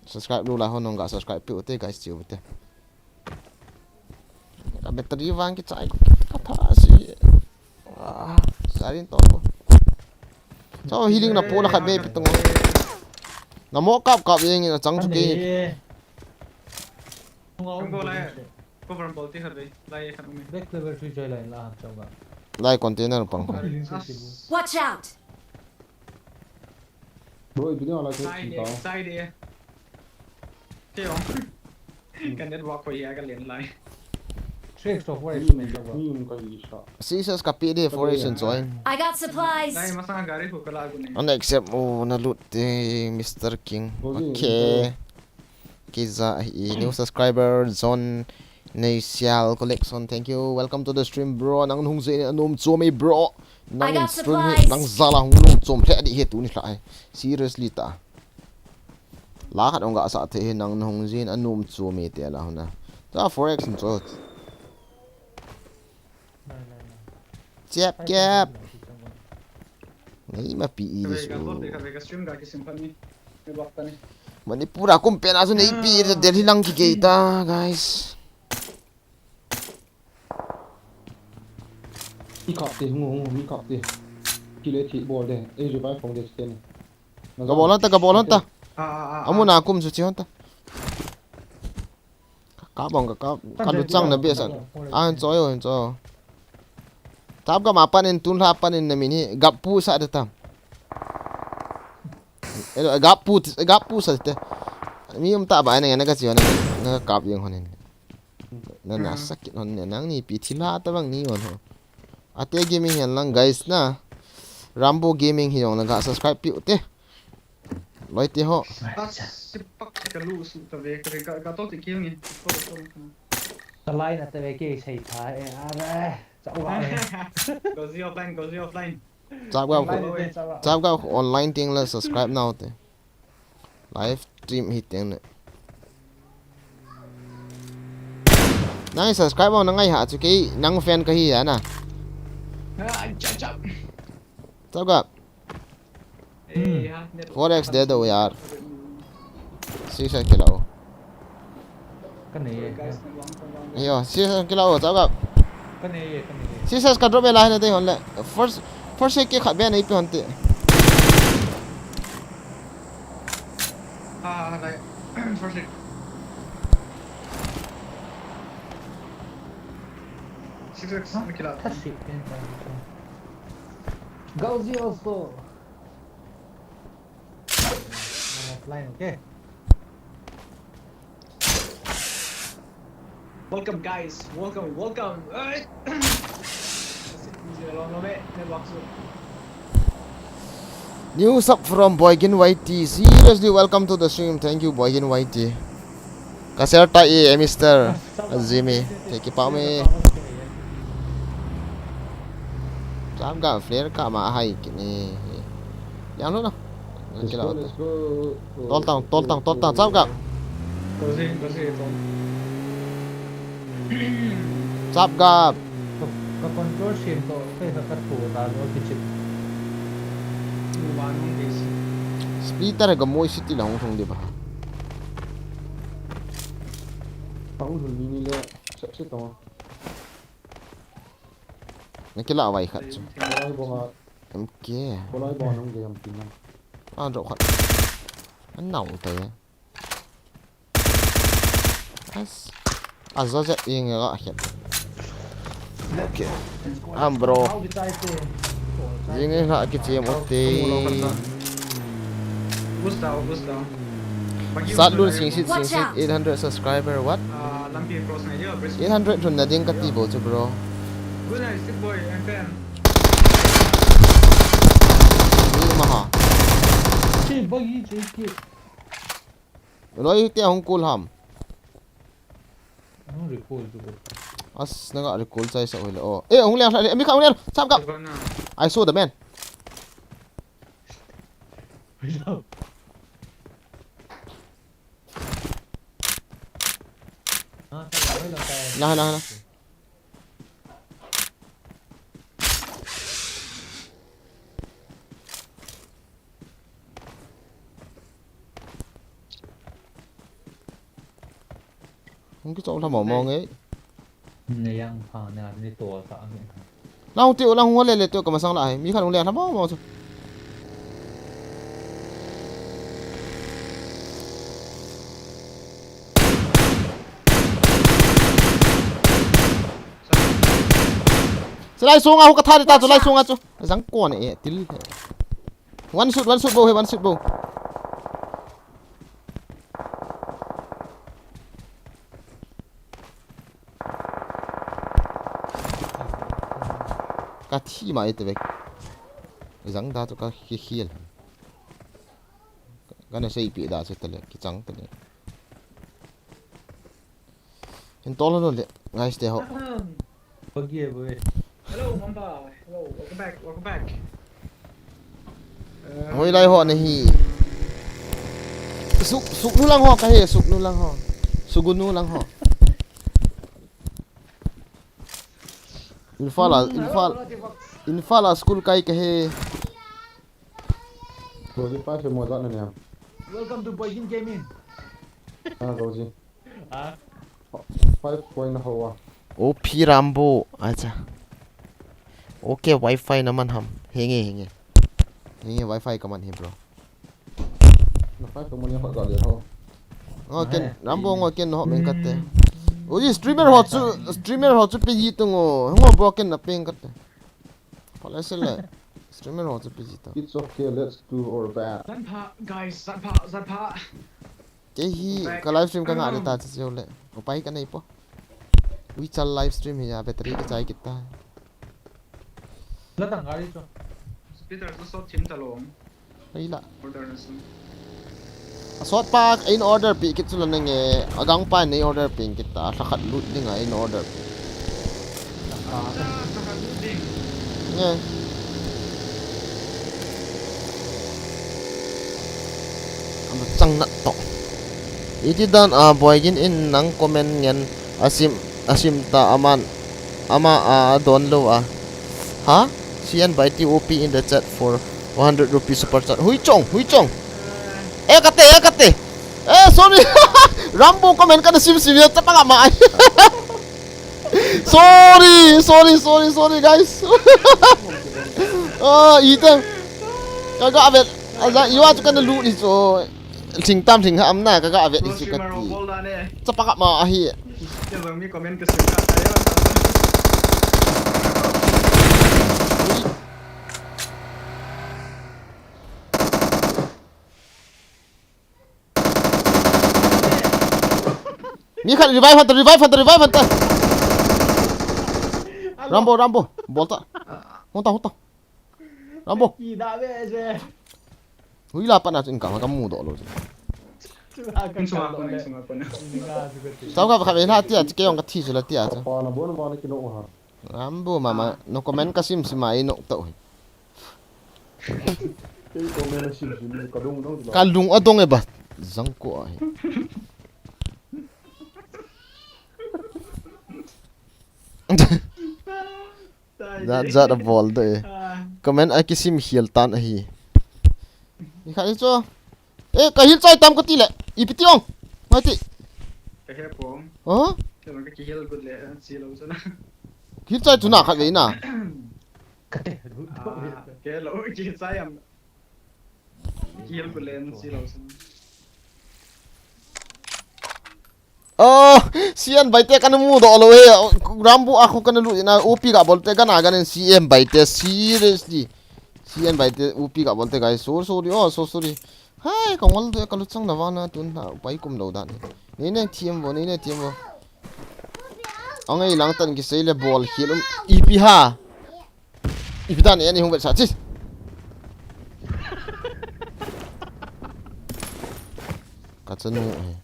Subscribe lo la ho nong ga subscribe piu te guys chiu te. Ka battery vang ki chai ko ka tha si. Ah, sarin to ko. Chau healing na po la khat be pi tung. Na mo kap kap yeng na chang chu ke. Tung ko lai. Cover bol ti khat ve. Lai khat um e. Back level three choi lai la ham chau ga. Lai container pang ko. Watch out! Bro, ipi ni ala ke. Sai de, sai de. Ke ong. Ka network ko ya ka len lai. Six of four is me chau ga. Ni um ka isa. Jesus ka P D four is join. I got supplies. Lai masa gari ko kala ko ne. An accept mo na loot te Mister King. Okay. Kei ja hi new subscriber John Neisial Collection. Thank you. Welcome to the stream, bro. Nang hung jin anom chom e, bro. Nang stream hi nang jal a hung nom chom lheh di hi tuni lha hi. Seriously ta. La khat ong ga sa the hi nang hung jin anom chom e te la huna. Cha four X in cho. Chep kep. Nei ma pi i di su. Manipur a kum pen a chu nei pi i di, Delhi lang kigei ta, guys. Mi kap te, hung, hung, mi kap te. Kile thi bol de, ei revive phong de sten. Ka bol hon ta, ka bol hon ta. Amun a kum chu chi hon ta. Ka bong ka, ka, ka lu chang na be sa. A hin choi o, hin choi o. Tap ga ma pan in tun la pan in na min hi gap pu sa de tam. Elo gap pu, gap pu sa te. Mi um ta ba na, na ka chi na, na ka kap yeng hon in. Na, na sakit hon ne, nang ni pi thi la ta bang ni hon ho. Ate Gaming hen lang guys na. Rambo Gaming hi jong na ga subscribe pi u te. Loi te ho. Sipak ka lu su ta ve ka, ka, ka to ti ki ngi. Ka lai na ta ve ki sei tha e, a ve. Cha wa. Go zi offline, go zi offline. Chap ga, online te, chap ga. Chap ga online ting la subscribe nau te. Live stream hi teng ne. Nang subscribe na ngai ha chu kei nang fan ka hi ya na. Ah, chap, chap. Chap ga. Eh, ha, net four X de do yaar. Six X kila o. Ka nei e. Yo, six X kila o, chap ga. Ka nei e, ka nei e. Six X ka drop e lai na te hon le. First, first aid kit khat be nei pe hon te. Ah, lai. First aid. Six X, huh? Kila. Tha si pen ta. Gauzi also. I'm offline, okay? Welcome, guys. Welcome, welcome. Alright. New sub from Boygin Y T. Seriously, welcome to the stream. Thank you, Boygin Y T. Ka share ta e, eh, Mister Jimmy. Thank you, Pame. Chap ga flare ka ma hai kini. Yang lo na. Let's go, let's go. Tol tang, tol tang, tol tang, chap ga. Kasi, kasi ito. Chap ga. Ka, ka control sim to, kei ka, ka thu ta lo kichip. Nuwan hung kei si. Splitter ga moi city la hung thung di ba. Pang hul ni ni le, chap si to. Na kila vai khat chu. Kolai bonga. M K. Kolai bonga nung ge yam pinang. An ro khat. An nau ta ya. As. Azo je ing ga khet. Okay. Am bro. Jing e ha ki chem o te. Boost down, boost down. Satlun Singsit, Singsit, eight hundred subscriber, what? Ah, lampi cross na dia, bridge. Eight hundred run na ding ka ti bo chu, bro. Good night, sit boy, M P N. Ni ma ha. Che, bagi, che, che. Loi te hung kul ham. Hung recall tu ko. As, na ga recall chai sa hoile. Oh. Eh, hung le, mi kha hung le, sap ka. Ivan na. I saw the man. Na, na, na. Hung kichol lha mong mong e. Nei ang pha na ni to ta ang. Lang ti lang hung le le to ka masang la hai. Mi khan hung le lha mong mong chu. Chulai sunga hu ka tha ta chulai sunga chu. Jang kon e til. One shoot, one shoot bo he, one shoot bo. Ka thi mai te vek. Jang da chu ka khi khial. Ka na sei pi da chu tale, kichang tale. Hin tol lo le, guys te ho. Pagi e boy. Hello, Mamba. Hello, welcome back, welcome back. Hoilai ho na hi. Suk, suk nu lang ho ka he, suk nu lang ho. Sugu nu lang ho. Imphal a, Imphal, Imphal a school kai kahi. Rosie five mo jat na niam. Welcome to Boijin Gaming. Ah, Rosie. Ah. Five point na hawa. O P Rambo, acha. Okay, Wi-Fi naman ham. Hinge, hinge. Hinge, Wi-Fi kaman hi, bro. Na five point na hawa ga le ho. Ngo ken, Rambo ngo ken ho meng kate. Ui, streamer ho chu, streamer ho chu piji tung o. Ngo bo ken na peng kate. Pala sele. Streamer ho chu piji ta. It's okay, let's do our bad. Zanpha, guys, zanpha, zanpha. Kei hi ka live stream ka ngah le ta chi chiu le. Upai ka nei po. Ui chal live stream hi a battery ka chai kit ta. La tang gari chu. Speeder chu sot thim ta lom. Hei la. Order na sung. A sot pa in order pi kit chu la nange. A gang pa in order pi kit ta. Thakhat lut ding a in order. Nge. Ano chang na to. Iti dan a Boijin in nang comment ngen asim, asim ta aman ama a don lo a. Ha? C N by T O P in the chat for one hundred rupee super chat. Hui chong, hui chong. Eh kate, eh kate. Eh sorry. Rambo comment kana sim sim ya chapang ama. Sorry, sorry, sorry, sorry, guys. Ah, ite. Kaga avet. Aja, iwa chu kana lu ni chu. Thing tam thing ham na, kaga avet ni chu kati. Chapang ama ahi. Kya bang mi comment ka sim ka tayo. Mi khat revive hunter, revive hunter, revive hunter. Rambo, Rambo. Bol ta. Hung ta, hung ta. Rambo. Hui la pat na chu in ka, ka mu doh lo chu. Insung a kon, insung a kon. Tau ka kha ve la tia, kei jong ka thi chu la tia chu. Pa na bon ma na kino ha. Rambo mama, no comment ka sim sim a i no to. Ka lung adong e ba. Jang ko ahi. Jat jat a bol de. Comment a kisim hial tan ahi. Ni kha ni cho. Eh, ka hil chai tam ka ti le. Ipi ti ong. Ngai ti. Ka he po. Oh? Ka hil good le, si lo sana. Hil chai tu na khat ve na. Kate. Ah, ke lo ki chai am. Kill ko len si lo sin. Oh, C N by te kana mu doh lo he. Rambo a khu kana lut na, O P ga bol te kana ganin C N by te seriously. C N by te O P ga bol te guys. So sorry, oh, so sorry. Hai, ka ngol de ka lut chang na vana tun na pai kum lo dan. Nei nei thiam vo, nei nei thiam vo. Angai lang tan ki sei le bol khil um ipi ha. Ipi dan e, ani hung vet sa chi. Ka chanu he.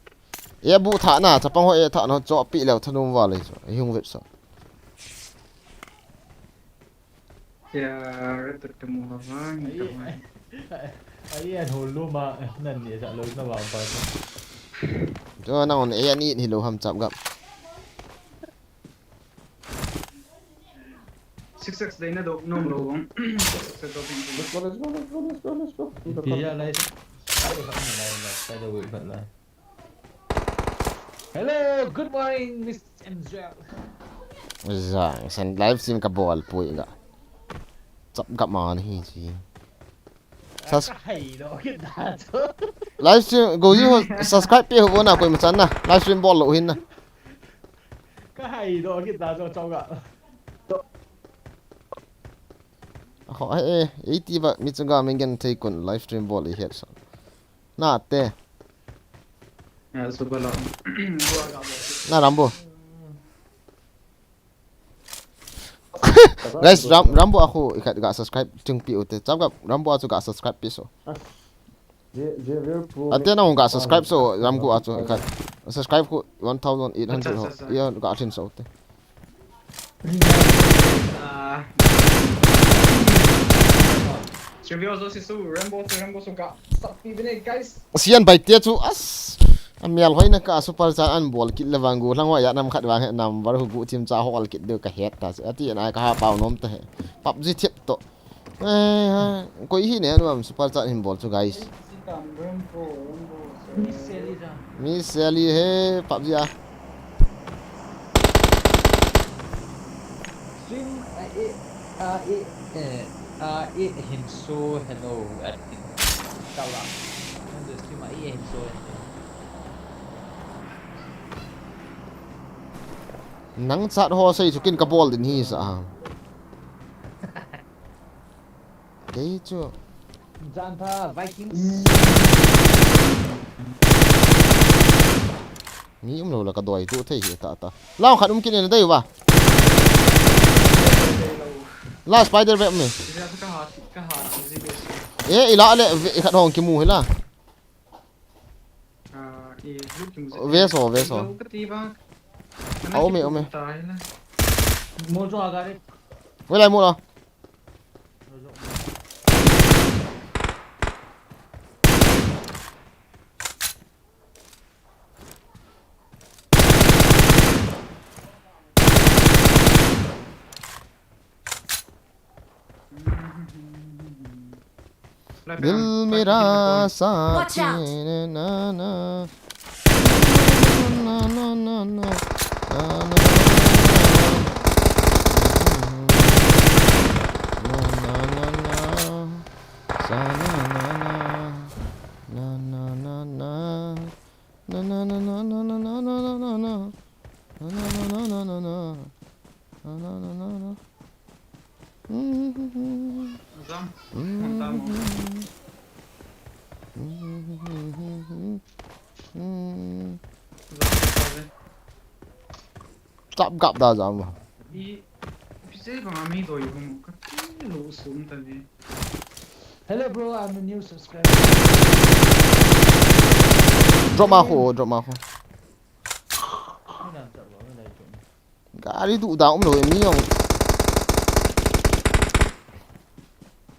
E bu tha na, chapang ho e tha na, cho pi leo thanum va le cho. Ei hung vet sa. Ya, ret tu mu ha va, ni ta ma. Ai, ai, ai, an ho lu ma, nan ni sa lo na va pa. Cho na on e ani ni lo ham chap gap. Six X dei na do nom lo bang. Six X dei na do. Let's go, let's go, let's go, let's go, let's go. Pi ya lai. Hello, good morning, Miss Angel. Jang, sen live stream ka bol pui ga. Chap gap ma ni hi chi. Sus- Ka hai do kit ta chu. Live stream, go you subscribe pe ho na koi ma chan na. Live stream bol lo hin na. Ka hai do kit ta chu chau ga. Ho, eh, eh, eighty ba, mi chunga min gen thei kun live stream bol i het sa. Na te. Ya, so bala. Na Rambo. Guys, Ram, Rambo a khu i khat ga subscribe chung pi u te. Chap ga Rambo a chu ga subscribe pi so. Ate na hung ga subscribe so, Rambo a chu i khat. Subscribe khu one thousand eight hundred ho. Acha, acha, acha. Ya ga thin so te. Ah. Sirvio zo si su, Rambo su, Rambo su ga. Stop even it, guys. Sian bai te chu, as. Amial hoina ka super chat an bol kit le vang gu lang wa ya nam khat vang he number hu gu chim cha hol kit deu ka het ta. Ati an ai ka ha pau nom ta he. PUBG thip to. Eh, ha, koi hi ne nuam super chat hin bol chu, guys. Miss Sally he PUBG a. Stream a e, a e, eh, a e hin so hello at in. Kawa. Nang stream a e hin so hello. Nang chat ho sei chu kin ka bol din hi sa. Kei chu. Janpha Vikings. Mi um lo la ka doi tu thei hi ta ta. Lao khat um kin en dai wa. La spider web me. Ka ha, ka ha, ka ha. E, ila le, ve, khat hong ki mu hi la. Ah, e, lut kim. Ve so, ve so. Lo ka ti ba. A, ome, ome. Ta hi la. Mo jo aga re. Ve lai mo la. दिल मेरा साथ Watch out! देने ना ना। ना, ना, ना, ना। ना, ना, ना, ना। ना, ना, ना, ना। सा, ना, ना, ना। ना, ना, ना, ना। ना, ना, ना, ना। ना, ना, ना, ना, ना। ना, ना, ना, ना, ना, ना। Na, na, na, na, na. Jam. Jam. Jam. Gap, gap da jam. I, pise bang ami doi bang ka ti lo sum ta ni. Hello, bro, I'm a new subscriber. Drop ma ko, drop ma ko. Gari duh da um lo mi jong.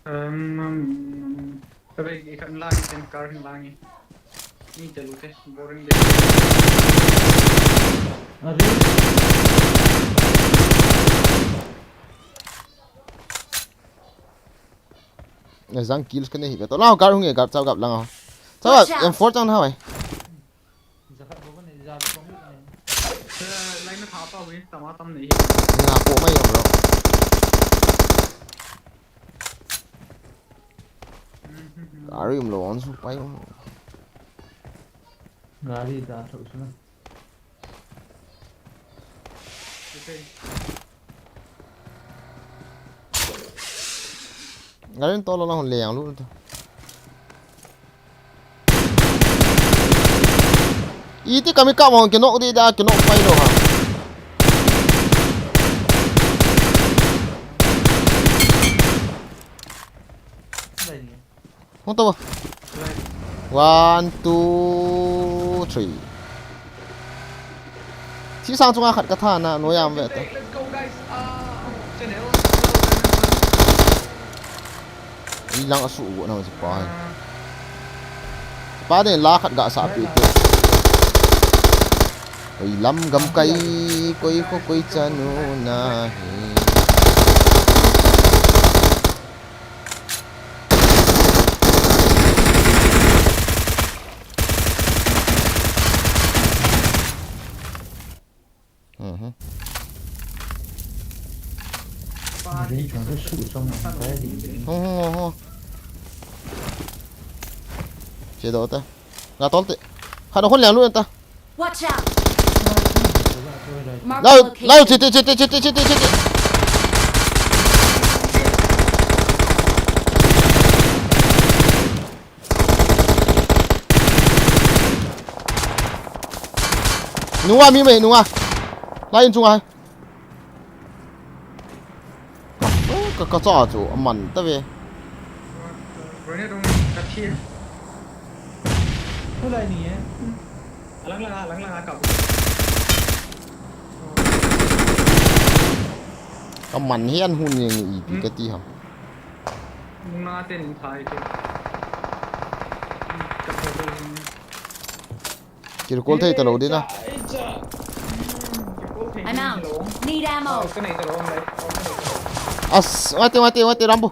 Um, um, um, tabe i kan lang, i kan car hin lang i. Ni te lu te, boring de. Are. Na jang kills ka nei hi ve to. Lao car hung e, car chau gap lang a. Chau gap, Watch out! M four chang na hoi. Line na tha pa wi, tama tam nei hi. Nga po mai, bro. Gari um lo, on su pai um. Gari da tho su na. Okay. Gari to lo na hon le yang lu to. Iti kami ka mo kinok di da, kinok pai lo ha. Hong to. One, two, three. Thi sang chunga khat ka tha na, no yam ve ta. I lang a su go na si pa. Pa den la khat ga sa pi te. Koi lam gam kai, koi kho koi chanu na hi. Mhm. Hong, hong, hong, hong. Che do ta. Nga tol te. Khat hon liang lu ta. Watch out! Mark the location. Lao, lao, chiti, chiti, chiti, chiti, chiti. Nunga mi mai, nunga. Lai in chunga. Ka, ka cha chu, aman ta ve. Grenade dong, ka thi. Thu lai ni e. Alang lang, alang lang, ka. Ka man hian hun yang ipi ka ti ham. Nunga ten in thai ke. Ka photo. Kirecall thei talou ding na. I'm out. Need ammo. As, ngati, ngati, ngati, Rambo.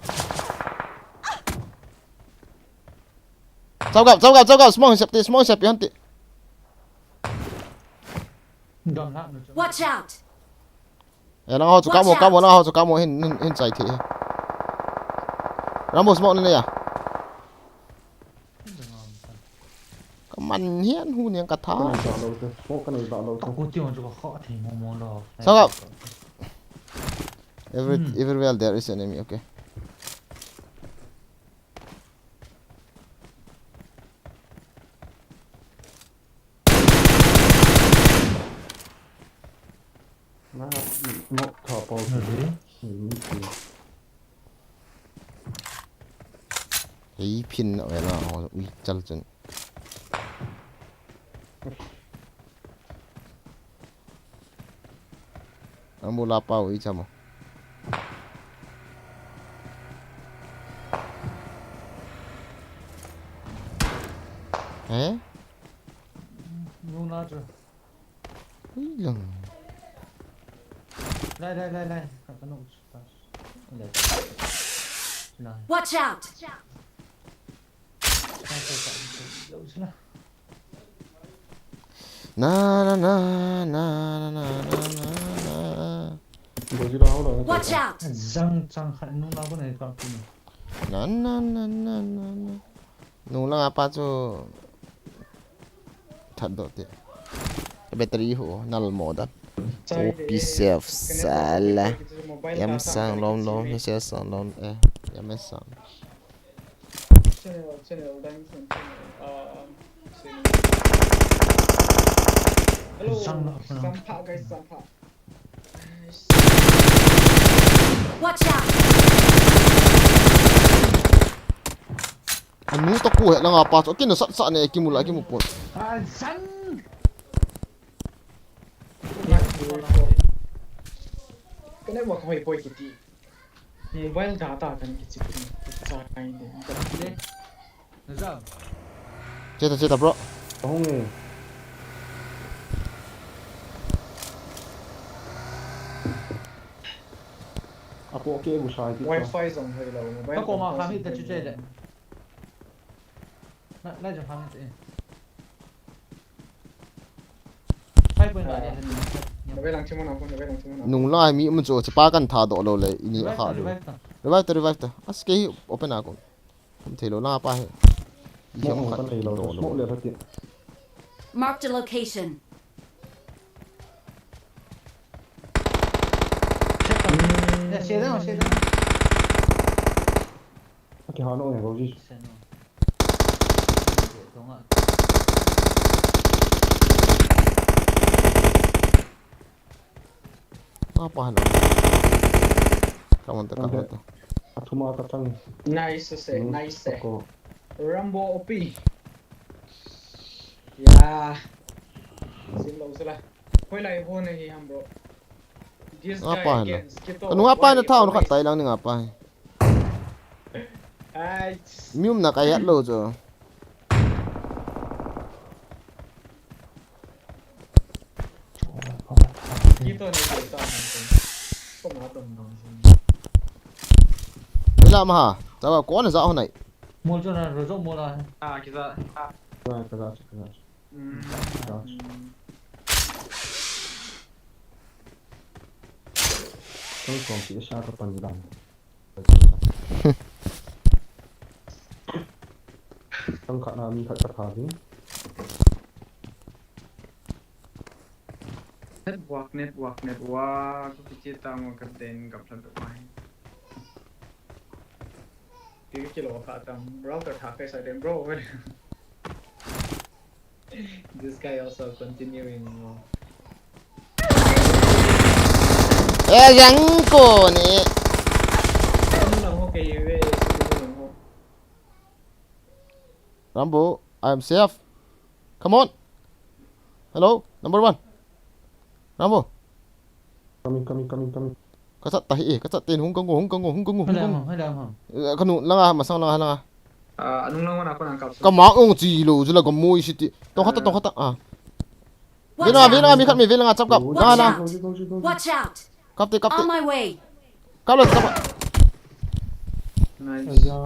Chau gap, chau gap, chau gap, smoke sep ti, smoke sep ti, hon ti. Watch out. Eh, nang ho chu kamo, kamo, nang ho chu kamo, hin, hin, hin chai thei. Rambo smoke ni le ya. Kaman hian hu niang ka tha. Ka nei dah lo te. Smoke ka nei dah lo te. Ka ku ti on chu ka kha thei mo mo lo. Saka. Every, everywhere there is enemy, okay. Na, no, tha pau. Hei phin na wela, ui chal chun. Ang bula pa ui chamo. Eh? Nung na chu. Ui lang. Lai, lai, lai, lai. Ka, ka nung chu ta. Lai. Lai. Watch out! Lai, lai, lai, lai, lai, lai. Na, na, na. Watch out! Zang chang khat nung la ko nei ka pu. Na, na, na, na, na, na. Nung langa pa chu that doh te. Battery ho nal mo da. O P self sala. Yam sang lom lom, he sel sang lom, eh, yam sang. Channel, channel, dang sang channel. Um, channel. Hello, sang lo, sang. Sampha, guys, sampha. Watch out! Anu to ko he langa pa chu, kina sat sat ne, kimu la, kimu pon. Ah, sang. Ka network hoi poi kiti. Mobile data kan kichip ni. Kichai ni. Che ta, che ta, bro. Ahung e. Apo ke bu sai ti. Wi-Fi jong hoi lo, mobile. Ka koma kha mi ta chu che de. Na, na jong kha mi ta e. Five point one. Mobile lang chimon, mobile lang chimon. Nung lai mi um chu, chu pa kan tha doh lo le, ini a kha lo. Revive ta, revive ta. Revive ta, revive ta. As ke hi open a ko. Thei lo la pa hi. Smoke khat nei lo, smoke le khat. Marked a location. Ya, share down, share down. Okay, ha no, eh, Rosie. Share down. Apa hana? Kaman ta, kaman ta. Athuma ka chang. Nice se, nice se. Rambo O P. Ya. Sin lo sala. Hoilai ho nahi ham, bro. This guy against Kito. Anu apa na thaun khat tai lang ni ngapa. Ai. Mium na kai hat lo jo. Ila maha, tawa kona za honai. Mol jo na, rojo mol a. Ah, kiza. Kiza, kiza, kiza. Mm. Kiza. Tong kong ki sa ka pan dan. Tang khat na mi khat ka tha ding. Network, network, network. Kichi ta mo ka den gap sa do mai. Ki ki lo kha tam. Router tha kai sa den, bro. This guy also continuing. Eh, yang ko ni. Rambo, I am safe. Come on. Hello, number one. Rambo. Coming, coming, coming, coming. Ka chat ta hi e, ka chat ten hung ka ngo, hung ka ngo, hung ka ngo, hung ka ngo. Hai lam, hai lam, hai. Eh, ka nu langa, masang langa, langa. Ah, anung lang wana ko nang kap. Ka ma ong chi lo, jula ka mui siti. Tong khata, tong khata. Ah. Watch Vela, out! Vela, mi khat mi, Vela nga chap kap. Watch Na, na. out! Watch out! Kap te, kap te. On my way! Kap le, kap. Nice. Aya.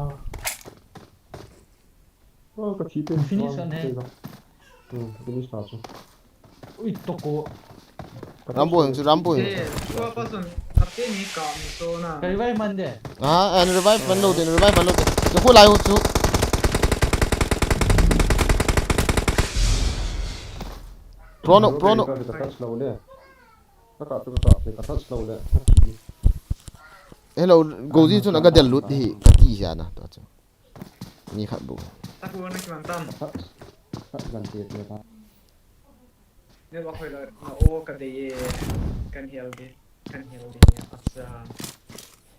Oh, ka thi pe. Finish kan he. Hmm, finish ta chu. Ui, toko. Rambo heng chu, Rambo heng chu. Eh, tua pa sun, ate ni ka mi so na. Ka revive man de. Ah, and revive man lo de, revive man lo de. Chu khu lai hu chu. Pro no, pro no. Ka touch lo le. Ka ka tu ka ka touch lo le. Hello, Gozi chun aga del lut hi. Ka ti sia na, tua chu. Ni khat bu. Taku na kiman tam. Khat, khat gan te te ta. Ne ba khoi la, na o ka de ye. Kan hel de. Kan hel de. Acha.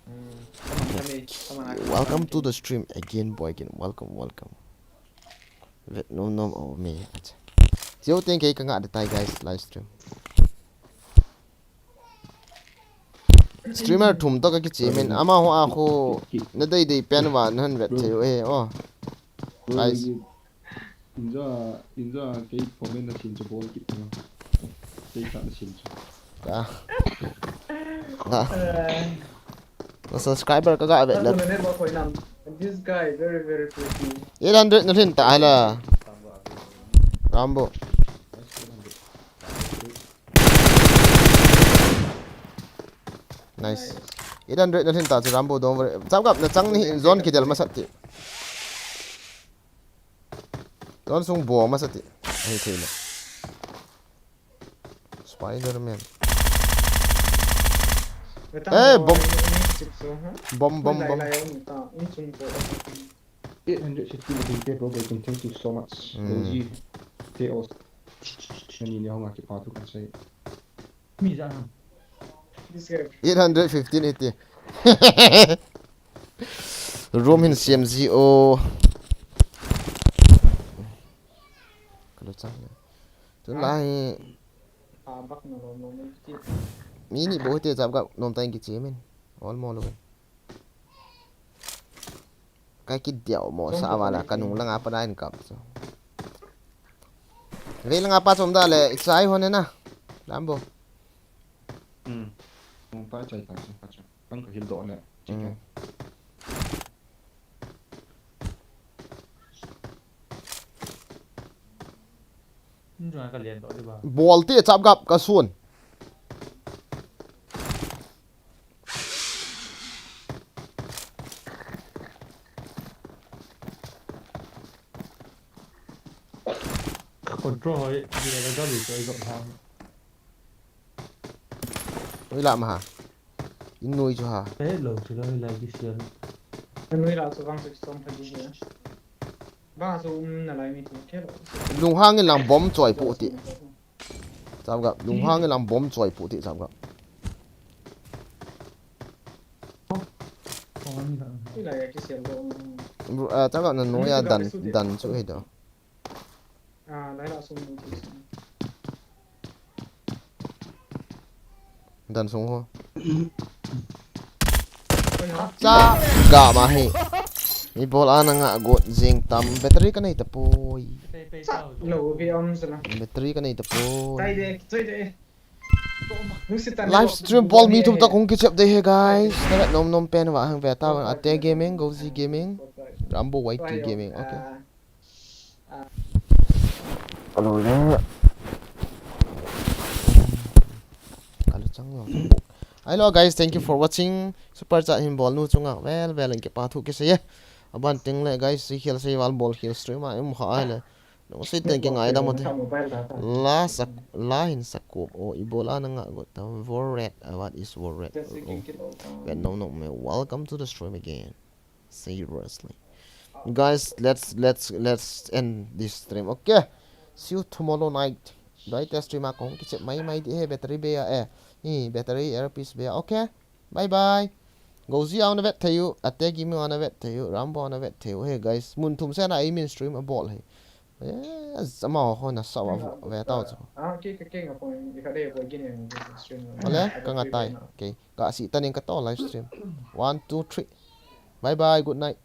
Hmm. Come on, come in. Come on, come in. Welcome to the stream again, boy again. Welcome, welcome. Vet nom nom o me. Acha. Chiu teng kei ka nga de tai, guys, live stream. Streamer thum toh ka kichim in, amaho a khu na dei dei pen uva na han vet thei u e, oh. Guys. Inja, inja kei comment na sin chu bol kit na. Kei khat na sin chu. Ka. Ka. Na subscriber ka ga vet le. This guy very, very pretty. Eight hundred na lhin ta hala. Rambo. Nice. Eight hundred na lhin ta chu Rambo, don't worry. Chap kap na chang ni in zone kidel masat ti. Zone sung bo masat ti. Ahi thei le. Spider-Man. Eh, bomb. Bomb, bomb, bomb. Eight hundred fifty rupees, bro, bro, thank you so much. Mm. Gozi, K O. Nani ni hong a kipa thu kan sei. Mi ja ham. Eight hundred fifteen eighty. Room hin C M G o. Kalo chang. Tun lai. Mi ni bo te chap kap nom ta in kichim in. All mo lo. Ka kidiau mo sa wala ka nung langa pa dai kap so. Ve langa pa chom da le, ichai hon na. Rambo. Hmm. Nung pa chai ta so pa chom. Tang ka hil do le. Hmm. Bol te chap kap ka sun. Control hoi, di la ga lu choi gam ha. Oi la ma ha. In noi chu ha. Pe lo chu lo la di sia. Noi la chu vang chu song pha di sia. Vang chu um na lai mi chu ke lo. Lunghang in lang bomb choi pu ti. Chap kap, lunghang in lang bomb choi pu ti chap kap. Ila ya kisial do. Bro, ah, chap kap na noi a dan, dan chu he do. Ah, lai la sung. Dan sung ho. Cha ga ma hi. Mi bol ana nga got jing tam, battery ka nei ta poi. Lo vi om sana. Battery ka nei ta poi. Tai de, tai de. Live stream bol mi thum ta kong kichep de he, guys. Na vet nom nom pen va hang ve ta, Ate Gaming, Gozi Gaming, Rambo Y T Gaming. Okay. Hello there. Hello guys, thank you for watching. Super chat hin bol nu chunga vel vel in kipa thu kisei e. Aban teng le guys, si khel sei val bol khel stream a um kha ai le. No sei teng ki ngai da mo te. La sak, la hin sak ko o i bol ana nga got ta. War red, ah, what is war red? Oh. Vet nom nom me. Welcome to the stream again. Seriously. Guys, let's, let's, let's end this stream. Okay. See you tomorrow night. Dai test stream a kong kichep mai mai di he battery be a eh. Ni battery earpiece be a. Okay. Bye bye. Gozi a na vet thei u, Ate Gaming a na vet thei u, Rambo a na vet thei u. Hey guys, mun thum sen a ei min stream a bol he. Eh, ama ho na sa wa ve tau chu. Ah, ke ke ke nga point, ka dei point gin stream. Ale, ka nga tai. Okay. Ka si ta ning ka to live stream. One, two, three. Bye bye, good night.